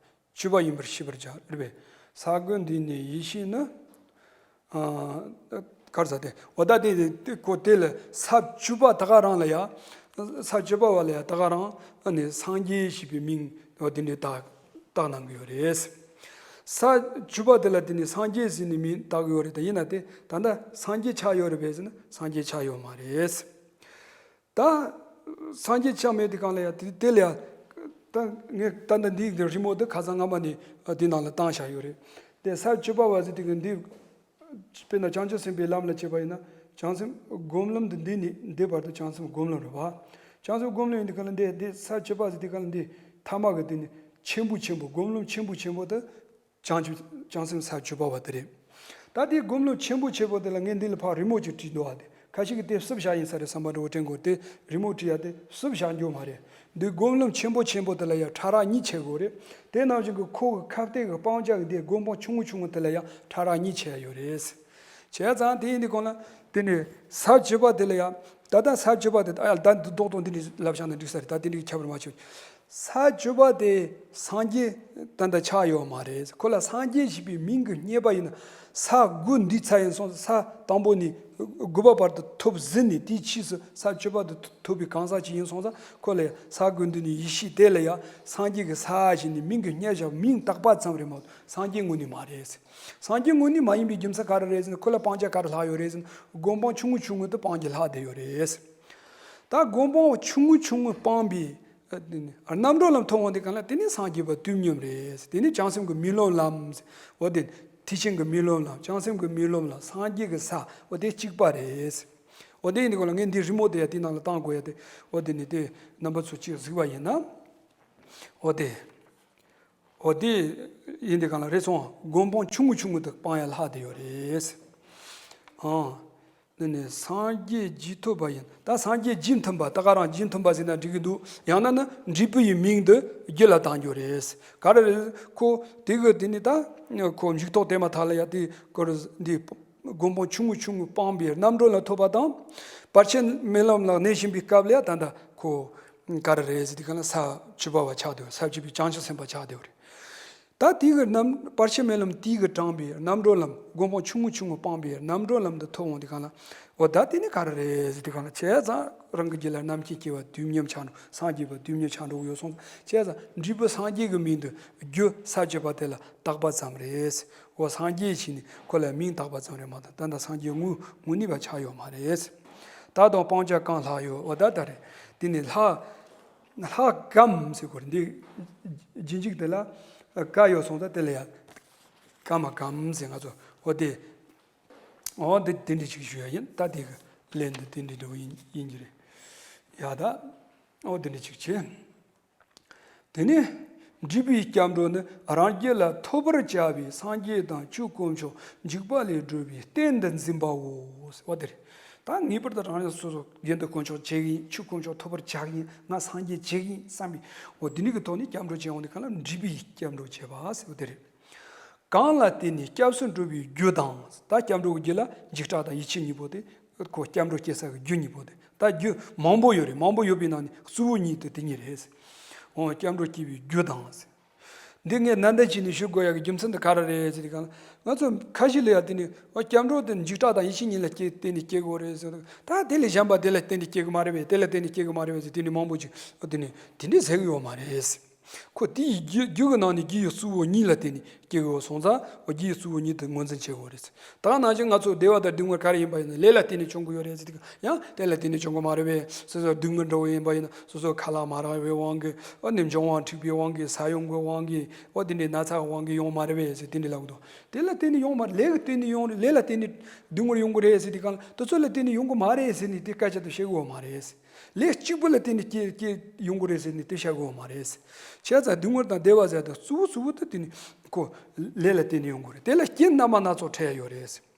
བཅུ་པ་ཡིན་པར་ཤེས་པར་བྱ། རེད་པས། ས་དགུ་འདུས་ནས་ཡེ་ཤེས་ནི། ཨ་གར་ས་དེ་འོ་ད་དེ་དེ་ཁོ་དེ་ལ་ས་བཅུ་པ་ད་ག་རང་ལ་ཡ། ས་བཅུ་པ་བ་ལ་ཡ་ད་ག་རང་ཨ་ནི་སངས་རྒྱས་ཞེས་པའི་མིང་འོ་དེ་འདྲའི་བཏགས་བཏགས་གནང་གི་ཡོད་རེད། ས་བཅུ་པ་དེ་ལ་དེ་ནི་སངས་རྒྱས་ཟེར་ནས་མིང་བཏགས་ཡོད་རེད། དེ་ཡིན་ན་དེ་ད་ལྟ་སངས་རྒྱས་ཆགས་ཡོད་རེད་པས་ཟེར་ན་སངས་རྒྱས་ཆགས་ཡོད་མ་རེད། ད་སངས་རྒྱས་ཆགས་མེད་དེ་གང་ལ་ཡ་དེ་དེ་ལ་ཡ། ད་ངས་ད་ལྟ་འདིའི་རི་མོ་དེ་ཁ་སང་སྔ་མ་ནས་འདི་ནང་ལ་བཏང་བཞག་ཡོད་རེད། དེ་ས་བཅུ་པ་བ་ཟེར་དེ་གི་འདི་དཔེར་ན་བྱང་ཆུབ་སེམས་དཔའི་ལམ་ལ་བྱེད་པ་ཡིན་ན་བྱང་སེམས་སྒོམ་ལམ་དུ་འདི་ནས་འདི་བར་དུ་བྱང་སེམས་སྒོམ་ལམ་རེད་བ། བྱང་སེམས་སྒོམ་ལམ་ཡིན་དེ་གང་ལ་འདི་འདི་ས་བཅུ་པ་ཟེར་དེ་གང་ལ་འདི་ཐ་མ་གི་དེ་ནི་ཆེན་པོ་ཆེན་པོ་སྒོམ་ལམ་ཆེན་པོ་ཆེན་པོ་དེ། བྱང་ཆུབ་བྱང་སེམས་ས་བཅུ་པ་བ་དེ་རེད། ད་དེའི་སྒོམ་ལམ་ཆེན་པོ་ཆེ་པོ་དེ་ལ་ངས་འདི་ལ་ཕར་རི་མོ་ཅིག་བྲིས་འདུག་ཨ། དེ་ཁ་ཤས་ཀྱིས་དེ་བསུབ་བཞག་ཡིན་ས་རེད་བསམ་པ་འདྲ་བོ་དྲན་གོ། དེ་རི་མོ་བྲིས་ཡ་དེ་བསུབ་བཞག་འགྱོ་མ་རེད། འདི་སྒོམ་ལམ་ཆེན་པོ་ཆེན་པོ་དེ་ལ་ཡང་ཕྲ་རགས་གཉིས་ཕྱེ་དགོས་རེད། དེ་ནང་བཞིན་གྱི་ཁོ་གི་ཁ་གཏད་ཀྱི་སྤང་བྱ་གི་དེ་སྒོམ་སྤང་ཆུང་ངུ་ཆུང་ངུ་དེ་ལ་ཡང་ཕྲ་རགས་གཉིས་ཕྱེ་ཡ་ཡོད་རེད། བྱས་ཙང་དེ་ཡིན་དུས་གང་ལ་དེ་ནས་ས་བཅུ་པ་དེ་ལ་ཡང་ད་ལྟ་ས་བཅུ་པ་དེ་ཨ་ཡ་ད་འདི་རྡོག་རྡོག་འདི་འདྲ་ལབ་བཞག་ན་འགྲིག་ས་རེད། ད་དེ་འདྲའི་ཁྱད་པར་མ་ཆོད། ས་བཅུ་པ་དེ་སངས་རྒྱས་ད་ལྟ་ཆགས་ཡོད་མ་རེད། ཁོ་ལ་སངས་རྒྱས་ཞེས་པའི་མིང་གིས་བསྙད་པ་ཡིན་ན་ས་དགུ་འདུས་ཚར་ཡིན་སོང་ཙང་། ས་དང་པོ་ནས་དགུ་པ་བར་དུ་ཐོབ་ཟིན་ནས་དེའི་ཕྱིས་སུ་ས་བཅུ་པ་དེ་ཐོབ་པའི་གང་ཟག་ཅིག་ཡིན་སོང་ཙང་། ཁོ་ལ་ས་དགུ་འདུས་ནས་ཡེ་ཤེས་དེ་ལ་ཡང་སངས་རྒྱས་ཀྱི་ས་ཞེས་ནས་མིང་གིས་བསྙད་བཞག་མིང་བཏགས་པ་ཙམ་རེད་མ་གཏོགས་སངས་རྒྱས་དངོས་གནས་མ་རེད། སངས་རྒྱས་དངོས་གནས་མ་ཡིན་པའི་རྒྱུ་མཚན་ག་རེ་རེད་ཟེར་ན། ཁོ་ལ་སྤང་བྱ་ག་རེ་ལྷག་ཡོད་རེད་ཟེར་ན། སྒོམ་སྤང་ཆུང་ངུ་ཆུང་ངུ་དེ་སྤང་གི་ལྷག་བསྡད་ཡོད་རེད། ད་སྒོམ་སྤང་ཆུང་ངུ་ཆུང་ངུ་སྤངས་པའི་ཨ་རྣམ་གྲོལ་ལམ་ཐོབ་འོང་དུས་གང་ལ་དེ་ནི་སངས་རྒྱས་པ་དུས་མཉམ་རེད། དེ་ནི་བྱང་སེམས་ཀྱི་རྨི་ལམ་ལམ། འོ་དེ་ཐེག་ཆེན་གྱི་རྨི་ལམ་ལམ། བྱང་སེམས་ཀྱི་རྨི་ལམ་ལམ། སངས་རྒྱས་ཀྱི་ས་འོ་དེ་གཅིག་པ་རེད། འོ་དེ་ཡིན་དུས་གང་ལ་ངས་འདི་རི་མོ་དེ་ཡ་དེ་ནང་ལ་བཏང་དགོས་ཡ་དེ། འོ་དེ་ནི་དེ་རྣམ་པ་ཚོ་གཅིག་གཟིགས་པ་ཡིན་ན། འོ་དེ། འོ་དེ་ཡིན་དུས་གང་ལ་རེད་སོང་། སྒོམ་སྤང་ཆུང་ངུ་ཆུང་ངུ་དེ་སྤང་ཡ་ལྷག་བསྡད་ཡོད་རེད། ཨང་། དེ་ནས་སངས་རྒྱས་རྗེས་ཐོབ་པ་ཡིན། ད་སངས་རྒྱས་རྗེས་མཐུན་པ། ད་ག་རང་རྗེས་མཐུན་པ་ཟེར་ན་འགྲིག་གི་འདུག་ཡང་ན་ན་འབྲས་བུ་ཡི་མིང་དེ་རྒྱུད་ལ་བཏང་རྒྱུ་རེད། ག་རེ་རེད། ཁོ་དེ་གི་དེ་ནི་ད་ཁོ་མཇུག་ཐོག་དེ་མ་ཐག་ལ་ཡ་དེ་ཁོ་རེ་འདི་སྒོམ་སྤང་ཆུང་ངུ་ཆུང་ངུ་སྤངས་པའི་རྣམ་གྲོལ་ལ་ཐོབ་པ་དང་། བར་ཆད་རྨི་ལམ་ལ་གནས་བཞིན་པའི་སྐབས་ལ་ཡ་ད་ལྟ་ཁོ། ག་རེ་རེད་ཟེར་དུས་གང་ལ་ས་བཅུ་པ་བ་ཆགས་བསྡད་ཡོད། ས་བཅུ་པའི་བྱང་ཆུབ་སེམས་དཔའ་ཆགས་བསྡད་ཡོད་རེད། ད་དེ་གི་རྣམ་བར་ཆད་མེད་ལམ་དེ་གི་དྲངས་པའི་རྣམ་གྲོལ་ལམ། སྒོམ་སྤང་ཆུང་ངུ་ཆུང་ངུ་སྤངས་པའི་རྣམ་གྲོལ་ལམ་དུ་ཐོབ་འོང་དུས་གང་ལ། འོ་ད་དེ་ནི་ག་རེ་རེད་ཟེར་དུས་གང་ལ། བྱས་ཙང་རང་གི་རྒྱུད་ལ་རྣམ་མཁྱེན་སྐྱེ་བ་དུས་མཉམ་ཆགས་འགྲོ། སངས་རྒྱས་པ་དུས་མཉམ་ཆགས་འགྲོ་གི་ཡོད་སོང་། བྱས་ཙང་འབྲས་བུ་སངས་རྒྱས་ཀྱི་མིང་དུ་རྒྱུ་ས་བཅུ་པ་དེ་ལ་བཏགས་པ་ཙམ་རེད། འོ་སངས་རྒྱས་ཕྱིན་ནས་ཁོ་ལ་མིང་བཏགས་པ་ཙམ་རེད་མ་གཏོགས། ད་ལྟ་སངས་རྒྱས་དངོས་དངོས་གནས་པ་ཆགས་ཡོད་མ་རེད། ད་དང་སྤང་བྱ་གང་ལྷག་ཡོད། འོ་ད་ད་རེད། དེ་ནི་ལྷག་ལྷག་གམ་ཟེར་གོ་རེད། འདི་རྗེས་འཇུག་དེ་ལ་ག་ཡོད་སོང་ཙང་དེ་ལ་ཡ་ག་མ་གམ་ཟེར། ང་ཚོ་འོ་དེ་འོ་འདི་དེ་འདྲ་ཅིག་ཞུ་ཡ་ཡིན། ད་དེ་གི་ལན་འདི་དེ་འདྲ་འདྲ་བོ་ཡིན་ཡིན་གྱི་རེད། ཡ་ད་འོ་དེ་འདྲ་ཅིག་བྱས། དེ་ནས་འབྲས་བུའི་སྐྱབས་འགྲོ་ནི། རང་རྒྱུད་ལ་ཐོབ་པར་བྱ་བའི་སངས་རྒྱས་དང་ཆོས་དཀོན་མཆོག་འཇུག་པ་ལས་སྒྲུབ་པའི་རྟེན་དུ་འཛིན་པའོ། འོ་དེ་རེད། ད་ངེས་པར་དུ་རང་རང་སོ་སོ་རྒྱུན་དུ་དཀོན་མཆོག་བྱེད་ཀྱི་ཡིན། ཆོས་དཀོན་མཆོག་ཐོབ་པར་བྱ་གི་ཡིན། ང་སངས་རྒྱས་བྱེད་ཀྱི་ཡིན་བསམ་པའི་འོ་དེ་ནི་གི་ཐོག་ནས་སྐྱབས་འགྲོ་བྱེད་འོང་དུས་གང་ལ་འབྲས་བུའི་སྐྱབས་འགྲོ་བྱེད་པ་ཟེར་བ་དེ་རེད། གང་ལ་བརྟེན་ནས་སྐྱབས་སུ་འགྲོ་བའི་རྒྱུ་དང་། ད་སྐྱབས་འགྲོ་གི་རྒྱུ་ལ་འཇིགས་སྐྲག་དང་ཡིད་ཆེས་གཉིས་པོ་དེ། ཁོ་སྐྱབས་འགྲོ་སྐྱེ་ས་གི་རྒྱུ་གཉིས་པོ་དེ། ད་རྒྱུ་མང་པོ་ཡོད་རེད། མང་པོ་ཡོད་པའི་ནང་ནས་གཙོ་བོ་གཉིས་དེ་དེ་གཉིས་རེད། འོ་སྐྱབས་འགྲོ་སྐྱེ་བའི་རྒྱུ་དང་། འདི་ངས་ནན་ཏན་བྱས་ནས་ཞུ་དགོས་ཡ་གི་རྒྱུ་མཚན་དེ་ག་རེ་རེད་ཟེར་དུས་གང་ལ། ང་ཚོ་ཁ་ཤས་ལ་ཡ་དེ་ནི་འོ་སྐྱབས་འགྲོ་དེ་འཇིགས་སྐྲག་དང་ཡིད་ཆེས་གཉིས་ལ་སྐྱེ་བརྟེན་ནས་སྐྱེ་དགོས་རེད་ཟེར། ད་དེ་ལས་གཞན་པ་དེ་ལ་བརྟེན་ནས་སྐྱེ་གི་མ་རེད་པས། དེ་ལ་བརྟེན་ནས་སྐྱེ་གི་མ་རེད་པས་ཟེར་དེ་ནི་མང་པོ་ཅིག་དེ་ནི་དེ་འདྲས་ཟེར་གི་ཡོད་མ་རེད། ཁོ་དེའི་རྒྱུ་རྒྱུ་གི་ནང་ནས་རྒྱུ་ཡི་གཙོ་བོ་གཉིས་ལ་བརྟེན་ནས་སྐྱེ་གི་ཡོད་སོང་ཙང་། འོ་རྒྱུ་ཡི་གཙོ་བོ་གཉིས་དེ་ངོས་འཛིན་བྱེད་དགོས་རེད། ད་ནང་བཞིན་ང་ཚོ་བདེ་བ་དང་སྡུག་བསྔལ་ག་རེ་ཡིན་པ་ཡིན་ན་ལས་ལ་བརྟེན་ནས་བྱུང་གི་ཡོད་རེད་ཟེར་དུས། ཡང་དེ་ལ་བརྟེན་ནས་བྱུང་གི་མ་རེད་པས། སོ་སོ་སྡུག་བསྔལ་འདྲ་བོ་ཡིན་པ་ཡིན་ན་སོ་སོ་ཁ་ལག་མ་རག་པའི་དབང་གིས། འོ་ནི་འབྱུང་བ་འཁྲིགས་པའི་དབང་གིས། ས་ཡོམ་གྱི་དབང་གིས། འོ་དེ་འདྲའི་ན་ཚ་དབང་གིས་ཡོང་མ་རེད་པས་ཟེར་དེ་འདྲའི་ལབ་གི་འདུག་དེ་ལ་བརྟེན་ནས་ཡོང་མ་རེད། ལས་ཀྱི་བརྟེན་ནས་ཡོང་རེད། ལས་ལ་བརྟེན་ནས་སྡུག་བསྔལ་ཡོང་གི་རེད་ཟེར་དུས་གང་ལ། དེ་ཚོ་ལ་བརྟེན་ནས་ཡོང་གི་མ་རེད་ཟེར་ནས་དེ་སྐད་ཆ་དེ་བཤད་གི་ཡོད་མ་རེད། ལས་གཅིག་པུ་ལ་བརྟེན་ནས་སྐྱེ་སྐྱེ་ཡོང་གི་རེད་ཟེར་ནས་དེ་བཤད་གི་ཡོད་མ་རེད། བྱས་ཙང་སྡུག་བསྔལ་དང་བདེ་བ་ཟེར་དེ་གཙོ་བོ་གཙོ་བོ་དེ་དེ་ནི་ཁོ་ལས་ལ་བརྟེན་ནས་ཡོང་གི་རེད། དེ་ལ་རྐྱེན་རྣམ་པ་སྣ་ཚོགས་འཕྲད་ཡ་ཡོད་རེད།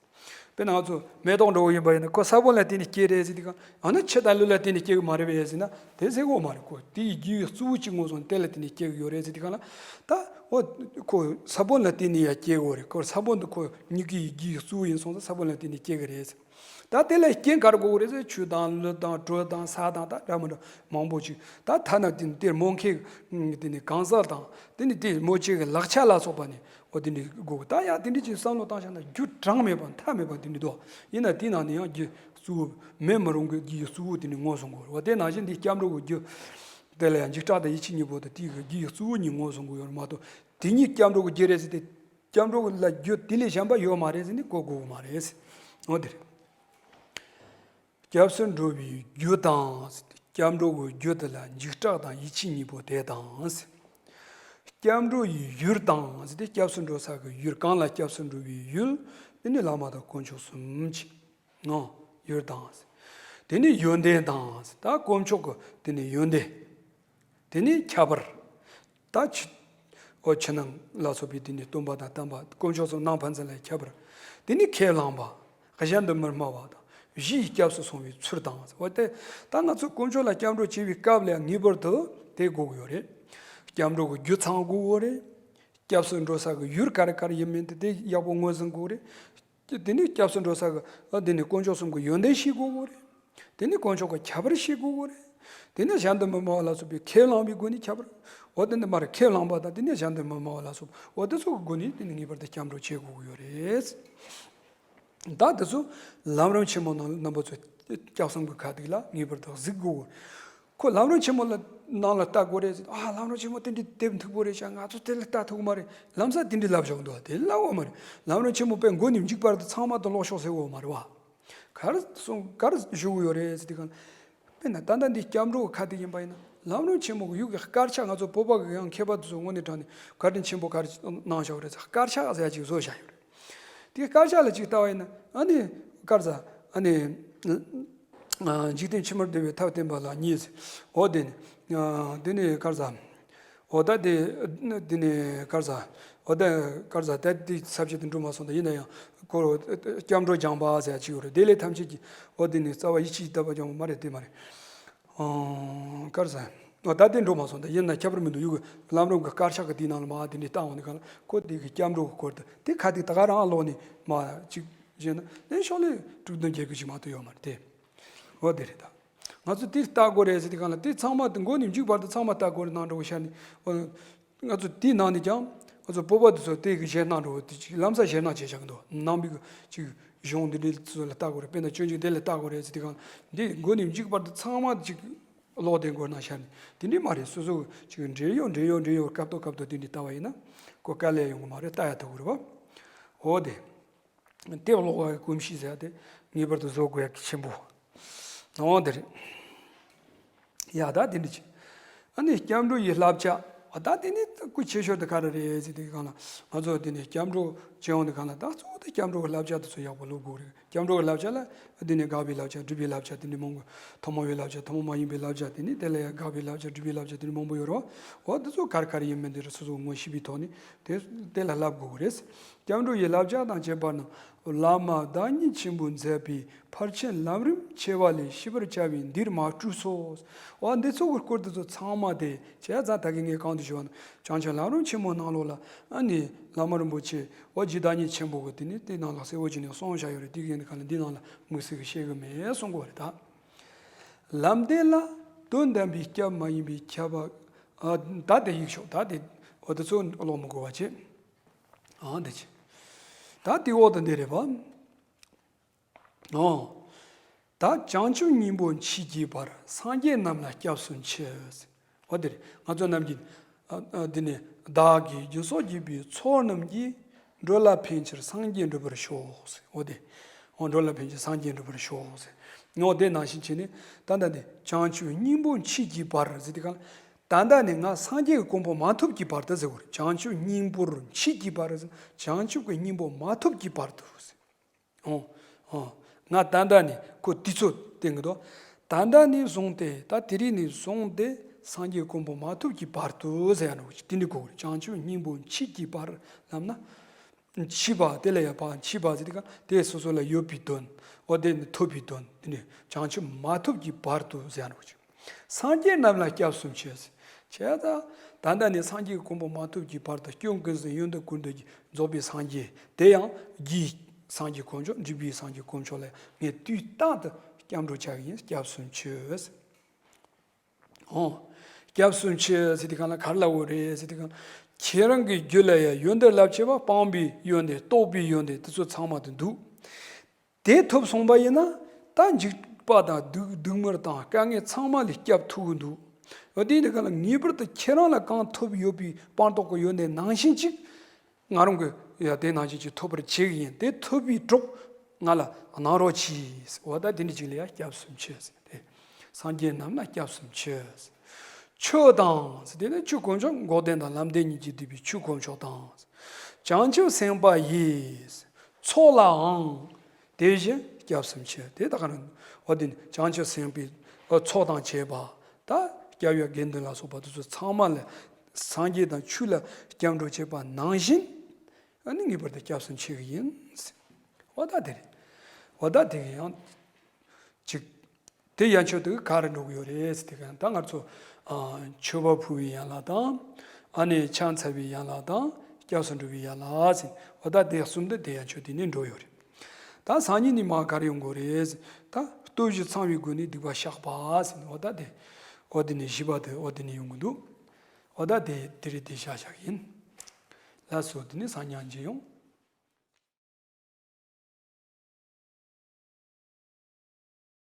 དཔེར་ན་ང་ཚོ་མེ་ཏོག་འདྲ་བོ་ཡིན་པ་ཡིན་ན་ཁོ་ས་བོན་ལ་བརྟེན་ནས་སྐྱེས་རེད་ཟེར་དུས་གང་། ཡང་ན་ཆུ་དང་ལུད་ལ་བརྟེན་ནས་སྐྱེ་གི་མ་རེད་པས་ཟེར་ན་དེ་ཟེར་གི་ཡོད་མ་རེད། ཁོ་དེ་ཡི་རྒྱུ་ཡི་གཙོ་བོ་གཅིག་ངོས་བཟུང་དེ་ལ་བརྟེན་ནས་སྐྱེ་གི་ཡོད་རེད་ཟེར་དུས་གང་ལ། ད་འོ་ཁོ་ས་བོན་ལ་བརྟེན་ནས་ཡ་སྐྱེ་གི་ཡོད་རེད། ཁོ་ས་བོན་དེ་ཁོ་མྱུ་གུ་ཡི་རྒྱུ་ཡི་གཙོ་བོ་ཡིན་སོང་ཙང་ས་བོན་ལ་བརྟེན་ནས་སྐྱེ་གི་རེད། ད་དེ་ལ་རྐྱེན་ག་རེ་དགོས་ཀྱི་རེད་ཟེར། ཆུ་དང་ལུད་དང་དྲོད་དང་ས་དང་ད་འདྲ་མི་འདྲ་མང་པོ་ཅིག་ད་ཐ་ན་དེ་ནི་དེར་མོ་མཁས་དེ་ནི་གང་ཟག་དང་། དེ་ནི་དེ་མོ་ཅིག་གི་ལག་ཆ་ལ་སོགས་པ་ནི་འོ་དེ་འདྲ་དགོས། ད་ཡང་དེ་འདྲ་ཅིག་བསམ་བློ་བཏང་བཞག་ན་རྒྱུ་གྲངས་མེད་པ་མཐའ་མེད་པ་དེ་འདྲ་འདུག་ཡིན་ན་དེའི་ནང་ནས་ཡང་རྒྱུ་གཙོ་བོ་མེད་མི་རུང་གི་རྒྱུ་ཡི་གཙོ་བོ་དེ་ནི་ངོས་བཟུང་དགོས་རེད་བ། དེ་ནང་བཞིན་འདི་སྐྱབས་འགྲོ་གི་རྒྱུ་དེ་ལ་ཡང་འཇིགས་སྐྲག་དང་ཡིད་ཆེས་གཉིས་པོ་དེ་དེའི་གི་རྒྱུ་ཡི་གཙོ་བོ་གཉིས་ངོས་བཟུང་དགོས་ཡོད་རེད་མ་གཏོགས། དེ་གཉིས་སྐྱབས་འགྲོ་གི་རྒྱུ་རེད་ཟེར་ཏེ། སྐྱབས་འགྲོ་ལ་རྒྱུ་དེ་ལས་གཞན་པ་ཡོད་མ་རེད་ཟེར་ནས་གོ་དགོས་མ་རེད། འོ་དེ་རེད། སྐྱབས་སུ་འགྲོ་བའི་རྒྱུ་དང་། སྐྱབས་འགྲོ་གི་རྒྱུ་དེ་ལ་འཇིགས་སྐྲག་དང་ཡིད་ཆེས་གཉིས་པོ་དེ་དང་། སྐྱབས་འགྲོ་ཡི་ཡུལ་དང་ཟེར་ཏེ། སྐྱབས་སུ་འགྲོ་ས་གི་ཡུལ། གང་ལ་སྐྱབས་སུ་འགྲོ་བའི་ཡུལ། དེ་ནི་བླ་མ་དང་དཀོན་མཆོག་གསུམ་གྱི་ངང་ཡུལ་དང་། དེ་ནི་ཡོན་ཏན་དང་། ད་དཀོན་མཆོག་གི་དེ་ནི་ཡོན་ཏན། དེ་ནས་ཁྱད་པར། ད་ཕྱི་ཨོ་ཕྱི་ནང་ལ་སོགས་པའི་དེ་ནས་སྟོན་པ་དང་བསྟན་པ། དཀོན་མཆོག་གསུམ་ནང་ཕན་ཚུན་ལ་ཁྱད་པར། དེ་ནས་ཁས་བླངས་པ། གཞན་དུ་མི་སྨྲ་བ་དང་། བཞི་ཡི་སྐྱབས་སུ་སོང་བའི་ཚུལ་དང་། འོ་དེ་ད་ང་ཚོ་དཀོན་མཆོག་ལ་སྐྱབས་འགྲོ་བྱེད་པའི་སྐབས་ལ་ངེས་པར་དུ་དེ་དགོས་ཀྱི་ཡོད་རེད། སྐྱབས་འགྲོ་གི་རྒྱུ་ཚང་དགོས་ཀྱི་ཡོད་རེད། སྐྱབས་སུ་འགྲོ་ས་གི་ཡུལ་ག་རེ་ག་རེ་ཡིན་མིན་དེ་དེ་ཡག་པོ་ངོས་ཟིན་དགོས་རེད། དེ་ནས་སྐྱབས་སུ་འགྲོ་ས་གི་ཨ་དེ་ནས་དཀོན་མཆོག་གསུམ་གི་ཡོན་ཏན་ཤེས་དགོས་ཀྱི་རེད། དེ་ནས་དཀོན་མཆོག་གི་ཁྱད་པར་ཤེས་དགོས་ཀྱི་རེད། དེ་ནས་གཞན་དུ་མི་སྨྲ་བ་ལ་སོགས་པའི་ཁས་བླངས་པའི་སྒོ་ནས་ཁྱད་པར། འོ་དེ་འདི་མ་རེད། ཁས་བླངས་པ་དང་དེ་ནས་གཞན་དུ་མི་སྨྲ་བ་ལ་སོགས་པ། འོ་དེ་ཚོ་གི་སྒོ་ནས་དེ་ནས་ངེས་པར་དུ་སྐྱབས་འགྲོ་བྱེད་དགོས་ཀྱི་ཡོད་རེད། ད་དེ་ཚོ་ལམ་རིམ་ཆེན་མོ་ནང་རྣམ་པ་ཚོ་སྐྱབས་གསུམ་གྱི་ཁ་ཐུག་ལ་ངེས་པར་དུ་གཟིགས་དགོས། ཁོ་ལམ་རིམ་ཆེན་མོ་ལ་ནང་ལ་ལྟ་དགོས་རེད་ཟེར། ཨ་ལམ་རིམ་ཆེན་མོ་དེ་འདྲའི་དེབ་མཐུག་པོ་རེད་ཤག་ང་ཚོ་དེ་ལ་ལྟ་ཐུབ་ཀྱི་མ་རེད། ལམ་སང་དེ་འདྲའི་ལབ་ཆོག་འདུག་དེ་ལབ་དགོས་མ་རེད། ལམ་རིམ་ཆེན་མོ་དཔེ་མགོ་ནས་མཇུག་བར་དུ་ཚང་མ་དུ་ཀློག་ཤོག་ཟེར་དགོས་མ་རེད་བ། ག་རེ་གསུང་ག་རེ་ཞུ་གི་ཡོད་རེད་ཟེར་དུས་གང་། དཔེར་ན་ད་ལྟ་འདི་སྐྱབས་འགྲོ་གི་ཁ་ཐུག་ཡིན་པ་ཡིན་ན། ལམ་རིམ་ཆེན་མོ་གི་ཡུལ་གྱི་དཀར་ཆག་ང་ཚོ་བོད་པ་གི་ཡང་མཁས་པ་དེ་ཚོ་དངོས་གནས་དྲང་གནས་བཀའ་དྲིན་ཆེན་པོ་ག་རེ་གནང་བཞག་རེད་ཟེར། དཀར་ཆག་ཟེར་ཡ་ཅིག་བཟོས་བཞག་ཡོད་རེད། དེ་དཀར་ཆག་ལ་ཅིག་ལྟ་བ་ཡིན་ན་ཨ་ནི་དཀར་ཟ་ཨ་ནི། འཇིག་རྟེན་ཕྱི་མར་འདུལ་བའི་ཐབས་བསྟན་པ་ལ་གཉིས། འོ་དེ་ནི། དེ་ནི་དཀར་ཟ། འོ་ད་དེ། དེ་ནི་དཀར་ཟ། འོ་ད་དཀར་ཟ་ད་དེ་ས་བཅད་དེ་འགྲོ་མ་སོང་ད་ཡིན་ན་ཡང་ཁོ་སྐྱབས་འགྲོ་སྦྱངས་པ་ཟེར་ཡ་ཅིག་ཡོད་རེད། དེ་ལས་ཐམས་ཅད་ཀྱི་འོ་དེ་ནི་རྩ་བ་ཡིད་ཆེས་དད་པ་སྦྱང་བ་མ་རེད་དེ་མ་རེད། ཨང་། དཀར་ཟ། འོ་ད་དེ་འགྲོ་མ་སོང་ད་ཡིན་ན་ཁྱད་པར་མི་འདུག་ཡུལ་གྱི་ལམ་རིམ་གྱི་དཀར་ཆག་གི་དེའི་ནང་ལ་མ་དེ་འདྲའི་བཏང་འོང་དེ་ག་ལ་ཁོ་དེ་གི་སྐྱབས་འགྲོ་གི་སྐོར་དུ་དེ་ཁ་དེ་ད་ག་རང་ལོག་ནས་མ་ཅིག་བྱས་ན་ནས་ཤོག་ལས་དྲུག་བདུན་བརྒྱད་དགུ་ཅིག་མ་གཏོགས་ཡོད་མ་རེད་དེ། འོ་དེ་རེད་ད། ང་ཚོ་དེ་ལྟ་དགོས་རེད་ཟེར་དུས་སྒང་ལ། དེ་ཚང་མ་དེ་མགོ་ནས་མཇུག་བར་དུ་ཚང་མ་ལྟ་དགོས་རེད་གནང་འགྲོ་བ་ཤར་ནས། ང་ཚོ་དེའི་ནང་ནས་ཀྱང་ང་ཚོ་བོད་པ་དེ་ཚོ་དེ་གི་ཞེད་སྣང་འགྲོ་བ་དེ་ཅིག་ལམ་སང་ཞེད་སྣང་བྱེད་བཞག་གི་འདུག་ནང་པའི་ཅིག་གཞུང་འདི་འདྲའི་ཚོ་ལ་ལྟ་དགོས་རེད། དཔེར་ན་སྤྱོད་འཇུག་དེ་ལ་ལྟ་དགོས་རེད་ཟེར་དུས་སྒང་ལ། འདི་མགོ་ནས་མཇུག་བར་དུ་ཚང་མ་ཅིག་ཀློག་བསྡད་དགོས་གནང་ཤར་ནས། དེ་འདྲའི་མ་རེད། སོ་སོ་ཅིག་འབྲེལ་ཡོད་འབྲེལ་ཡོད་འབྲེལ་ཡོད་སྐབས་ཐོག་དེ་འདྲའི་ལྟ་བ་ཡིན་ན་ཁོ་དཀའ་ལས་ཡོང་གི་མ་རེད། ལྟ་ཡ་ཐུབ་ཀྱི་རེད་པ། འོ་དེ། དེབ་ཀློག་པའི་གོམས་གཤིས་ཟེར་ཡ་དེ་ངེས་པར་དུ་བཟོ་དགོས་ཡ་གལ་ཆེན་པོ། འོ་དེ་རེད། ཡ་ད་དེ་འདྲ་བྱས། ཨ་ནི་སྐྱབས་འགྲོ་ཡི་བསླབ་བྱ། ཨ་ད་དེ་ནི་སྐུ་ཆེ་ཤོས་དེ་ག་རེ་རེད་ཟེར་དུས་སྒང་ལ། ང་ཚོ་དེ་ནི་སྐྱབས་འགྲོ་བྱེད་ཡོང་དུས་སྒང་ལ། ད་གཙོ་བོ་དེ་སྐྱབས་འགྲོ་གི་བསླབ་བྱ་དེ་ཚོ་ཡག་པོ་ལོབས་དགོས་རེད། སྐྱབས་འགྲོ་གི་བསླབ་བྱ་ལ་དེ་ནི་དགག་པའི་བསླབ་བྱ། སྒྲུབ་པའི་བསླབ་བྱ། དེ་ནི་མང་པོ། ཐུན་མོང་བའི་བསླབ་བྱ། ཐུན་མོང་མ་ཡིན་པའི་བསླབ་བྱ། དེ་ནི་དེ་ལ་ཡང་དགག་པའི་བསླབ་བྱ། སྒྲུབ་པའི་བསླབ་བྱ། དེ་ནི་མང་པོ་ཡོད་རེད་པ། འོ་དེ་ཚོ་ག་རེ་ག་རེ་ཡིན་མིན་དེ་ར་སོ་སོ་ངོ་ཤེས་པའི་ཐོག་ནས་དེ་དེ་ལ་བསླབ་དགོས་ཀྱི་རེད། སྐྱབས་འགྲོ་ཡི་བསླབ་བྱ་དང་བཅས་པ་རྣམས། བླ་མ་བདག་ཉིད་ཆེན་པོས་མཛད་པའི་ཕར་ཕྱིན་ལམ་རིམ་ཆེ་བ་ལས་ཤེས་པར་བྱ་བས་འདིར་མ་སྤྲོས་སོ། འོ་འདི་ཚོ་གི་སྐོར་དེ་ཚོ་ཚང་མ་དེ་བྱས་ཙང་། ད་གིན་ངས་གོང་དུ་ཞུས་པ་ནང་བྱང་ཆུབ་ལམ་རིམ་ཆེན་མོའི་ནང་ལོགས་ལ། ཨ་ནི་བླ་མ་རིན་པོ་ཆེ་འོ་རྗེ་བདག་ཉིད་ཆེན་པོ་གིས་དེ་ནི་དེ་ནང་ལ་གསལ་བོ་བྱས་ནས་གསུངས་བཞག་ཡོད་རེད། དེ་གི་ནི་ག་ལ་འདི་ནང་ལ་དམིགས་བསལ་གྱི་བཤད་གི་མེད་གསུང་གི་ཡོད་རེད་ད། ལམ་བདེན་ལ་དོན་དམ་པའི་སྐྱབས་མ་ཡིན་པའི་ཁྱབ་པ། ཨ་ད་དེ་ཡིག་ཤོག་ད་དེ་འོ་དེ་ཚོ་ཀློག་མི་དགོས་པ་བྱས། ཨ་འདི་བྱས། ད་དེ་འོག་ཏུ་འདི་རེད་པ། ཨོ། ད་བྱང་ཆུབ་སྙིང་པོ་མཆིས་ཀྱི་བར། སངས་རྒྱས་རྣམས་ལ་སྐྱབས་སུ་མཆི། འོ་དེ་རེད། ང་ཚོ་རྣམས་ཀྱིས། ཨ་ཨ་འདི་ནི་བདག་གིས་སྦྱིན་སོགས་བགྱིས་པའི་ཚོགས་རྣམས་ཀྱིས། འགྲོ་ལ་ཕན་ཕྱིར་སངས་རྒྱས་འགྲུབ་པར་ཤོག་ཟེར། འོ་དེ། འོ་འགྲོ་ལ་ཕན་ཕྱིར་སངས་རྒྱས་འགྲུབ་པར་ཤོག་ཟེར། འོ་དེ་ནང་བཞིན་བྱས་ནས་ད་ལྟ་ནི་བྱང་ཆུབ་སྙིང་པོ་མཆིས་ཀྱི་བར་ཟེར་དུས་སྒང་ལ། ད་ལྟ་ནི་ང་སངས་རྒྱས་ཀྱི་གོ་འཕང་མ་ཐོབ་ཀྱི་བར་དུ་ཟེར་བ་རེད། བྱང་ཆུབ་སྙིང་པོར་མཆིས་ཀྱི་བར་ཟེར། བྱང་ཆུབ་ཀྱི་སྙིང་པོ་མ་ཐོབ་ཀྱི་བར་དུ་ཟེར། ཨོ། ཨོ། ང་ད་ལྟ་ནི་ཁོ་དུས་ཚོད་བསྟན་གྱི་འདུག་ད་ལྟ་ནས་བཟུང་སྟེ། ད་དེ་རིང་ནས་བཟུང་སྟེ་སངས་རྒྱས་གོ་འཕང་མ་ཐོབ་ཀྱི་བར་དུ་ཟེར་ཡ་ནོ། དེ་འདྲ་གོ་དགོས་རེད། བྱང་ཆུབ་སྙིང་པོ་མཆིས་ཀྱི་བར་ལབ་ན། མཆིས་པ་དེ་ལ་ཡང་བར། མཆིས་པ་ཟེར་དུས་སྒང་དེ་སོ་སོ་ལ་ཡོད་པའི་དོན། འོ་དེ་ནི་ཐོབ་པའི་དོན། དེ་ནི་བྱང་ཆུབ་མ་ཐོབ་ཀྱི་བར་དུ་ཟེར་ཡ་ནོ། སངས་རྒྱས་རྣམས་ལ་སྐྱབས་སུ་མཆི། བྱས་ཙང་ད་ལྟ་ནས་སངས་རྒྱས་ཀྱི་གོ་འཕང་མ་ཐོབ་ཀྱི་བར་དུ་སྐྱོང་ཀུན་གཟིགས་ཡོན་ཏན་ཀུན་འདུས་ཀྱི་རྫོགས་པའི་སངས་རྒྱས། དེ་ཡང་རྒྱུའི་སངས་རྒྱས་དཀོན་མཆོག། འབྲས་བུའི་སངས་རྒྱས་དཀོན་མཆོག་ལ་ངས་དུས་རྟག་ཏུ་སྐྱབས་འགྲོ་བྱ་གི་ཡིན། སྐྱབས་སུ་མཆི། ཨོ། སྐྱབས་སུ་མཆི་ཟེར་དུས་སྒང་ལ་ག་རེ་ལབ་དགོས་རེད་ཟེར་དུས་སྒང་ལ། ཁྱེད་རང་གི་རྒྱུད་ལ་ཡང་ཡོན་ཏན་རླབས་ཆེ་བ་སྤངས་པའི་ཡོན་ཏན། རྟོགས་པའི་ཡོན་ཏན་དེ་ཚོ་ཚང་མ་དེ་འདུག་དེ་ཐོབ་སོང་པ་ཡིན་ན། ད་འཇིགས་པ་དང་སྡུག་སྡུག་བསྔལ་དང་དཀའ་ངལ་ཚང་མ་ལས་སྐྱབས་ཐུབ་ཀྱི་འདུག་འོ་དེ་ཡིན་དུས་སྒང་ལ་ངེས་པར་དུ་ཁྱེད་རང་ལ་གང་ཐོབ་ཡོད་པའི་སྤངས་རྟོགས་ཀྱི་ཡོན་ཏན་ནང་བཞིན་ཅིག་ང་རང་གིས་ཡང་དེ་ནང་བཞིན་ཅིག་ཐོབ་པར་བྱེད་ཀྱི་ཡིན། དེ་ཐོབ་པའི་གྲོགས་ང་ལ་གནང་རོགས་གྱིས། འོ་ད་དེ་འདྲ་ཅིག་ལ་ཡང་སྐྱབས་སུ་མཆི་ཟེར་ཏེ། སངས་རྒྱས་རྣམས་ལ་སྐྱབས་སུ་མཆི། ཆོས་དང་ཟེར་དེ་ནི་ཆོས་དཀོན་མཆོག། འགོག་བདེན་དང་ལམ་བདེན་གཉིས་ཀྱིས་བསྡུས་པའི་ཆོས་དཀོན་མཆོག་དང་། བྱང་ཆུབ་སེམས་དཔའ་ཡི་ཚོགས་ལའང་དེ་བཞིན་སྐྱབས་སུ་མཆི། དེ་ད་ག་རང་འོ་དེ་ནི་བྱང་ཆུབ་སེམས་དཔའི་ཚོགས་དང་བཅས་པ། ད་སྐྱབས་ཡུལ་དགེ་འདུན་ལ་སོགས་པ་དེ་ཚོ་ཚང་མ་ལ། སངས་རྒྱས་དང་ཆོས་ལ་སྐྱབས་འགྲོ་བྱེད་པ་ནང་བཞིན། ཨ་ནི་ངེས་པར་དུ་སྐྱབས་སུ་མཆི་གི་ཡིན། འོ་ད་དེ་རེད། འོ་ད་དེ་གི་ཡང་ཅིག་དེ་ཡན་ཆོད་དེ་ག་རེ་འགྲོ་གི་ཡོད་རེད་ཟེར་དུས་སྒང་ལ། ད་ང་ཚོ་ཨ་མཆོད་པ་ཕུལ་བའི་ཡན་ལག་དང་། ཨ་ནི་ཕྱག་འཚལ་བའི་ཡན་ལག་དང་། སྐྱབས་སུ་འགྲོ་བའི་ཡན་ལག་ཟེར། འོ་ད་དེ་གསུམ་དེ་དེ་ཡན་ཆོད་དེ་ནས་འགྲོ་ཡོད་རེད། ད་སང་ཉིན་ནས་མར་ག་རེ་ཡོང་དགོས་རེད་ཟེར། ད་སྟོབས་བཞི་ཚང་བའི་སྒོ་ནས་སྡིག་པ་བཤགས་པ་ཟེར། འོ་ད་དེ། འོ་དེ་ནས་བཞི་པ་དེ་འོ་དེ་ནས་ཡོང་གི་འདུག་འོ་ད་དེ་དེ་རེད། དེ་བཞག་བཞག་ཡིན། ལགས་སོ། དེ་ནས་སང་ཉིན་མཇལ་ཡོང་།